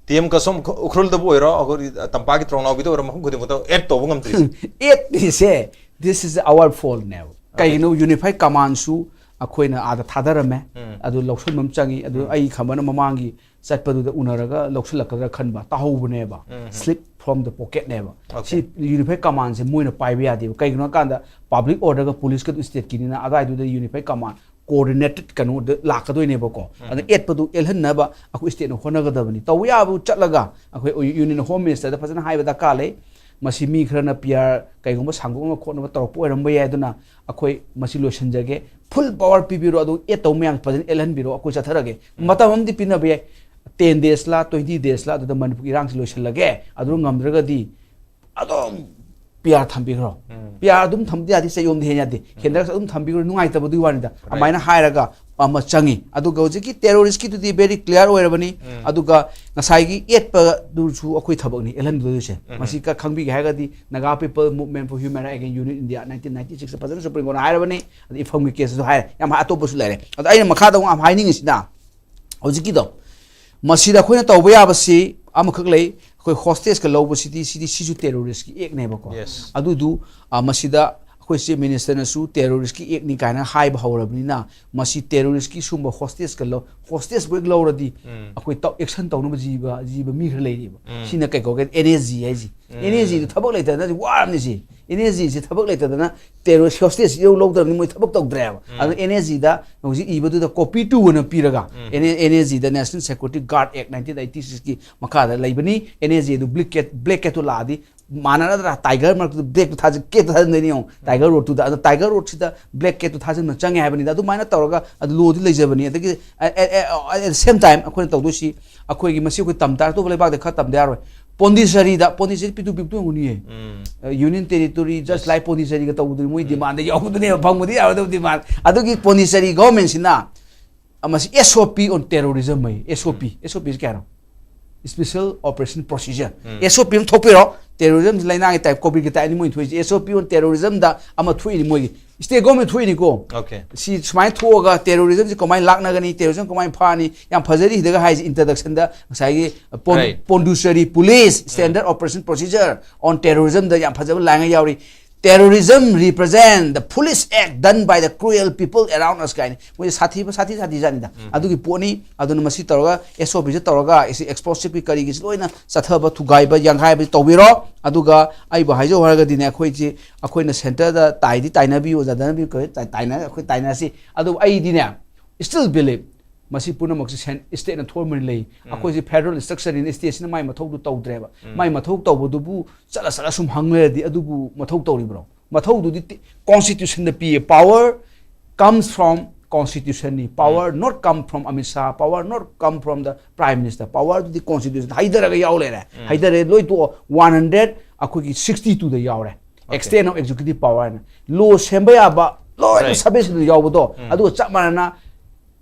ꯇꯤ ꯑꯦꯝ ꯀꯁꯣꯝ ꯈꯨ-, ꯎꯈ꯭ꯔꯨꯜꯗꯕꯨ ꯑꯣꯏꯔꯣ, ꯑꯩꯈꯣꯏ ꯇꯝꯄꯥꯛꯀꯤ ꯇ꯭ꯔꯣꯡꯅꯥꯎꯕꯤꯗ ꯑꯣꯏꯔꯣ, ꯃꯐꯝ ꯈꯨꯗꯤꯡꯃꯛꯇ ꯑꯦꯗ ꯇꯧꯕ ꯉꯝꯗ꯭ꯔꯤꯁꯦ꯫ ꯑꯦꯗ ꯏꯁꯦ, this is our fault ꯅꯦꯕ꯫ ꯑꯣꯀꯦ꯫ ꯀꯩꯒꯤꯅꯣ? ꯌꯨꯅꯤꯐꯥꯏ ꯀꯃꯥꯟꯁꯨ ꯑꯩꯈꯣꯏꯅ ꯑꯥꯗ ꯊꯥꯗꯔꯝꯃꯦ꯫ ꯎꯝ꯫ ꯑꯗꯨ ꯂꯧꯁꯤꯟꯕ ꯑꯃ ꯆꯪꯉꯤ꯫ ꯑꯗꯨ ꯎꯝ꯫ ꯑꯩ ꯈꯟꯕꯅ ꯃꯃꯥꯡꯒꯤ ꯆꯠꯄꯗꯨꯗ ꯎꯅꯔꯒ ꯂꯧꯁꯤꯜꯂꯛꯀꯗ꯭ꯔꯥ ꯈꯟꯕ, ꯇꯥꯍꯧꯕꯅꯦꯕ꯫ Slip from the pocketꯅꯦꯕ꯫ ꯁꯤ ꯌꯨꯅꯤꯐꯥꯏ ꯀꯃꯥꯟꯁꯦ ꯃꯣꯏꯅ ꯄꯥꯏꯕ ꯌꯥꯗꯦꯕ꯫ ꯀꯩꯒꯤꯅꯣ ꯍꯥꯏꯀꯥꯟꯗ ꯄꯕ꯭ꯂꯤꯛ ꯑꯣꯔꯗꯔꯒ ꯄꯨꯂꯤꯁꯀ ꯏꯁꯇꯦꯠꯀꯤꯅꯤꯅ ꯑꯗꯨꯋꯥꯏꯗꯨꯗ ꯌꯨꯅꯤꯐꯥꯏ ꯀꯃꯥꯟ ꯀꯣꯑꯣꯔꯗꯤꯅꯦꯇꯦꯠ ꯀꯩꯅꯣꯗ ꯂꯥꯛꯀꯗꯣꯏꯅꯦꯕꯀꯣ꯫ ꯑꯗ ꯑꯦꯠꯄꯗꯨ ꯑꯦꯜꯍꯟꯅꯕ ꯑꯩꯈꯣꯏ ꯏꯁꯇꯦꯠꯅ ꯍꯣꯠꯅꯒꯗꯕꯅꯤ꯫ ꯇꯧꯕ ꯌꯥꯕ ꯆꯠꯂꯒ ꯑꯩꯈꯣꯏ ꯌꯨꯅꯤꯌꯟ ꯍꯣꯝ ꯃꯤꯅꯤꯁꯇꯔꯗ ꯐꯖꯅ ꯍꯥꯏꯕ ꯗꯔꯀꯥꯔ ꯂꯩ꯫ ꯃꯁꯤ ꯃꯤ ꯈꯔꯅ ꯄꯤ ꯑꯥꯔ ꯀꯩꯒꯨꯝꯕ ꯁꯥꯡꯗꯣꯛꯅꯕ ꯈꯣꯠꯅꯕ ꯇꯧꯔꯛꯄ ꯑꯣꯏꯔꯝꯕ ꯌꯥꯏ꯫ ꯑꯗꯨꯅ ꯑꯩꯈꯣꯏ ꯃꯁꯤ ꯂꯣꯏꯁꯤꯟꯖꯒꯦ, ꯐꯨꯜ ꯄꯥꯋꯔ ꯄꯤꯕꯤꯔꯣ, ꯑꯗꯨ ꯑꯦꯠ ꯇꯧꯕ ꯃꯌꯥꯝ ꯐꯖꯅ ꯑꯦꯜꯍꯟꯕꯤꯔꯣ, ꯑꯩꯈꯣꯏ ꯆꯠꯊꯔꯒꯦ꯫ ꯃꯇꯝ ꯑꯃꯗꯤ ꯄꯤꯅꯕ ꯌꯥꯏ, ꯇꯦꯟ ꯗꯦꯖꯂ ꯇ꯭ꯋꯦꯟꯇꯤ ꯗꯦꯖꯂ ꯑꯗꯨꯗ ꯃꯅꯤꯄꯨꯔꯒꯤ ꯏꯔꯥꯡꯁꯤ ꯂꯣꯏꯁꯤꯜꯂꯒꯦ꯫ ꯑꯗꯨ ꯉꯝꯗ꯭ꯔꯒꯗꯤ ꯑꯗꯨꯝ ꯄꯤ ꯑꯥꯔ ꯊꯝꯕꯤꯈ꯭ꯔꯣ꯫ ꯄꯤ ꯑꯥꯔ ꯑꯗꯨꯝ ꯊꯝꯕꯗꯤ ꯌꯥꯗꯦ, ꯆꯩꯌꯣꯝꯗꯤ ꯍꯦꯟ ꯌꯥꯗꯦ꯫ ꯍꯦꯟꯗ꯭ꯔꯒꯁꯨ ꯑꯗꯨꯝ ꯊꯝꯕꯤꯈ꯭ꯔꯣ, ꯅꯨꯡꯉꯥꯏꯇꯕꯗꯨꯒꯤ ꯋꯥꯅꯤꯗ꯫ ꯑꯗꯨꯃꯥꯏꯅ ꯍꯥꯏꯔꯒ ꯑꯃ ꯆꯪꯉꯤ꯫ ꯑꯗꯨꯒ ꯍꯧꯖꯤꯛꯀꯤ ꯇꯦꯔꯣꯔꯤꯁꯀꯤꯗꯨꯗꯤ ꯚꯦꯔꯤ ꯀ꯭ꯂꯤꯌꯥꯔ ꯑꯣꯏꯔꯕꯅꯤ꯫ ꯑꯗꯨꯒ ꯉꯁꯥꯏꯒꯤ ꯑꯦꯠꯄꯗꯨꯁꯨ ꯑꯩꯈꯣꯏ ꯊꯕꯛꯅꯤ ꯑꯦꯜꯍꯟꯕꯤꯗꯣꯏꯁꯦ꯫ ꯃꯁꯤ ꯀ-, ꯈꯪꯕꯤꯒꯦ ꯍꯥꯏꯔꯒꯗꯤ Naga People Movement for Human Rights Against Unit India nineteen ninety six ꯐꯖꯅ ꯁꯨꯄ꯭ꯔꯤꯝ ꯀꯣꯔꯠꯅ ꯍꯥꯏꯔꯕꯅꯤ꯫ ꯑꯗ ꯏꯐꯝꯒꯤ ꯀꯦꯁꯇꯁꯨ ꯍꯥꯏꯔꯦ꯫ ꯌꯥꯝ ꯑꯇꯣꯞꯄꯁꯨ ꯂꯩꯔꯦ꯫ ꯑꯗꯣ ꯑꯩꯅ ꯃꯈꯥꯗ ꯑꯃꯨꯛ ꯌꯥꯝ ꯍꯥꯏꯅꯤꯡꯉꯤꯁꯤꯅ ꯍꯧꯖꯤꯛꯀꯤꯗꯣ, ꯃꯁꯤꯗ ꯑꯩꯈꯣꯏꯅ ꯇꯧꯕ ꯌꯥꯕꯁꯤ ꯑꯃꯈꯛ ꯂꯩ꯫ ꯑꯩꯈꯣꯏ ꯍꯣꯁꯇꯦꯖꯀ ꯂꯧꯕꯁꯤꯗꯤ, ꯁꯤꯗꯤ, ꯁꯤꯁꯨ ꯇꯦꯔꯣꯔꯤꯁꯀꯤ ꯑꯦꯛꯅꯦꯕꯀꯣ꯫ ꯑꯗꯨꯗꯨ, ꯑ, ꯃꯁꯤꯗ ꯑꯩꯈꯣꯏ ꯆꯤꯐ ꯃꯤꯅꯤꯁꯇꯔꯅꯁꯨ ꯇꯦꯔꯣꯔꯤꯁꯀꯤ ꯑꯦꯛꯅꯤ ꯀꯥꯏꯅ ꯍꯥꯏꯕ ꯍꯧꯔꯕꯅꯤꯅ, ꯃꯁꯤ ꯇꯦꯔꯣꯔꯤꯁꯀꯤ ꯁꯨꯝꯕ ꯍꯣꯁꯇꯦꯖꯀ ꯂꯧ-, ꯍꯣꯁꯇꯦꯖꯄꯨ ꯍꯦꯛ ꯂꯧꯔꯗꯤ ꯑꯩꯈꯣꯏ ꯇꯧ-, ꯑꯦꯛꯁꯟ ꯇꯧꯅꯕ ꯖꯤꯕ, ꯖꯤꯕ ꯃꯤ ꯈꯔ ꯂꯩꯔꯤꯕ꯫ ꯁꯤꯅ ꯀꯩ ꯀꯧꯒꯦ? ꯑꯦꯟ ꯑꯦꯁ ꯖꯤ ꯍꯥꯏꯁꯤ꯫ ꯑꯦꯟ ꯑꯦꯁ ꯖꯤꯗꯨ ꯊꯕꯛ ꯂꯩꯇꯗꯅ ꯋꯥꯔꯕꯅꯤ ꯁꯤ꯫ ꯑꯦꯟ ꯑꯦꯁ ꯖꯤꯁꯤ ꯊꯕꯛ ꯂꯩꯇꯗꯅ ꯇꯦꯔꯣꯔꯤꯁ ꯍꯣꯁꯇꯦꯖ ꯏꯔꯧ ꯂꯧꯗ꯭ꯔꯕꯅꯤ, ꯃꯣꯏ ꯊꯕꯛ ꯇꯧꯗ꯭ꯔꯦꯕ꯫ ꯑꯗꯨꯅ ꯑꯦꯟ ꯑꯦꯁ ꯖꯤꯗ ꯍꯧꯖꯤꯛ ꯏꯕꯗꯨꯗ ꯀꯣꯄꯤ ꯇꯨ ꯑꯅ ꯄꯤꯔꯒ, ꯑꯦꯟ ꯑꯦꯁ ꯖꯤꯗ national security guard act nineteen eighty ꯁꯤꯛꯁꯀꯤ ꯃꯈꯥꯗ ꯂꯩꯕꯅꯤ꯫ ꯑꯦꯟ ꯑꯦꯁ ꯖꯤꯗꯨ ꯕ꯭ꯂꯦꯛ ꯀꯦꯠ, ꯕ꯭ꯂꯦꯛ ꯀꯦꯠꯇꯨ ꯂꯥꯛꯑꯗꯤ ꯃꯥꯟꯅꯔꯗ꯭ꯔꯥ? ꯇꯥꯏꯒꯔ ꯃꯔꯛꯇꯨꯗ ꯕ꯭ꯂꯦꯛꯇꯨ ꯊꯥꯖꯤꯟ, ꯀꯦꯠꯇꯨ ꯊꯥꯖꯤꯟꯗꯣꯏꯅꯤ ꯌꯦꯡꯉꯣ, ꯇꯥꯏꯒꯔ ꯔꯣꯗꯇꯨꯗ꯫ ꯑꯗꯣ ꯇꯥꯏꯒꯔ ꯔꯣꯗꯁꯤꯗ ꯕ꯭ꯂꯦꯛ ꯀꯦꯠꯇꯨ ꯊꯥꯖꯤꯟꯕ ꯆꯪꯉꯦ ꯍꯥꯏꯕꯅꯤꯗ꯫ ꯑꯗꯨꯃꯥꯏꯅ ꯇꯧꯔꯒ ꯑꯗꯨ ꯂꯣꯗꯤ ꯂꯩꯖꯕꯅꯤ꯫ ꯑꯗꯒꯤ, at the same time, ꯑꯩꯈꯣꯏꯅ ꯇꯧꯗꯣꯏꯁꯤ, ꯑꯩꯈꯣꯏꯒꯤ ꯃꯁꯤ ꯑꯩꯈꯣꯏ ꯇꯝ ꯇꯥꯔꯦ, ꯑꯇꯣꯞꯄ ꯂꯩꯕꯥꯛꯇ ꯈꯔ ꯇꯝꯗ ꯌꯥꯔꯣꯏ꯫ ꯄꯣꯟꯗꯤꯆꯦꯔꯤꯗ, Pondicherry ꯄꯤꯛꯇꯨ ꯄꯤꯛꯇꯨ ꯑꯣꯏꯔꯝꯒꯅꯤꯌꯦ꯫ Union Territory, just like ꯄꯣꯟꯗꯤꯆꯦꯔꯤꯒ ꯇꯧꯕꯗꯨꯅꯤ, ꯃꯣꯏ ꯗꯤꯃꯥꯟꯗ ꯌꯥꯎꯕꯗꯨꯅꯦꯕ, ꯐꯪꯕꯗꯤ ꯌꯥꯔꯣꯏꯗꯕ ꯗꯤꯃꯥꯟ꯫ ꯑꯗꯨꯒꯤ ꯄꯣꯟꯗꯤꯆꯦꯔꯤ ꯒꯣꯔꯃꯦꯟꯁꯤꯅ ꯃꯁꯤ S O P on terrorism high. S O P, S O P ꯁꯤ ꯀꯌꯥꯅꯣ? Special Operation Procedure꯫ S O P ꯑꯃ ꯊꯣꯛꯄꯤꯔꯣ꯫ Terrorism ꯂꯩꯅꯥꯒꯤ type, COVID ꯒꯤ type ꯅꯤ ꯃꯣꯏꯅ ꯊꯣꯛꯏꯁꯦ꯫ S O P on terrorism ꯗ ꯑꯃ ꯊꯣꯛꯏꯅꯤ ꯃꯣꯏꯒꯤ꯫ State government ꯊꯣꯛꯏꯅꯤꯀꯣ꯫ ꯁꯤ ꯁꯨꯃꯥꯏꯅ ꯊꯣꯛꯑꯒ terrorism ꯁꯤ ꯀꯃꯥꯏꯅ ꯂꯥꯛꯅꯒꯅꯤ, terrorism ꯀꯃꯥꯏꯅ ꯐꯥꯅꯤ, ꯌꯥꯝ ꯐꯖꯔꯤ꯫ ꯁꯤꯗꯒ ꯍꯥꯏꯁꯦ introduction ꯗ ꯉꯁꯥꯏꯒꯤ pond-, Pondicherry Police Standard Operation Procedure on Terrorism ꯗ ꯌꯥꯝ ꯐꯖꯕ line ꯌꯥꯎꯔꯤ꯫ "Terrorism represent the foolish act done by the cruel people around us" ꯀꯥꯏꯅ, ꯃꯣꯏꯁꯦ ꯁꯥꯊꯤꯕ, ꯁꯥꯊꯤ ꯁꯥꯊꯤꯖꯥꯠꯅꯤꯗ꯫ ꯑꯗꯨꯒꯤ ꯄꯣꯠꯅꯤ꯫ ꯑꯗꯨꯅ ꯃꯁꯤ ꯇꯧꯔꯒ, ꯑꯦꯁ ꯑꯣ ꯄꯤꯁꯦ ꯇꯧꯔꯒ, ꯑꯩꯁꯤ ꯑꯦꯛꯁꯄ꯭ꯂꯣꯁꯤꯞꯀꯤ ꯀꯔꯤꯒꯤꯁꯤ ꯂꯣꯏꯅ ꯆꯠꯊꯕ, ꯊꯨꯒꯥꯏꯕ, ꯌꯥꯡꯈꯥꯏꯕ ꯇꯧꯕꯤꯔꯣ꯫ ꯑꯗꯨꯒ ꯑꯩꯕꯨ ꯍꯥꯏꯖꯧ ꯍꯥꯏꯔꯒꯗꯤꯅꯦ, ꯑꯩꯈꯣꯏꯁꯤ, ꯑꯩꯈꯣꯏꯅ ꯁꯦꯟꯇꯔꯗ ꯇꯥꯏꯗꯤ ꯇꯥꯏꯅꯕꯤꯌꯨ, ꯑꯣꯖꯥ ꯗꯅꯕꯤꯌꯨ, ꯀꯧꯏ, ꯇꯥꯏ-, ꯇꯥꯏꯅ-, ꯑꯩꯈꯣꯏ ꯇꯥꯏꯅꯔꯁꯤ꯫ ꯑꯗꯨꯕꯨ ꯑꯩꯗꯤꯅꯦ, still believe ꯃꯁꯤ ꯄꯨꯝꯅꯃꯛꯁꯤ ꯁꯦꯟ-, ꯁ꯭ꯇꯦꯠꯅ ꯊꯣꯛꯍꯟꯕꯅꯤ ꯂꯩ꯫ ꯑꯩꯈꯣꯏꯁꯤ ꯐꯦꯗꯔꯦꯜ ꯁ꯭ꯇ꯭ꯔꯛꯆꯔꯅꯤꯅ, ꯁ꯭ꯇꯦꯠꯁꯤꯅ ꯃꯥꯏ ꯃꯊꯧꯗꯨ ꯇꯧꯗ꯭ꯔꯦꯕ꯫ ꯃꯥꯏ ꯃꯊꯧ ꯇꯧꯕꯗꯨꯕꯨ ꯆꯠꯂ ꯆꯠꯂ ꯁꯨꯝ ꯍꯪ ꯂꯩꯔꯗꯤ ꯑꯗꯨꯕꯨ ꯃꯊꯧ ꯇꯧꯔꯤꯕ꯭ꯔꯣ? ꯃꯊꯧꯗꯨꯗꯤ ꯇꯤ-, ꯀꯣꯟꯁꯇꯤꯇ꯭ꯌꯨꯁꯟꯗ ꯄꯤꯌꯦ꯫ Power comes from constitution ꯅꯤ꯫ Power not come from Amit Shah, power not come from the prime minister꯫ Power ꯗꯨꯗꯤ ꯀꯣꯟꯁꯇꯤꯇ꯭ꯌꯨꯁꯟ ꯍꯩꯊꯔꯒ ꯌꯥꯎ ꯂꯩꯔꯦ꯫ ꯍꯩꯊꯔꯦ, ꯂꯣꯏ ꯇꯣꯛꯑꯣ꯫ ꯋꯥꯟ ꯍꯟꯗ꯭ꯔꯦꯠ, ꯑꯩꯈꯣꯏꯒꯤ ꯁꯤꯛꯁꯇꯤ ꯇꯨꯗ ꯌꯥꯎꯔꯦ꯫ Extent of executive power ꯍꯥꯏꯅ꯫ ꯂꯣ ꯁꯦꯝꯕ ꯌꯥꯕ ꯂꯣꯏꯅ ꯁꯕꯖꯦꯛꯁꯤꯗ ꯌꯥꯎꯕꯗꯣ, ꯑꯗꯨꯒ ꯆꯞ ꯃꯥꯟꯅꯅ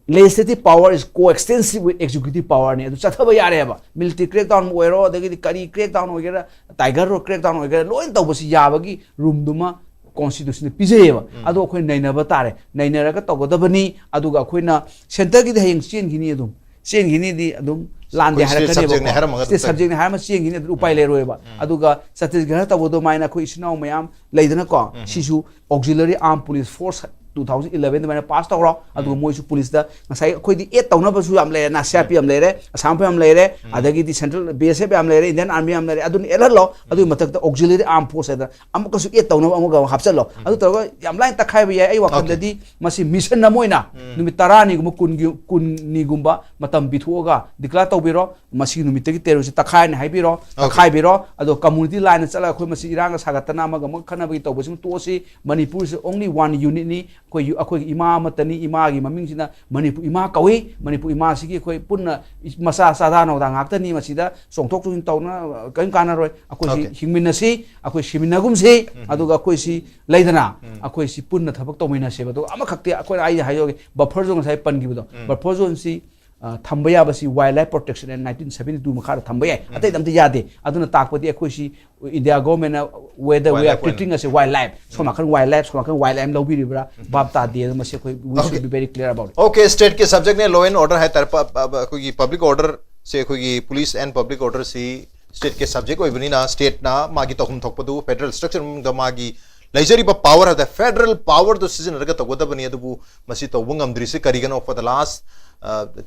legislative power is coextensive with executive power ꯅꯤ꯫ ꯑꯗꯨ ꯆꯠꯊꯕ ꯌꯥꯔꯦꯕ꯫ Military crackdown ꯑꯣꯏꯔꯣ, ꯑꯗꯒꯤꯗꯤ ꯀꯔꯤ crackdown ꯑꯣꯏꯒꯦꯔꯥ, Tiger Road crackdown ꯑꯣꯏꯒꯦꯔꯥ, ꯂꯣꯏꯅ ꯇꯧꯕꯁꯤ ꯌꯥꯕꯒꯤ ꯔꯨꯝꯗꯨꯃ ꯀꯣꯟꯁꯇꯤꯇ꯭ꯌꯨꯁꯟꯗ ꯄꯤꯖꯩꯌꯦꯕ꯫ ꯑꯗꯣ ꯑꯩꯈꯣꯏ ꯅꯩꯅꯕ ꯇꯥꯔꯦ, ꯅꯩꯅꯔꯒ ꯇꯧꯒꯗꯕꯅꯤ꯫ ꯑꯗꯨꯒ ꯑꯩꯈꯣꯏꯅ ꯁꯦꯟꯇꯔꯒꯤꯗꯤ ꯍꯌꯦꯡ ꯆꯦꯟꯈꯤꯅꯤ, ꯑꯗꯗꯨꯝ ꯆꯦꯟꯈꯤꯅꯤꯗꯤ ꯑꯗꯨꯝ ꯂꯥꯟꯗꯦ ꯑꯩꯈꯣꯏ state subject ꯅꯦ ꯍꯥꯏꯔꯝꯃꯒ ꯍꯥꯏꯔꯝꯃꯒ꯫ State subject ꯅꯦ ꯍꯥꯏꯔꯝꯃ ꯆꯦꯟꯈꯤꯅꯤ, ꯑꯗꯨꯗꯤ ꯎꯄꯥꯏ ꯂꯩꯔꯣꯏꯕ꯫ ꯑꯗꯨꯒ ꯆꯇꯤꯁꯒꯔ ꯇꯧꯕ ꯑꯗꯨꯃꯥꯏꯅ ꯑꯩꯈꯣꯏ ꯏꯆꯤꯟ ꯏꯅꯥꯎ ꯃꯌꯥꯝ ꯂꯩꯗꯅꯀꯣ, ꯁꯤꯁꯨ Auxiliary Armed Police Force two thousand eleven ꯑꯗꯨꯃꯥꯏꯅ pass ꯇꯧꯔꯣ, ꯑꯗꯨꯒ ꯃꯣꯏꯁꯨ ꯄꯨꯂꯤꯁꯇ ꯉꯁꯥꯏ ꯑꯩꯈꯣꯏꯗꯤ add ꯇꯧꯅꯕꯁꯨ ꯌꯥꯝ ꯂꯩꯔꯦꯅ, ꯁꯤ ꯑꯥꯔ ꯄꯤ ꯌꯥꯝ ꯂꯩꯔꯦ, ꯑꯁꯥꯝ ꯌꯥꯝ ꯂꯩꯔꯦ, ꯑꯗꯒꯤꯗꯤ Central B S F ꯌꯥꯝ ꯂꯩꯔꯦ, Indian Army ꯌꯥꯝ ꯂꯩꯔꯦ, ꯑꯗꯨꯅ add ꯍꯜꯂꯣ꯫ ꯑꯗꯨꯒꯤ ꯃꯊꯛꯇ Auxiliary Armed Force ꯍꯥꯏꯗꯅ ꯑꯃꯨꯛꯀꯁꯨ add ꯇꯧꯅꯕ ꯑꯃꯒ ꯑꯃꯨꯛ ꯍꯥꯞꯆꯜꯂꯣ꯫ ꯑꯗꯨ ꯇꯧꯔꯒ ꯌꯥꯝ ꯂꯥꯏꯅ ꯇꯛꯈꯥꯏꯕ ꯌꯥꯏ꯫ ꯑꯩ ꯋꯥꯈꯜꯗꯗꯤ ꯃꯁꯤ mission ꯑꯃ ꯑꯣꯏꯅ ꯅꯨꯃꯤꯠ ꯇꯔꯥꯅꯤꯒꯨꯝꯕ, ꯀꯨꯟꯒꯤ, ꯀꯨꯟꯅꯤꯒꯨꯝꯕ ꯃꯇꯝ ꯄꯤꯊꯣꯛꯑꯒ declare ꯇꯧꯕꯤꯔꯣ꯫ ꯃꯁꯤꯒꯤ ꯅꯨꯃꯤꯠꯇꯒꯤ terrorist ꯁꯤ ꯇꯛꯈꯥꯏꯔꯅꯤ ꯍꯥꯏꯕꯤꯔꯣ, ꯇꯛꯈꯥꯏꯕꯤꯔꯣ꯫ ꯑꯗꯣ community line ꯆꯠꯂꯒ ꯑꯩꯈꯣꯏ ꯃꯁꯤ ꯏꯔꯥꯡꯒ ꯁꯥꯒꯠꯇꯅ ꯑꯃꯒ ꯑꯃꯒ ꯈꯠꯅꯕꯒꯤ ꯇꯧꯕꯁꯤꯡ ꯇꯣꯛꯑꯁꯤ꯫ ꯃꯅꯤꯄꯨꯔꯁꯤ only one unit ꯅꯤ꯫ ꯑꯩꯈꯣꯏ ꯌꯨ-, ꯑꯩꯈꯣꯏꯒꯤ ꯏꯃꯥ ꯑꯃꯠꯇꯅꯤ, ꯏꯃꯥꯒꯤ ꯃꯃꯤꯡꯁꯤꯅ ꯃꯅꯤꯄꯨꯔ ꯏꯃꯥ ꯀꯧꯏ꯫ ꯃꯅꯤꯄꯨꯔ ꯏꯃꯥꯁꯤꯒꯤ ꯑꯩꯈꯣꯏ ꯄꯨꯟꯅ ꯏ-, ꯃꯆꯥ ꯆꯥꯗꯥ ꯅꯧꯗꯥ ꯉꯥꯛꯇꯅꯤ꯫ ꯃꯁꯤꯗ ꯆꯣꯡꯊꯣꯛ ꯆꯣꯡꯁꯤꯟ ꯇꯧꯅ ꯀꯔꯤꯝ ꯀꯥꯟꯅꯔꯣꯏ꯫ ꯑꯩꯈꯣꯏꯁꯤ ꯍꯤꯡꯃꯤꯟꯅꯁꯤ, ꯑꯩꯈꯣꯏ ꯁꯤꯃꯤꯟꯅꯒꯨꯝꯁꯤ꯫ ꯑꯗꯨꯒ ꯑꯩꯈꯣꯏꯁꯤ ꯂꯩꯗꯅ, ꯑꯩꯈꯣꯏꯁꯤ ꯄꯨꯟꯅ ꯊꯕꯛ ꯇꯧꯃꯤꯟꯅꯁꯦꯕ꯫ ꯑꯗꯨꯒ ꯑꯃꯈꯛꯇꯤ ꯑꯩꯈꯣꯏꯅ, ꯑꯩ ꯍꯥꯏꯖꯧꯒꯦ, buffer zone ꯉꯁꯥꯏ ꯄꯟꯈꯤꯕꯗꯣ, buffer zone ꯁꯤ ꯑ, ꯊꯝꯕ ꯌꯥꯕꯁꯤ Wildlife Protection Act nineteen seventy two ꯃꯈꯥꯗ ꯊꯝꯕ ꯌꯥꯏ, ꯑꯇꯩꯗ ꯑꯝꯇ ꯌꯥꯗꯦ꯫ ꯑꯗꯨꯅ ꯇꯥꯛꯄꯗꯤ ꯑꯩꯈꯣꯏꯁꯤ India government ꯅ whether we are treating as a wildlife, ꯁꯣꯝ ꯅꯥꯀꯟ wildlife, ꯁꯣꯝ ꯅꯥꯀꯟ wildlife ꯂꯧꯕꯤꯔꯤꯕ꯭ꯔꯥ ꯚꯥꯞ ꯇꯥꯗꯦ꯫ ꯑꯗꯨ ꯃꯁꯤ ꯑꯩꯈꯣꯏ, we should be very clear about it꯫ Okay, state ꯀꯤ subject ꯅꯦ law and order ꯍꯥꯏꯇꯥꯔꯦ꯫ ꯄ-, ꯄ-, ꯄ-, ꯑꯩꯈꯣꯏꯒꯤ public order ꯁꯦ, ꯑꯩꯈꯣꯏꯒꯤ police and public order ꯁꯤ ꯁ꯭ꯇꯦꯠꯀꯤ ꯁꯕꯖꯦꯛ ꯑꯣꯏꯕꯅꯤꯅ ꯁ꯭ꯇꯦꯠꯅ ꯃꯥꯒꯤ ꯇꯧꯐꯝ ꯊꯣꯛꯄꯗꯨ ꯐꯦꯗꯔꯦꯜ ꯁ꯭ꯇ꯭ꯔꯛꯆꯔ ꯃꯅꯨꯡꯗ ꯃꯥꯒꯤ ꯂꯩꯖꯔꯤꯕ ꯄꯥꯋꯔ ꯍꯥꯏꯕ ꯐꯦꯗꯔꯦꯜ ꯄꯥꯋꯔꯗꯨ ꯁꯤꯖꯤꯟꯅꯔꯒ ꯇꯧꯒꯗꯕꯅꯤ꯫ ꯑꯗꯨꯕꯨ ꯃꯁꯤ ꯇꯧꯕ ꯉꯝꯗ꯭ꯔꯤꯁꯤ ꯀꯔꯤꯒꯤꯅꯣ? For the last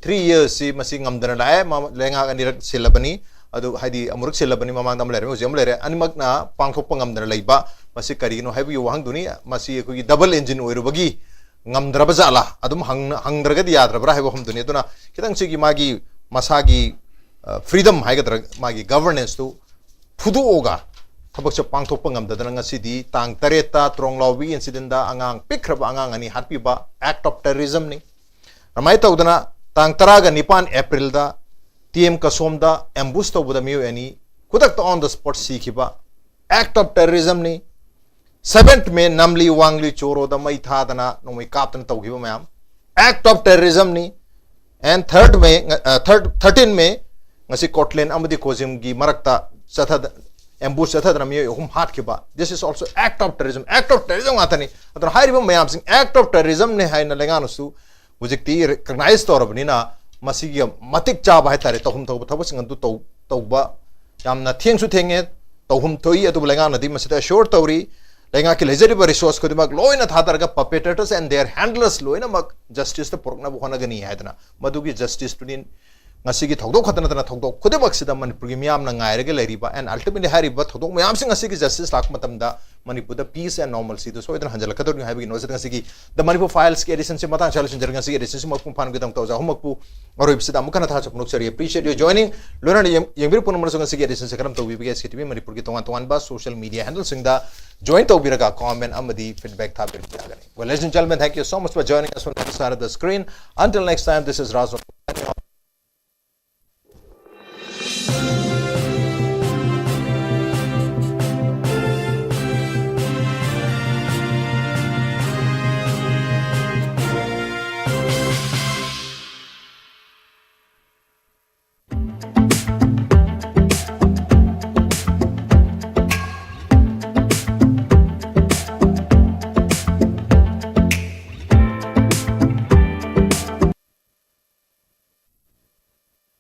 three yearsꯁꯤ ꯃꯁꯤ ꯉꯝꯗꯅ ꯂꯥꯛꯑꯦ꯫ ꯃ- ꯂꯩꯉꯥꯛ ꯑꯅꯤꯔꯛ ꯁꯤꯜꯂꯕꯅꯤ꯫ ꯑꯗꯨ ꯍꯥꯏꯗꯤ ꯑꯃꯨꯔꯛ ꯁꯤꯜꯂꯕꯅꯤ, ꯃꯃꯥꯡꯗ ꯑꯃ ꯂꯩꯔꯝꯃꯤ, ꯍꯧꯖꯤꯛ ꯑꯃ ꯂꯩꯔꯦ꯫ ꯑꯅꯤꯃꯛꯅ ꯄꯥꯡꯊꯣꯛꯄ ꯉꯝꯗꯅ ꯂꯩꯕ ꯃꯁꯤ ꯀꯔꯤꯒꯤꯅꯣ ꯍꯥꯏꯕꯒꯤ ꯋꯥꯍꯪꯗꯨꯅꯤ꯫ ꯃꯁꯤ ꯑꯩꯈꯣꯏꯒꯤ ꯗꯕꯜ ꯏꯟꯖꯤꯟ ꯑꯣꯏꯔꯨꯕꯒꯤ ꯉꯝꯗ꯭ꯔꯕ ꯖꯥꯠꯂꯥ? ꯑꯗꯨꯝ ꯍꯪꯅ- ꯍꯪꯗ꯭ꯔꯒꯗꯤ ꯌꯥꯗ꯭ꯔꯕ꯭ꯔꯥ ꯍꯥꯏꯕ ꯋꯥꯐꯝꯗꯨꯅꯤ꯫ ꯑꯗꯨꯅ ꯈꯤꯇꯪ ꯁꯤꯒꯤ ꯃꯥꯒꯤ ꯃꯁꯥꯒꯤ ꯐ꯭ꯔꯤꯗꯝ ꯍꯥꯏꯒꯗ꯭ꯔꯥ, ꯃꯥꯒꯤ ꯒꯕꯔꯅꯦꯟꯁꯇꯨ ꯐꯨꯗꯣꯛꯑꯒ ꯊꯕꯛꯁꯦ ꯄꯥꯡꯊꯣꯛꯄ ꯉꯝꯗꯗꯅ ꯉꯁꯤꯗꯤ ꯇꯥꯡ ꯇꯔꯦꯠꯇ ꯇ꯭ꯔꯣꯡꯂꯥꯎꯕꯤ ꯏꯟꯁꯤꯗꯦꯟꯗ ꯑꯉꯥꯡ ꯄꯤꯛꯈ꯭ꯔꯕ ꯑꯉꯥꯡ ꯑꯅꯤ ꯍꯥꯠꯄꯤꯕ act of terrorismꯅꯤ꯫ ꯀꯃꯥꯏꯅ ꯇꯧꯗꯅ ꯇꯥꯡ ꯇꯔꯥꯒ ꯅꯤꯄꯥꯟ ꯑꯦꯄ꯭ꯔꯤꯜꯗ ꯇꯤ ꯑꯦꯝ ꯀꯁꯣꯝꯗ ꯑꯦꯝꯕꯨꯁ ꯇꯧꯕꯗ ꯃꯤꯑꯣꯏ ꯑꯅꯤ ꯈꯨꯗꯛꯇ on the spot ꯁꯤꯈꯤꯕ act of terrorismꯅꯤ꯫ Seventh May ꯅꯝꯂꯤ ꯋꯥꯡꯂꯤ ꯆꯣꯔꯣꯗ ꯃꯩ ꯊꯥꯗꯅ ꯅꯣꯡꯃꯩ ꯀꯥꯞꯇꯅ ꯇꯧꯈꯤꯕ ꯃꯌꯥꯝ act of terrorismꯅꯤ꯫ And third May, third, thirteen May ꯉꯁꯤ ꯀꯣꯔꯠꯂꯦꯟ ꯑꯃꯗꯤ ꯀꯣꯖꯤꯝꯒꯤ ꯃꯔꯛꯇ ꯆꯠꯊꯗ ꯑꯦꯝꯕꯨꯁ ꯆꯠꯊꯗꯅ ꯃꯤꯑꯣꯏ ꯑꯍꯨꯝ ꯍꯥꯠꯈꯤꯕ, this is also act of terrorism, act of terrorism ꯉꯥꯛꯇꯅꯤ꯫ ꯑꯗꯨꯅ ꯍꯥꯏꯔꯤꯕ ꯃꯌꯥꯝꯁꯤꯡ act of terrorismꯅꯤ ꯍꯥꯏꯅ ꯂꯩꯉꯥꯛꯅꯁꯨ ꯍꯧꯖꯤꯛꯇꯤ ꯔꯤꯀꯛꯅꯥꯏꯖ ꯇꯧꯔꯕꯅꯤꯅ ꯃꯁꯤꯒꯤ ꯃꯇꯤꯛ ꯆꯥꯕ ꯍꯥꯏꯇꯥꯔꯦ ꯇꯧꯐꯝ ꯊꯣꯛꯄ ꯊꯕꯛꯁꯤꯡ ꯑꯗꯨ ꯇꯧ ꯇꯧꯕ ꯌꯥꯝꯅ ꯊꯦꯡꯁꯨ ꯊꯦꯡꯉꯦ, ꯇꯧꯐꯝ ꯊꯣꯛꯏ꯫ ꯑꯗꯨꯕꯨ ꯂꯩꯉꯥꯛꯅꯗꯤ ꯃꯁꯤꯗ ꯑꯦꯁ꯭ꯌꯣꯔ ꯇꯧꯔꯤ꯫ ꯂꯩꯉꯥꯛꯀꯤ ꯂꯩꯖꯔꯤꯕ ꯔꯤꯁꯣꯔꯁ ꯈꯨꯗꯤꯡꯃꯛ ꯂꯣꯏꯅ ꯊꯥꯗꯔꯒ perpetrators and their handlers ꯂꯣꯏꯅꯃꯛ ꯖꯁꯇꯤꯁꯇ ꯄꯨꯔꯛꯅꯕ ꯍꯣꯠꯅꯒꯅꯤ ꯍꯥꯏꯗꯅ ꯃꯗꯨꯒꯤ ꯖꯁꯇꯤꯁꯇꯨꯅꯤ ꯉꯁꯤꯒꯤ ꯊꯧꯗꯣꯛ ꯈꯛꯇ ꯅꯠꯇꯅ ꯊꯧꯗꯣꯛ ꯈꯨꯗꯤꯡꯃꯛꯁꯤꯗ ꯃꯅꯤꯄꯨꯔꯒꯤ ꯃꯤꯌꯥꯝꯅ ꯉꯥꯏꯔꯒ ꯂꯩꯔꯤꯕ꯫ And ultimately ꯍꯥꯏꯔꯤꯕ ꯊꯧꯗꯣꯛ ꯃꯌꯥꯝꯁꯤꯡ ꯑꯁꯤꯒꯤ ꯖꯁꯇꯤꯁ ꯂꯥꯛꯄ ꯃꯇꯝꯗ ꯃꯅꯤꯄꯨꯔꯗ peace and normalcyꯗꯨ ꯁꯣꯏꯗꯅ ꯍꯟꯖꯤꯜꯂꯛꯀꯗꯧꯔꯤꯕꯅꯤ ꯍꯥꯏꯕꯒꯤ ꯅꯣꯠꯁꯤꯗ ꯉꯁꯤꯒꯤ The Manipur Filesꯀꯤ editionꯁꯤ ꯃꯇꯥꯡ ꯁ꯭ꯋꯥꯏꯗ ꯂꯣꯏꯁꯤꯟꯖꯔꯒꯦ꯫ ꯉꯁꯤꯒꯤ editionꯁꯤ ꯃꯄꯨꯡ ꯐꯥꯍꯟꯕꯒꯤꯗꯃꯛ ꯇꯧꯖ ꯑꯍꯨꯝꯃꯛꯄꯨ ꯑꯔꯣꯏꯕꯁꯤꯗ ꯑꯃꯨꯛ ꯍꯟꯅ ꯊꯥꯒꯠꯆꯕ ꯐꯣꯡꯗꯣꯛꯆꯔꯤ꯫ Appreciate your joining꯫ ꯂꯣꯏꯅꯅ ꯌꯦꯡ- ꯌꯦꯡꯕꯤꯔꯤꯕ ꯄꯨꯝꯅꯃꯛꯁꯨ ꯉꯁꯤꯒꯤ editionꯁꯤ ꯀꯔꯝ ꯇꯧꯕꯤꯕꯒꯦ? ꯑꯦꯁ ꯀꯦ ꯇꯤ ꯚꯤ ꯃꯅꯤꯄꯨꯔꯒꯤ ꯇꯣꯉꯥꯟ ꯇꯣꯉꯥꯟꯕ social media handleꯁꯤꯡꯗ join ꯇꯧꯕꯤꯔꯒ comment ꯑꯃꯗꯤ feedback ꯊꯥꯕꯤꯔꯛꯄ ꯌꯥꯒꯅꯤ꯫ Well, ladies and gentlemen, thank you so much for joining us from the other side of the screen. Until next time, this is Raj